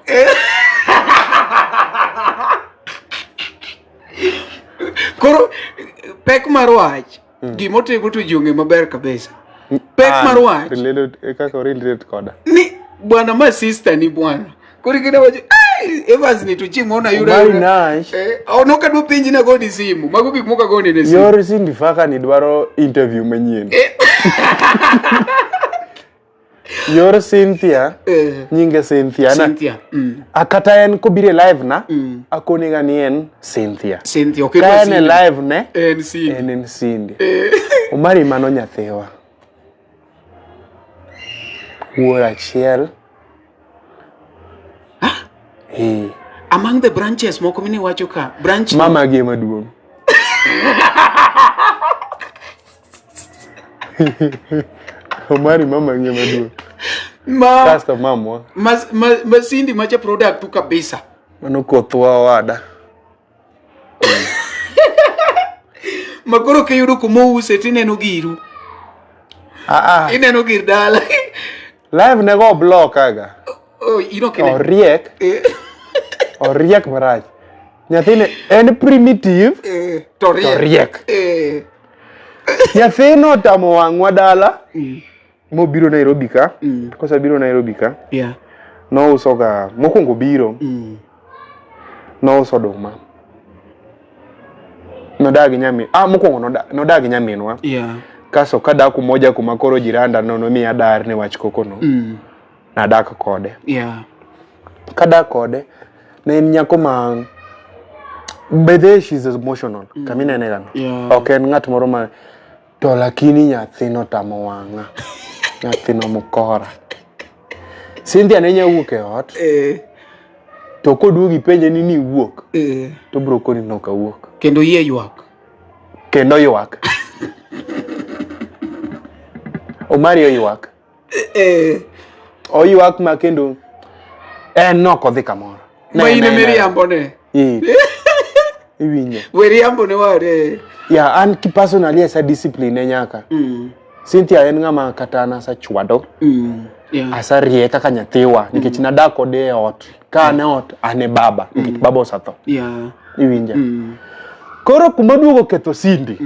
Koro pek mar wach gimotego to ji ong'e maber kabisa. Pek mar wach Related, kaka relate koda. ni bwana ma sister ni bwana. Koro ikine wacho "Ai, Evans ni to chieng' moro nayudo Omari Nash. Oh, nok adwa penji nagoni simu. Mago gik moko agoni ne simu. Yor Cindy Faka ni dwaro interview manyien. Yor Cynthia, nyinge Cynthia na. Cynthia. Akata en kobiro e live na, akone ga ni en Cynthia. Cynthia, ok Ka en e Cindy. live ne, En Cindy. en en Cindy. Omari mano nyathiwa. Wuor achiel. Eh. Among the branches moko mini wacho ka branch Mama gi ema duong'. Omari mama gi ema duong'. ma Kasto mamwa. ma Cindy macha product tu kabisa. Mano kothwa owada. Ma koro kiyudo kuma ouse tineno giru. Ah ah. Ineno gir dala. Live ne go block aga. Oh, in ok ine. Oriek. Eh. Oriek marach. Nyathini en primitive Eh, to riek. to riek. Eh. Nyathino otamo wang'wa dala mobiro Nairobi ka. Kosebiro Nairobi ka, Yeah. nouso ga mokwongo biro nouso oduma. Nodak gi nyamin ah mokwongo nodak gi nyaminwa. Yeah. Kaso kadak kumoja kuma koro jiranda no nomiya dar ne wach koko no. Nadak kode. Yeah. Kadak kode ne en nyako ma bedhe she's emotional. Kaminene ga no. Yeah. Ok en ng'at moro ma to lakini nyathino tamo wang'a. Nyathino mokora. Cynthia ne nya wuok e ot Eh, to koduogi ipenje ni niwuok eh. to obiro koni ni ok awuok. Kendo yie ywak. Kendo ywak. Omari oywak. Eh. Oywak ma kendo en nok odhi kamoro. Ne Ma en in aena- miriambo ne. Eh. Iwinjo. We riambo ne ware. Yeah, an ki personally asa discipline ne nyaka. Cynthia en ng'ama kata an asechwado, Yeah. asarie kaka nyathiwa nikech nadak kode e ot. Ka an e ot, an e baba nikech baba osetho. Yeah. Iwinja. Koro kuma duogo ketho Cindy.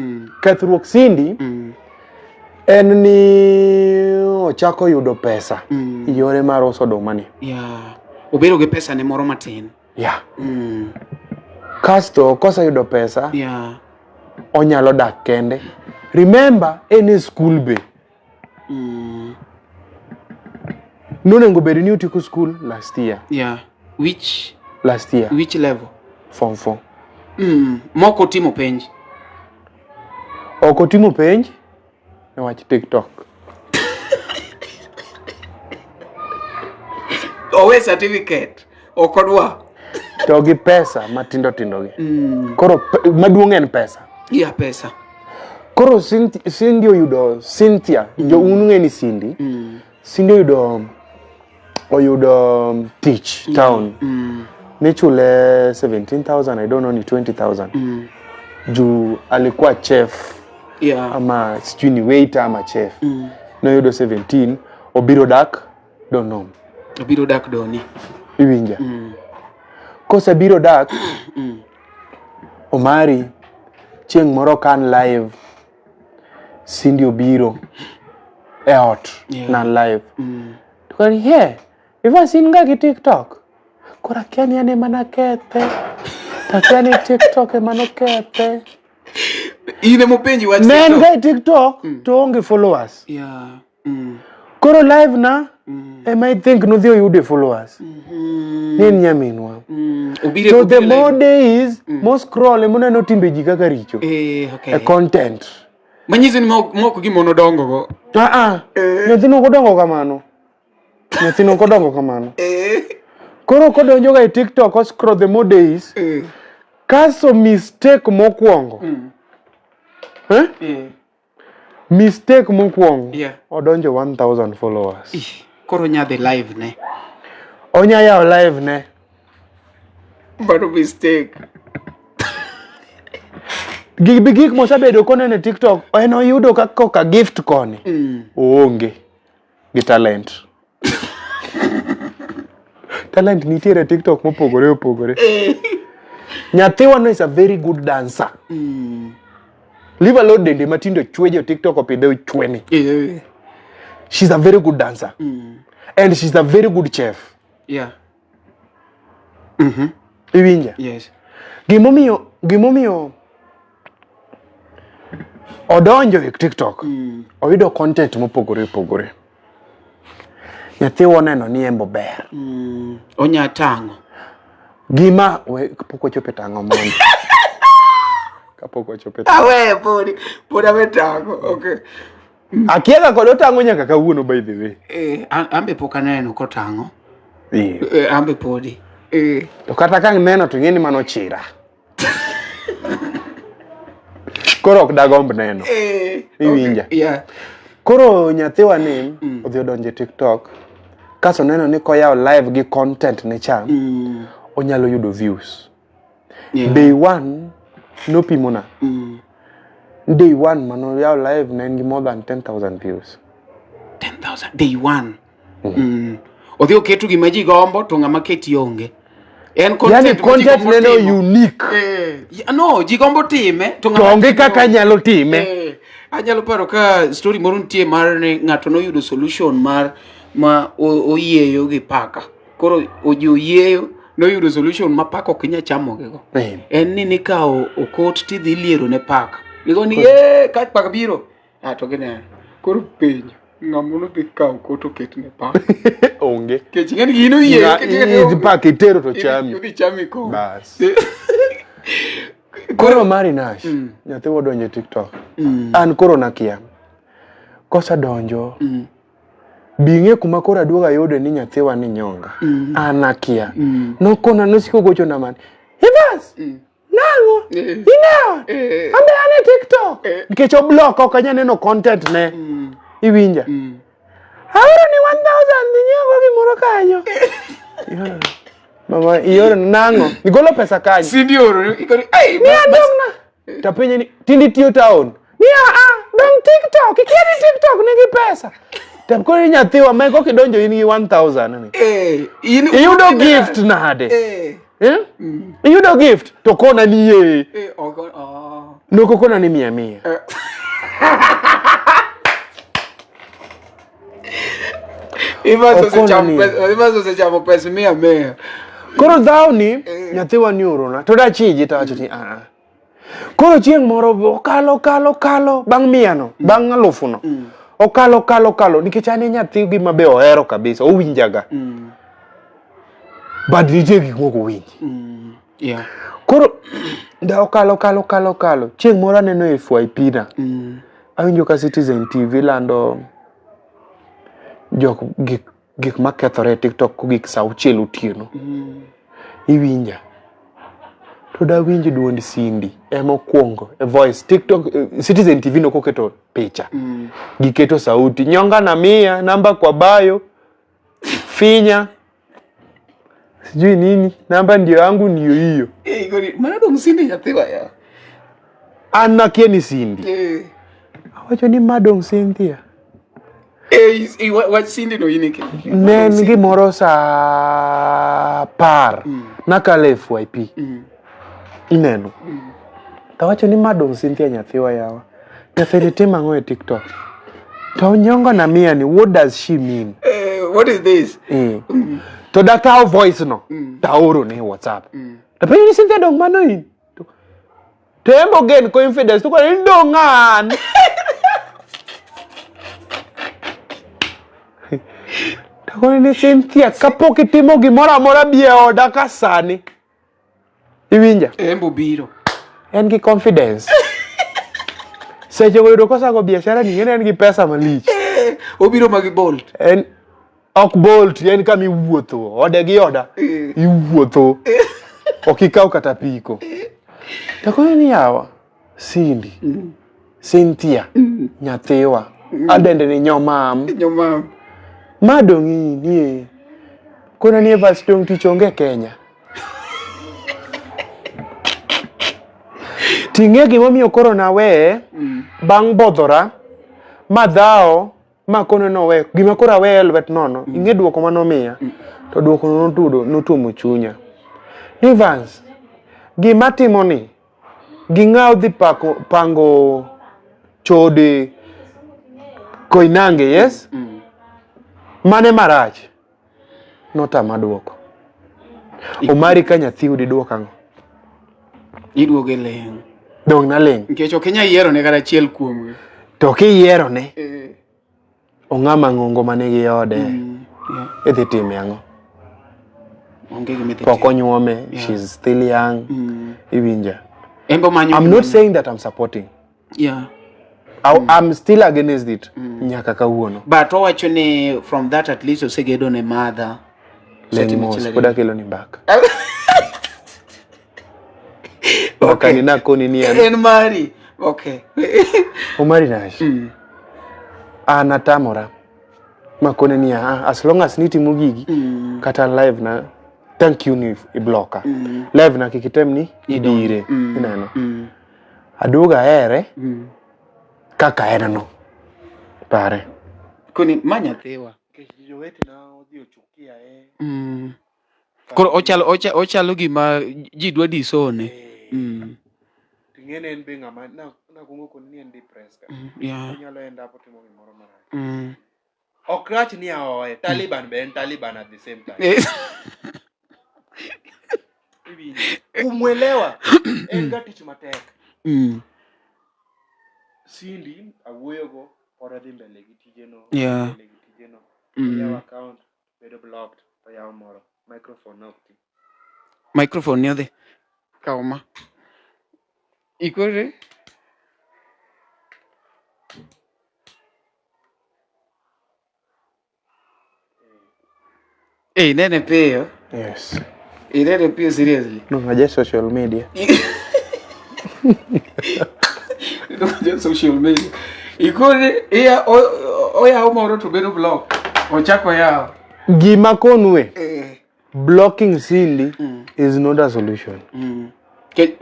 Kethruok Cindy en ni ochako yudo pesa yore mar uso oduma ni. Yeah. Obedo gi pesa ne moro matin. Yeah. Kasto koseyudo pesa, Yeah. onyalo dak kende. Remember, en e school be. Nonego bed ni otieko school last year. Yeah. Which Last year, which level? form 4. Moko timo penj. Ok otimo penj newach TikTok. Owe certificate. Ok odwa. To gi pesa matindo tindo gi. Koro maduong' en pesa. Yeah, pesa. Koro Cindy oyudo Cynthia, jo un ng'e ni Cindy. Cindy oyudo tich town. Nichule 17,000, I don't know ni 20,000. Juu alikuwa chef Yeah. ama sijui ni waiter ama chef. Noyudo 17, obiro dak Donom. Obiro dak doni. Iwinja. Kosebiro dak, Omari chieng' moro kan live, Cindy obiro e ot Yeah. na live. To kani, "He, iva sin ga gi TikTok?" Koro akia ni an ema nakethe. To akia ni TikTok ema nokethe. In ema openji wach Ne en TikTok. ga e TikTok to oonge followers. Yeah. Koro live na ema I think nodhi oyude followers. Ni en nyaminwa. Obiro To the obiro more live. days, more scroll ema oneno timbe ji kaka richo. Eh, okay. E content. Manyiso ni mok gima nodongo go. Ah ah. Nyathino ok odongo kamano. Nyathino ok odongo kamano. Eh. Koro kodonjo ga e TikTok o scroll the more days, Eh. kaso mistake mokwongo. Eh? Eh. Mistake mokwongo. Yeah. Odonjo 1000 followers. Ih, Koro nyadhi live ne. Onya yawo live ne. Mano mistake. Gik bi gik mosebedo koneno e TikTok, en oyudo ka koka gift koni. Oonge gi talent. Talent nitiere e TikTok mopogore opogore. Nyathiwa no is a very good dancer. Leave alone dende matindo chwe jo TikTok opidhe ochweni. Eh. She's a very good dancer. And she's a very good chef. Yeah. Iwinja? Yes. Gimomiyo odonjo e TikTok, oyudo content mopogore opogore. Nyathiwa oneno ni embo ber. Onya tang'o. Gima we pok wachopo e tang'o mondi. Kapok wachopo e tang'o. Awe podi pod awe tang'o. Okay. Akiaga kod otang'o nyaka kawuono by the way. Eh, ambe pok aneno kotang'o. Eh. Eh, ambe podi. Eh. To kata ka neno to ing'e ni mano chira. Koro ok dagomb neno. Eh. Iwinja. Okay. Yeah. Koro nyathiwa ni odhi odonjo e TikTok kaso neno ni koyawo live gi content ne cha onyalo yudo views. Yeah. Day one nopimona. Day one manoyawo live ne en gi more than 10,000 views. 10,000 day one. Odhi oketo gima ji gombo to ng'ama keti onge. En content Yani ma ji content gombo neno timo. unique. No, ji gombo time to To ng'ama onge time kaka onge. nyalo time. Anyalo paro ka story moro nitie mar ni ng'ato noyudo solution mar ma oyieyo gi paka. Koro oji oyieyo noyudo solution ma paka ok inyal chamo gigo. En ni nikawo okot tidhi iliero ne paka. Gigo ni "Eh, ka paka biro." Ah, to gineno. Koro penjo ng'ama nodhi kawo okot oket ne paka. Onge. Nikech ing'e ni gino oyieyo. Paka itero to chami. Odhi chami koro. Bas. Koro Mari Nash, nyathi odonjo e TikTok. An koro nakia. Kosedonjo, bi ing'e kuma koro aduogo ayude ni nyathiwa ni nyonga. An akia. Nokona nosiko gochona man. Evans! Nang'o? Inewa? Ambe an e TikTok. Nikech oblock ok anyal neno content ne. Iwinja? Aoro ni 1000 inyiewo gimoro kanyo. Mama ioro nang'o? Igolo pesa kanyo. Cindy oro ikoni ai Ni adong' na. Tapenje ni tindi tiyo town. Ni a a dong TikTok, ikia ni TikTok nigi pesa. Takoni nyathiwa ma koka idonjo in gi 1000 ni. In Iyudo gift nade? Eh? Iyudo gift to kona ni ye. Oh. Noko kona ni mia mia. Ivas osechamo pesa mia mia. Koro dhawni nyathiwa ni orona to dachiji to awacho ni a a. Koro chieng' moro okalo okalo okalo bang' mia no, bang' alufu no. Okalo okalo okalo nikech an e nyathi gima be ohero kabisa, owinjaga. But nitie gik moko owinji. Koro nda okalo okalo okalo okalo. Chieng' moro aneno e FYP na. Awinjo ka Citizen TV lando jok gik gik makethore e TikTok kogik saa auchiel otieno. Iwinja. To dawinj duond Cindy ema okwongo e voice TikTok Citizen TV nokoketo picha. Giketo sauti. Nyonga na mia, namba kwa bayo, finya. Sijui nini, namba ndio yangu ndio hiyo. Mano dong Cindy nyathiwa ya. An nakia ni Cindy. Awacho ni ma dong Cynthia. Wach Cindy no in ike. Ne en gimoro saa 10. Nakalo e FYP. Ineno. Tawacho ni ma dong Cynthia nyathiwa yawa. Nyathini timo ang'o e TikTok? To nyongo na mia ni what does she mean? What is this? To dakawo voice no. Taoro ne WhatsApp. Tapenjo ni Cynthia dong mano in? To en bo gain confidence to koro ni dong an. To koro ni Cynthia kapok itimo gimoro amora bi e oda ka sani. Iwinja? En bo biro. En gi confidence. Seche go yudo kosago biashara ni en gi pesa malich. Obiro ma gi Bolt. En ok Bolt, en kama iwuotho, ode gi oda. Iwuotho. Ok ikaw kata piko. To koro ni yawa, Cindy. Cynthia, nyathiwa. Adende ni nyomam. Nyomam. Ma dong' in nie. Koro ni Evans dong' tich onge Kenya. Ting'e gimomiyo koro naweye bang' bodhora ma dhawo ma kono nowe gima koro aweye e lwet nono. Ing'e duoko manomiya to duoko no notudo notuomo chunya. Evans, gima timo ni gi ng'a odhi pako pango chode Koinange, yes? Mane marach? Notama duoko. Omari ka nyathi udi duoko ang'o? Iduoge ling'. Dong' naling'. Nikech ok inyal yiero ne kata achiel kuomgi. To kiyiero ne, ong'ama ng'ongo manigi ode, idhi time ang'o? Onge gima idhi Pok timo. onyuome, she's still young. Iwinja. En bo manyo I'm not saying that I'm supporting. I'm still against it. Nyaka kawuono. But owacho ni from that at least osegedo ne mother. Leng' Osetimo mos, achiel pod akelo ni mbaka. Mbaka ni nakoni ni en En mari. Okay. Omari Nash. An atamora. Makone ni as long as nitimo gigi kata live na thank you ni ibloka. Live na kik item ni ibire. Ineno. Aduogo ahere kaka en no. Pare. Koni ma nyathiwa. Nikech jowetena odhi ochukia e. Koro ochalo ochalo gima ji dwa disone. Eh. Ting'ene en be ng'ama nakuongo koni ni en depressed ka. Onyalo end up otimo gimoro marach. Ok rach ni aoye. Taliban be en Taliban at the same time. Iwinjo? Kumwelewa en ga tich matek. Cindy awuoyogo pod odhi mbele gi tijeno. Mbele gi tijeno. Oyawo account bedo blocked oyawo moro microphone ok ti. Microphone ni odhi. Kaw ma. Ikore. Eh, inene piyo. Yes. Inene piyo seriously. No, aje social media. Aje social media. Ikore iya oyawo moro to bedo block. Ochako yawo. Gima konwe. Eh. Blocking Cindy is not a solution.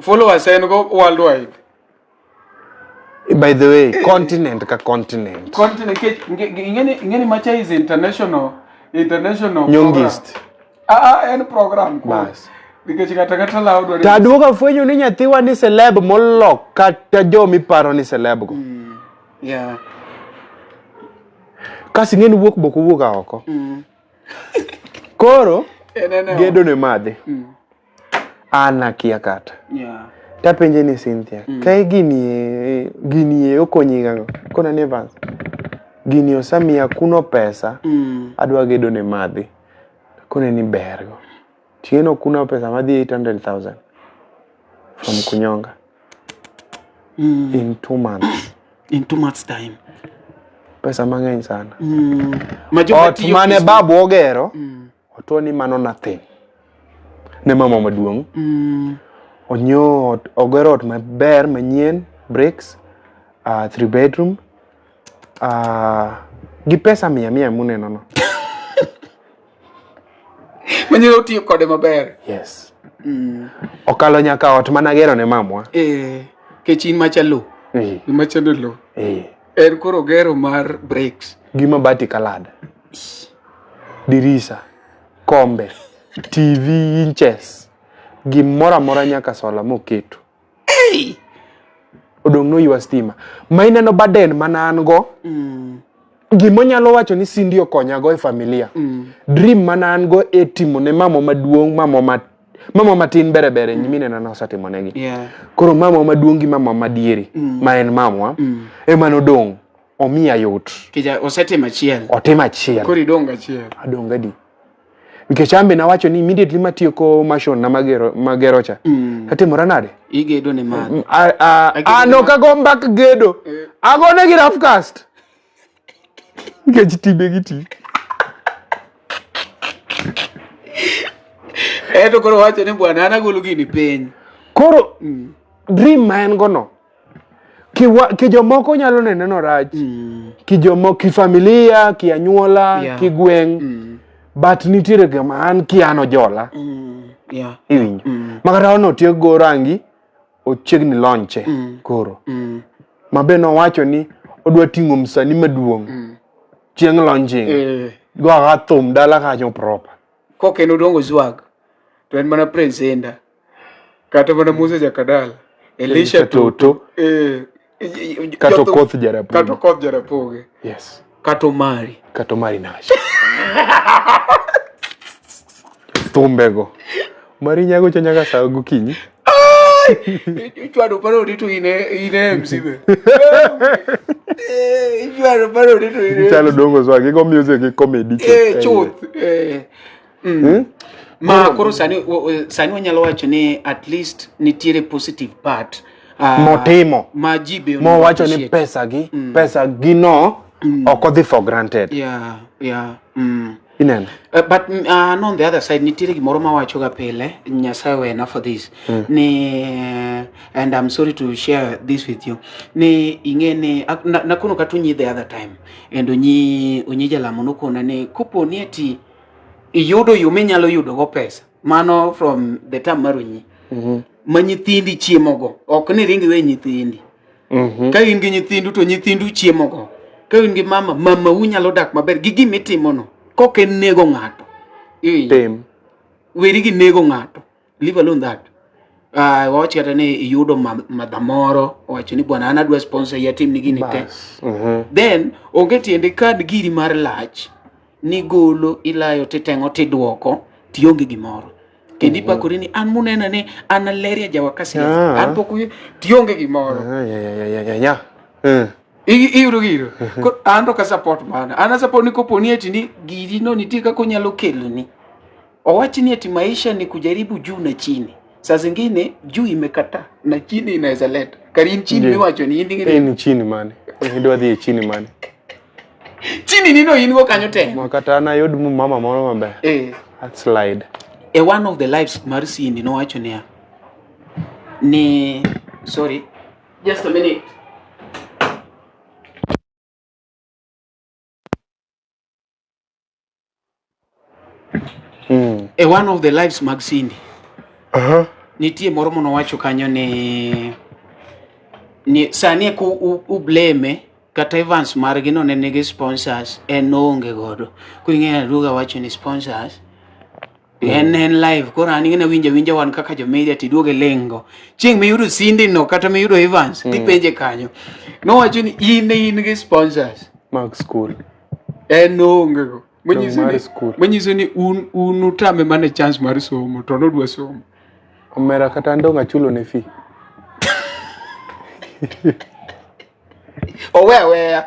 Followers en go worldwide. By the way, continent ka continent. Continent ke ingeni ingeni macha is international international Nyongist. Ah ah en program ko. Bas. Nikech kata kata law dwaro. To aduogo afwenyo ni nyathiwa ni celeb molo kata jomiparo ni celeb go. Yeah. Kasi ing'e ni wuok bok owuok a oko. Koro gedo ne madhi. An akia kata. Yeah. Tapenje ni Cynthia, kae gini e, gini e okonyi gang'o? Kona ni Evans, gini osemiya kuno pesa, adwa gedo ne madhi. Kone ni bergo. Tieno kuno pesa madhi 800,000 from Kunyonga in 2 months. In 2 months time. Pesa mang'eny sana. Ma joma Ot tiyo mane business- babu ogero, otuo ni mano nothing. Ne mama maduong'. Onyiewo ot, ogero ot maber manyien, bricks, 3 bedroom, gi pesa mia mia muneno no. Manyalo tiyo kode maber. Yes. Okalo nyaka ot managero ne mamwa. Eh, kech in machalo. Eh. Machalo lo. Eh. En koro gero mar bricks. Gi mabati kalad. Dirisa, kombe, TV inches. Gimoro amora nyaka sola moketo. Hey! Odong' noywa stima. Ma ineno baden mana an go. Gima onyalo wacho ni Cindy okonya go e familia. Dream mana an go e timo ne mama maduong', mama matin bere bere nyimine na nosetimo negi. Koro mama maduong' gi mama madiere ma en mamwa ema nodong' omiya yot. Kija osetimo achiel. Otimo achiel. Koro idong' achiel. Adong' adi. Nikech an be nawacho ni immediately matieko mansion na magero cha. Atimora nade? Igedo ne madho. An ok ago mbak gedo. Agone gi rough cast. Nikech timbe gi ti. Eto koro wacho ni bwana an agolo gini piny. Koro dream ma en go no. Ki jomoko nyalo nene no rach. Ki jomo ki familia, ki anyuola, ki gweng'. But nitiere gima an ki an ojola. Iwinjo. Ma kata ono otiek go rangi, ochiegni launche koro. Ma be nowacho ni odwa ting'o msanii maduong' chieng' launching. Go aga thum dala kanyo proper. Kok en Odongo Zwag, to en mana Prince Indah. Kata mana Musa Jakadala. Elisha Toto. Kata Okoth Jarapogi. Kata Okoth Jarapogi. Yes. Kata Omari. Kata Omari Nash. Thumbego. Omari nyago cha nyaka saa gokinyi. Ichwado paro ni to ine MC be. Ichwado paro ni to ine. Chalo Odongo Zwag, igo music gi comedy. Chuth. Ma koro sani sani wanyalo wacho ni at least nitiere positive part motimo ma ji be mowacho ni pesa gi pesa gi no ok odhi for granted. Ineno. But no, on the other side nitiere gimoro mawacho ga pile, Nyasaye wena for this. Ni and I'm sorry to share this with you. Ni ing'e ni nakono kata onyi the other time and onyi jalamo nokona ni kopo ni ati iyudo yo minyalo yudo go pesa mano from the time mar onyi ma nyithindi chiemo go ok ni ring iwe nyithindi. Ka in gi nyithindu to nyithindu chiemo go. Ka in gi mama, mamau nyalo dak maber gi gima itimono. Kok en nego ng'ato. Iwinjo? Tim. Weri gi nego ng'ato. Leave alone that. Wawach kata ni iyudo madha moro, owacho ni bwana an adwa sponsor ya tim ni gini te. Bas. Then onge tiende kad giri mar lach ni golo ilayo titeng'o tidwoko tionge gimoro. Kendo ipakori ni an munena ni an aleria jawakasi. An pok tionge gimoro. Ya. Iyudo giro. An to ka support mana. An a support ni kopo ni eti ni giri no nitie kaka onyalo keloni. Owach ni eti maisha ni kujaribu juu na chini. Saa zingine juu imekataa na chini inaweza leta. Kari in chini miwacho ni in ingine. In chini mane? Idwa dhi e chini mane? Chini nino in go kanyo te. Makata an ayud mama moro maber. I'd slide. E one of the lives mar Cindy nowacho niya. Ni sorry. Just a minute. E one of the lives mag Cindy. Nitie moro monowacho kanyo ni sani eko ublame kata Evans margi no ne nigi sponsors en noonge godo. Koro ing'eyo aduoga wacho ni sponsors en live koro an ing'e winjo winja wan kaka jo media tiduoge lengo. Chieng' miyudo Cindy no kata miyudo Evans tipenje kanyo. Nowacho ni in in gi sponsors mag school. En noonge go. Manyiso ni, manyiso ni un utame mana chance mar somo to nodwa somo. Omera kata an dong' achulo ne fee. Owe aweya.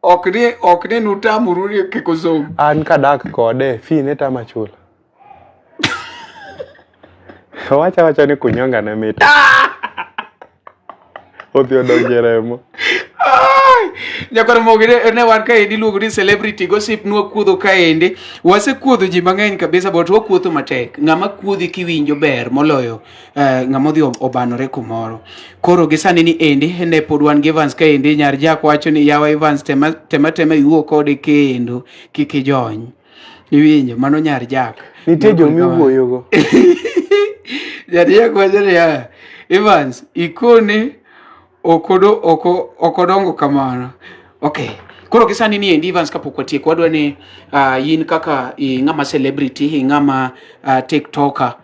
Ok ni nutamuru ni kik osom. An kadak kode fee ne tama chulo. Owacho awacha ni kunyonga ne mit. Odhi odonje remo. Nyakwar Mogi ne wan kaendi iluongo ni celebrity gossip nwakuodho kaendi. Wasekuodho ji mang'eny kabisa but wakuotho matek. Ng'ama kuodhi kiwinjo ber moloyo ng'ama odhi obanore kumoro. Koro gi sani ni endi ne pod wan gi Evans kaendi nyar Jack wacho ni yawa Evans tema tema tema iwuo kode kendo kik ijony. Iwinjo mano nyar Jack. Nitie joma iwuoyogo. Nyar Jack wacho niya Evans ikone okodongo kamano. Okay. Koro gi sani ni endi Evans kapok watieko wadwa ni in kaka ng'ama celebrity, ng'ama TikToker,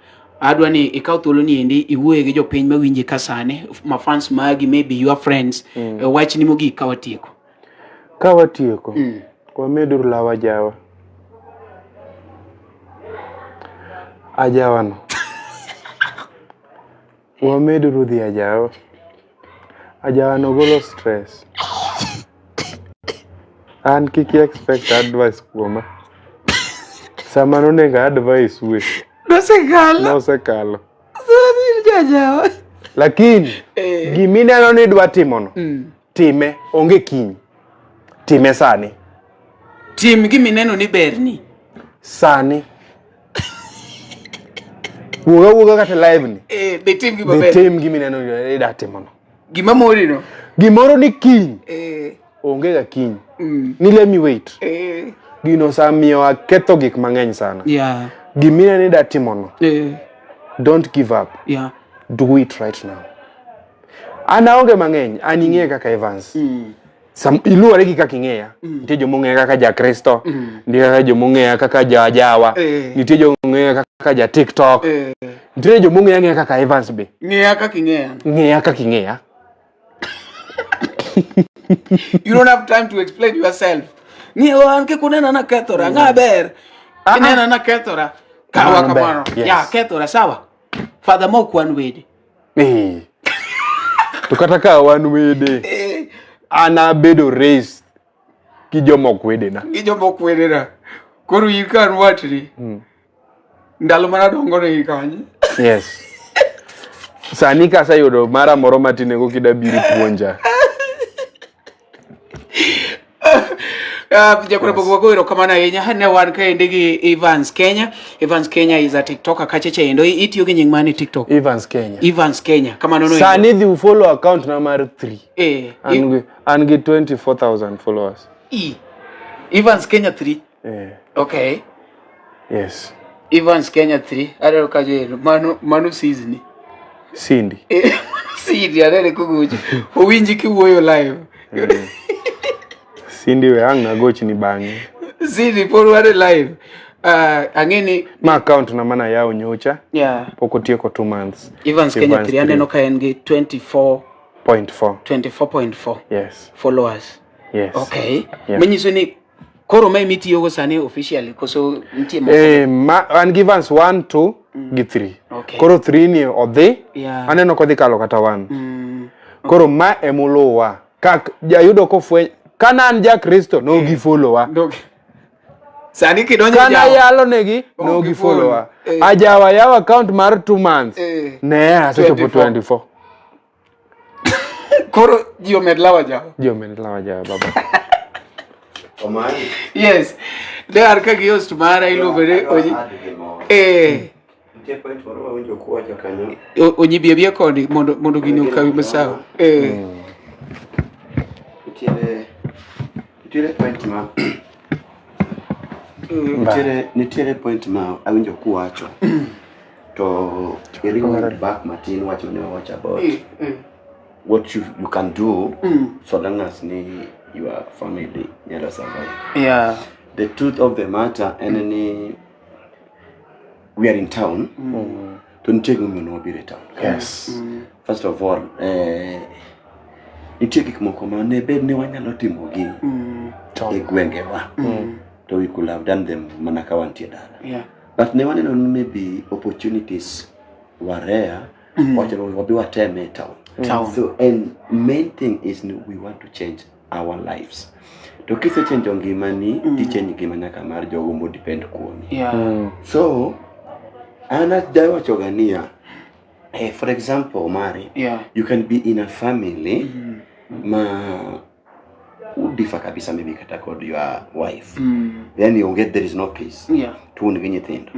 adwa ni ikaw thuolo ni endi iwuoye gi jopiny mawinji ka sani, ma fans magi, maybe your friends, wachni mogik ka watieko. Ka watieko, wameduru law ajawa. Ajawa no. Wameduru dhi ajawa. Ajawa no golo stress. An kik i expect advice kuoma. Sama nonego advice we. Nosekalo. Nosekalo. Jajawa. Lakini gimineno ni idwa timono, time onge kiny. Time sani. Tim gimineno ni berni. Sani. Wuoga wuoga kata live ni. Be tim gima ber. Be tim gimineno ni idwa timono. Gima mori no. Gimoro ni kiny. Onge ga kiny. Ni let me wait. Gino osemiyo aketho gik mang'eny sana. Gimineno ni idwa timono. Don't give up. Do it right now. An aonge mang'eny, an ing'eya kaka Evans. Iluwore gi kaka ing'eya. Nitie joma ong'eya kaka ja Kristo, nitie kaka joma ong'eya kaka ja Jawa, nitie joma ong'eya kaka ja TikTok, nitie joma ong'eya ng'eya kaka Evans be. Ng'eya kaka ing'eya. Ng'eya kaka ing'eya. You don't have time to explain yourself. Ng'eyo an kik unena nakethora, ng'a ber. Inena nakethora. Kawa kamano. Ya kethora sawa. Father mok wan wede. To kata ka wan wede, an abedo raised gi joma ok wedena. Gi joma ok wedena. Koro in ka an watni. Ndalo mana dongo ne kanye. Yes. Sani kaseyudo mara moro matin eko kida biro puonja. Jakura yes. Wago erokamano ahinya ne wan kaendi gi Evans Kenya. Evans Kenya is a TikToker kacha chendo itiyo gi nying mane TikTok? Evans Kenya. Evans Kenya. Kamano no. Sani dhi follow account na mar 3. An gi 24,000 followers. Evans Kenya 3. Okay. Yes. Evans Kenya 3. Aneno ka jeno. Mano season. Cindy. Cindy anene kugucho. Owinji kiwuoyo live. Cindy we ang' nagochni bang'e. Cindy pod wan e live. Ang'e ni Ma account na mana yawo nyocha. Yeah. Pok otieko 2 months. Evans Kenya 3 aneno ka en gi 24 0.4. 24.4 Yes. followers. Yes. Okay. Yeah. Manyiso ni koro ma emitiyogo sani officially koso nitie moko? Eh, ma an gi Evans 1 2 gi 3. Okay. Koro 3 ni odhi. Yeah. Aneno kodhi kalo kata 1. Okay. Koro ma emoluwa. Kak jayudo kofweny kana an ja Kristo no gi followa. Sani kidonjo Kana jawa. yalo negi Oh, no gi gifollow. followa. Eh. Ajawa yawo account mar 2 months. Eh. Ne asechopo 24. 24. Koro ji omed lawa jawa. Ji omed lawa jawa baba. Omari. Yes. Ne an ka gi host mara iluongo ni Onyi. Eh. Nitie point moro mawinjo kuwacho kanyo. Onyi bi abiya koni mondo gini okawi masawa. Eh. Nitiere point ma nitiere point ma awinjo kuwacho. To rewind back matin wach mane wawacho about what you can do so long as ni your family nyalo survive. Yeah. The truth of the matter en ni we are in town. To nitie gimomiyo ne wabiro e town. Yes. First of all, nitie gik moko ma ne bed ni wanyalo timogi e gwengewa. To we could have done them mana ka wantie dala. Yeah. But ne waneno ni maybe opportunities were rare. Wacho ni wabi wateme e town. Town. So, and main thing is ni we want to change our lives. To kisechenjo ngimani, tichange ngima nyaka mar jogo mo depend kuomi. Yeah. So, an ajawachoga niya, for example, Omari, Yeah. you can be in a family ma udifa kabisa maybe kata kod your wife. Then you get there is no peace. Yeah. To un gi nyithindo.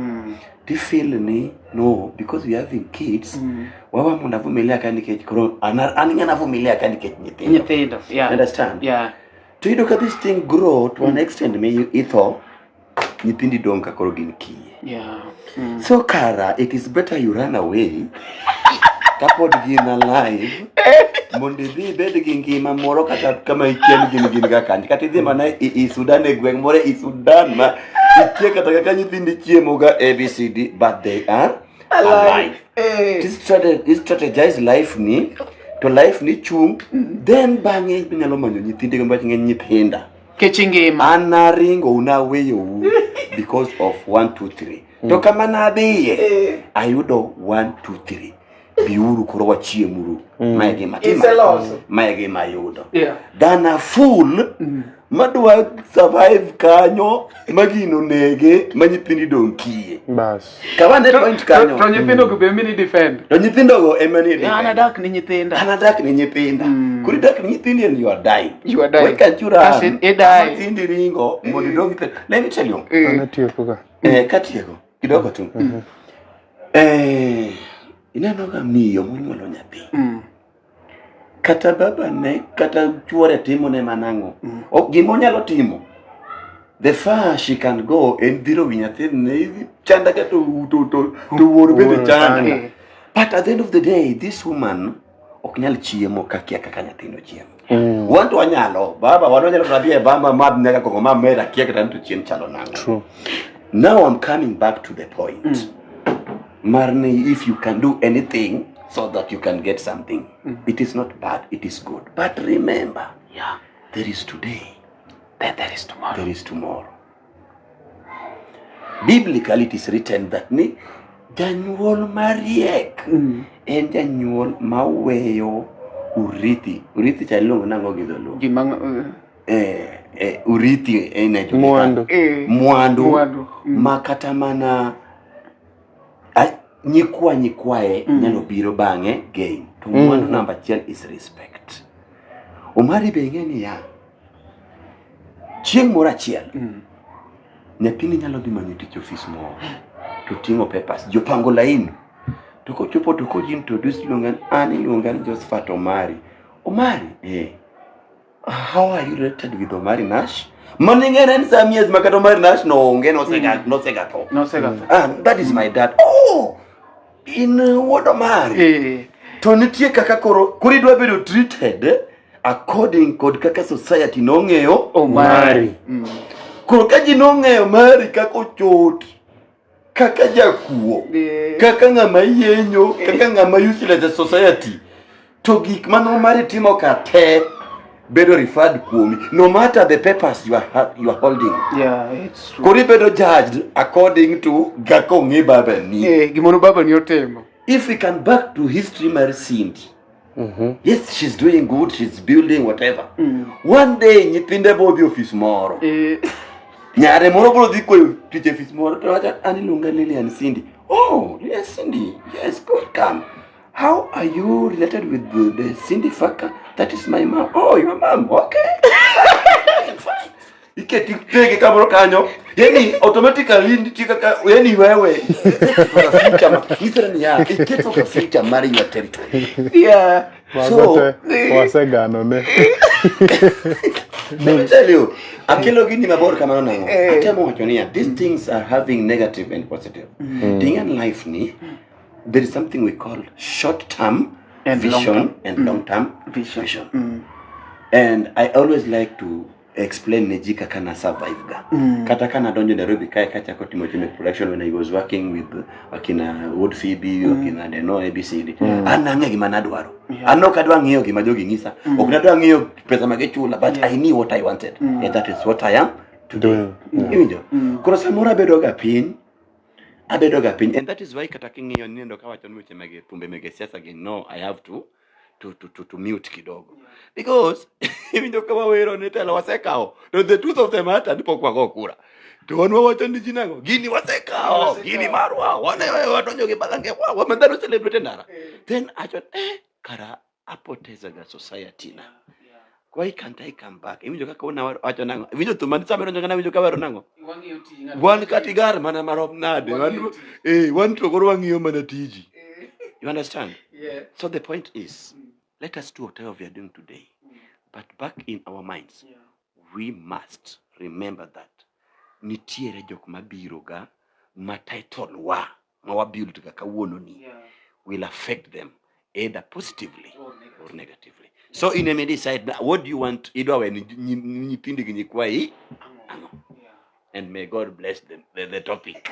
To feel ni no, because we are having kids, wawa mondo avumilia ka nikech koro an ng'ana avumilia ka nikech nyithindo. Nyithindo. Yeah. Understand? Yeah. To iyudo ka this thing grow to an extent may itho nyithindi dong' ka koro gin kiye. Yeah. So kara, it is better you run away kapod gin alive mondo idhi ibed gi ngima moro kata kama ikia ni gin ga kanye. Kata idhi mana i Sudan e gweng' moro i Sudan ma ikia kata kaka nyithindi chiemo ga ABCD but they are alive. Strategize life ni to life ni chung then bang'e inyalo manyo nyithindi go ng'eny nyithinda. Kech ngima. An naringo unaweyou because of 1 2 3. To kama nadhiye ayudo 1 2 3. Biuru koro wachiemuru. Mae gima timo. Iseloso. Mae gima ayudo. Yeah. Than a fool madwa survive kanyo magino nege ma nyithindi dong' kiye. Bas. Kawane point kanyo. To nyithindo go be mini defend. To nyithindo go ema ni Yeah, an adak ni nyithinda. An adak ni nyithinda. Koro idak ni nyithindi and you are dying. You are dying. Why can't you run? As in, i die. Nyithindi ringo mondo idong' nyithindo. Let me tell you. An atieko ga. Katieko kidogo tu. Ineno ga miyo monyuolo nyathi. Kata baba ne kata chuore timo ne manang'o. Ok gima onyalo timo. The far she can go en dhiro wi nyathini chanda ka to wuoro bende chanda. But at the end of the day, this woman ok nyal chiemo kakia kaka nyathino chiemo. Wan to wanyalo, baba wan wanyalo to adhi e bama madh nyaka kong'o mamer akia kata ni to chien chalo nang'o. True. Now I'm coming back to the point. Marni, if you can do anything so that you can get something, it is not bad, it is good. But remember, Yeah. there is today. Then there is tomorrow. There is tomorrow. Biblically, it is written that ni janyuol mariek en janyuol maweyo urithi. Urithi cha iluongo nang'o gi dholuo? Gima Urithi en e Mwandu. Mwandu. Mwandu. Ma kata mana nyikwa nyikwaye nyalo biro bang'e gain. To mwandu namba achiel is respect. Omari be ing'e niya, chieng' moro achiel nyathini nyalo dhi manyo tich ofis moro to ting'o papers jopango laini to kochopo to koji introduce iluonga ni an iluonga ni Josephat Omari. Omari how are you related with Omari Nash? Mano ing'e en some years ma kata Omari Nash no onge nosega tho. Nosega tho. Ah, that is my dad. Oh, in wuod Omari. To nitie kaka koro idwa bedo treated. According kod kaka society nong'eyo Omari. Koro ka ji nong'eyo mari kaka ochot, kaka jakuo, kaka ng'ama yenyo, kaka ng'ama useless e society, to gik ma nomari timo ka te bedo referred kuomi no matter the papers you are holding. Yeah, it's true. Koro ibedo judged according to kaka ong'e babani. Gimono babani otimo. If we can back to history mar Cindy, yes, she's doing good, she's building whatever. One day nyithinde bo dhi ofis moro. Nyare moro bro dhi kwayo tich e ofis moro to wacho an iluonga Lilian Cindy. Oh, yes Cindy. Yes, good come. How are you related with the Cindy Faka? That is my mom. Oh, your mom. Okay. Fine, fine. Iketi tege kamoro kanyo. Yani automatically nitie kaka yani wewe iketo future ma nyisore niya iketo ka future mar your territory. So- Wasegano ne. Let me tell you, akelo gini mabor kamano nang'o? Atemo wacho niya, these things are having negative and positive. Mm. In life ni, there is something we call short term And vision long-term. and long term Vision. vision. And I always like to explain ne ji kaka na survive ga. Kata ka nadonjo Nairobi kae kachako timo timo production when I was working with akina Wood Phoebe, akina Deno ABCD. An nang'eyo gima nadwaro. An ok adwa ng'iyo gima jogi nyisa. Ok nadwa ng'iyo pesa ma gichula, but I knew what I wanted. And that is what I am today. Doing. Iwinjo? Koro samoro abedo ga piny, abedo ga piny and that is why kata king'iyo nindo kawacho ni weche mege thumbe mege siasa gi no I have to mute kidogo because iwinjo ka wawero ni telo wasekawo to the truth of the matter ni pok wago kura to wan wawacho ni ji nang'o gini wasekawo gini marwa wane wadonjo gi balange wa wamedhano celebrate ndara then acho kara apoteza ga society na why can't I come back iwinjo kaka una wacho nang'o iwinjo thum mane sama idonjo kana winjo ka wero nang'o wan katigar mana marom nade wan wan to koro wang'iyo mana tiji you understand so the point is let us do whatever we are doing today but back in our minds we must remember that nitiere jok mabiro ga ma title wa ma wa build ga kawuono ni will affect them either positively or negatively so in ema decide na what do you want idwa we ni nyithindi gi nyikwayi ang'o and may God bless them, the topic.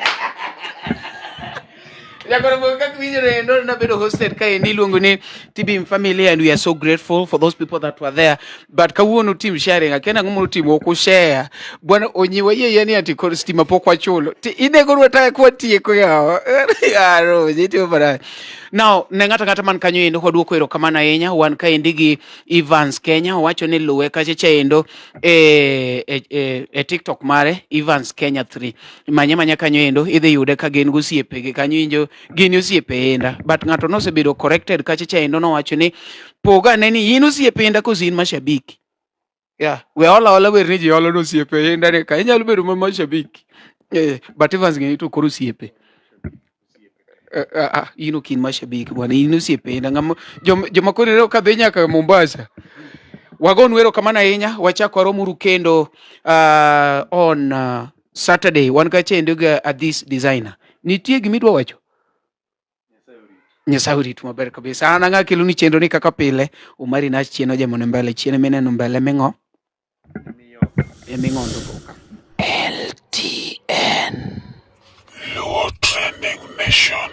Jakoro kaka winjore endo nabedo hosted kae ni iluongo ni TBM family and we are so grateful for those people that were there but kawuono team sharing akia nang'o motimo ok ushare bwana onyiwa yie yie ni ati kod stima pok wachulo ti inego rwata kwatieko yawa aro jitimo marach now ne ng'ato ang'ata man kanyo endo waduoko erokamano ahinya wan kaendi gi Evans Kenya owacho ni luwe kacha cha endo e TikTok mare Evans Kenya 3 manye manya kanyo endo idhi yude ka gin gosiepegi kanyo injo gin osiepe enda but ng'ato nosebedo corrected kacha cha endo nowacho ni poga ne ni in osiepe enda koso in mashabiki yeah we ola ola wer ni ji olo ni osiepe enda ne ka inyalo bedo ma mashabiki but Evans ng'e ni to koro osiepe in ok in mashabiki bwana in osiepe enda ng'ama joma koro ineno ka dhi nyaka Mombasa wagonu erokamano ahinya wachak waromuru kendo on Saturday wan kacha endo ga Adhis Designer nitie gimidwa wacho Nyasaye orit maber kabisa an ang'a kelo ni chenro ni kaka pile Umari nach chien ojemone mbele chien mineno mbele ming'o eming'ondo boka LTN Luo Trending Nation.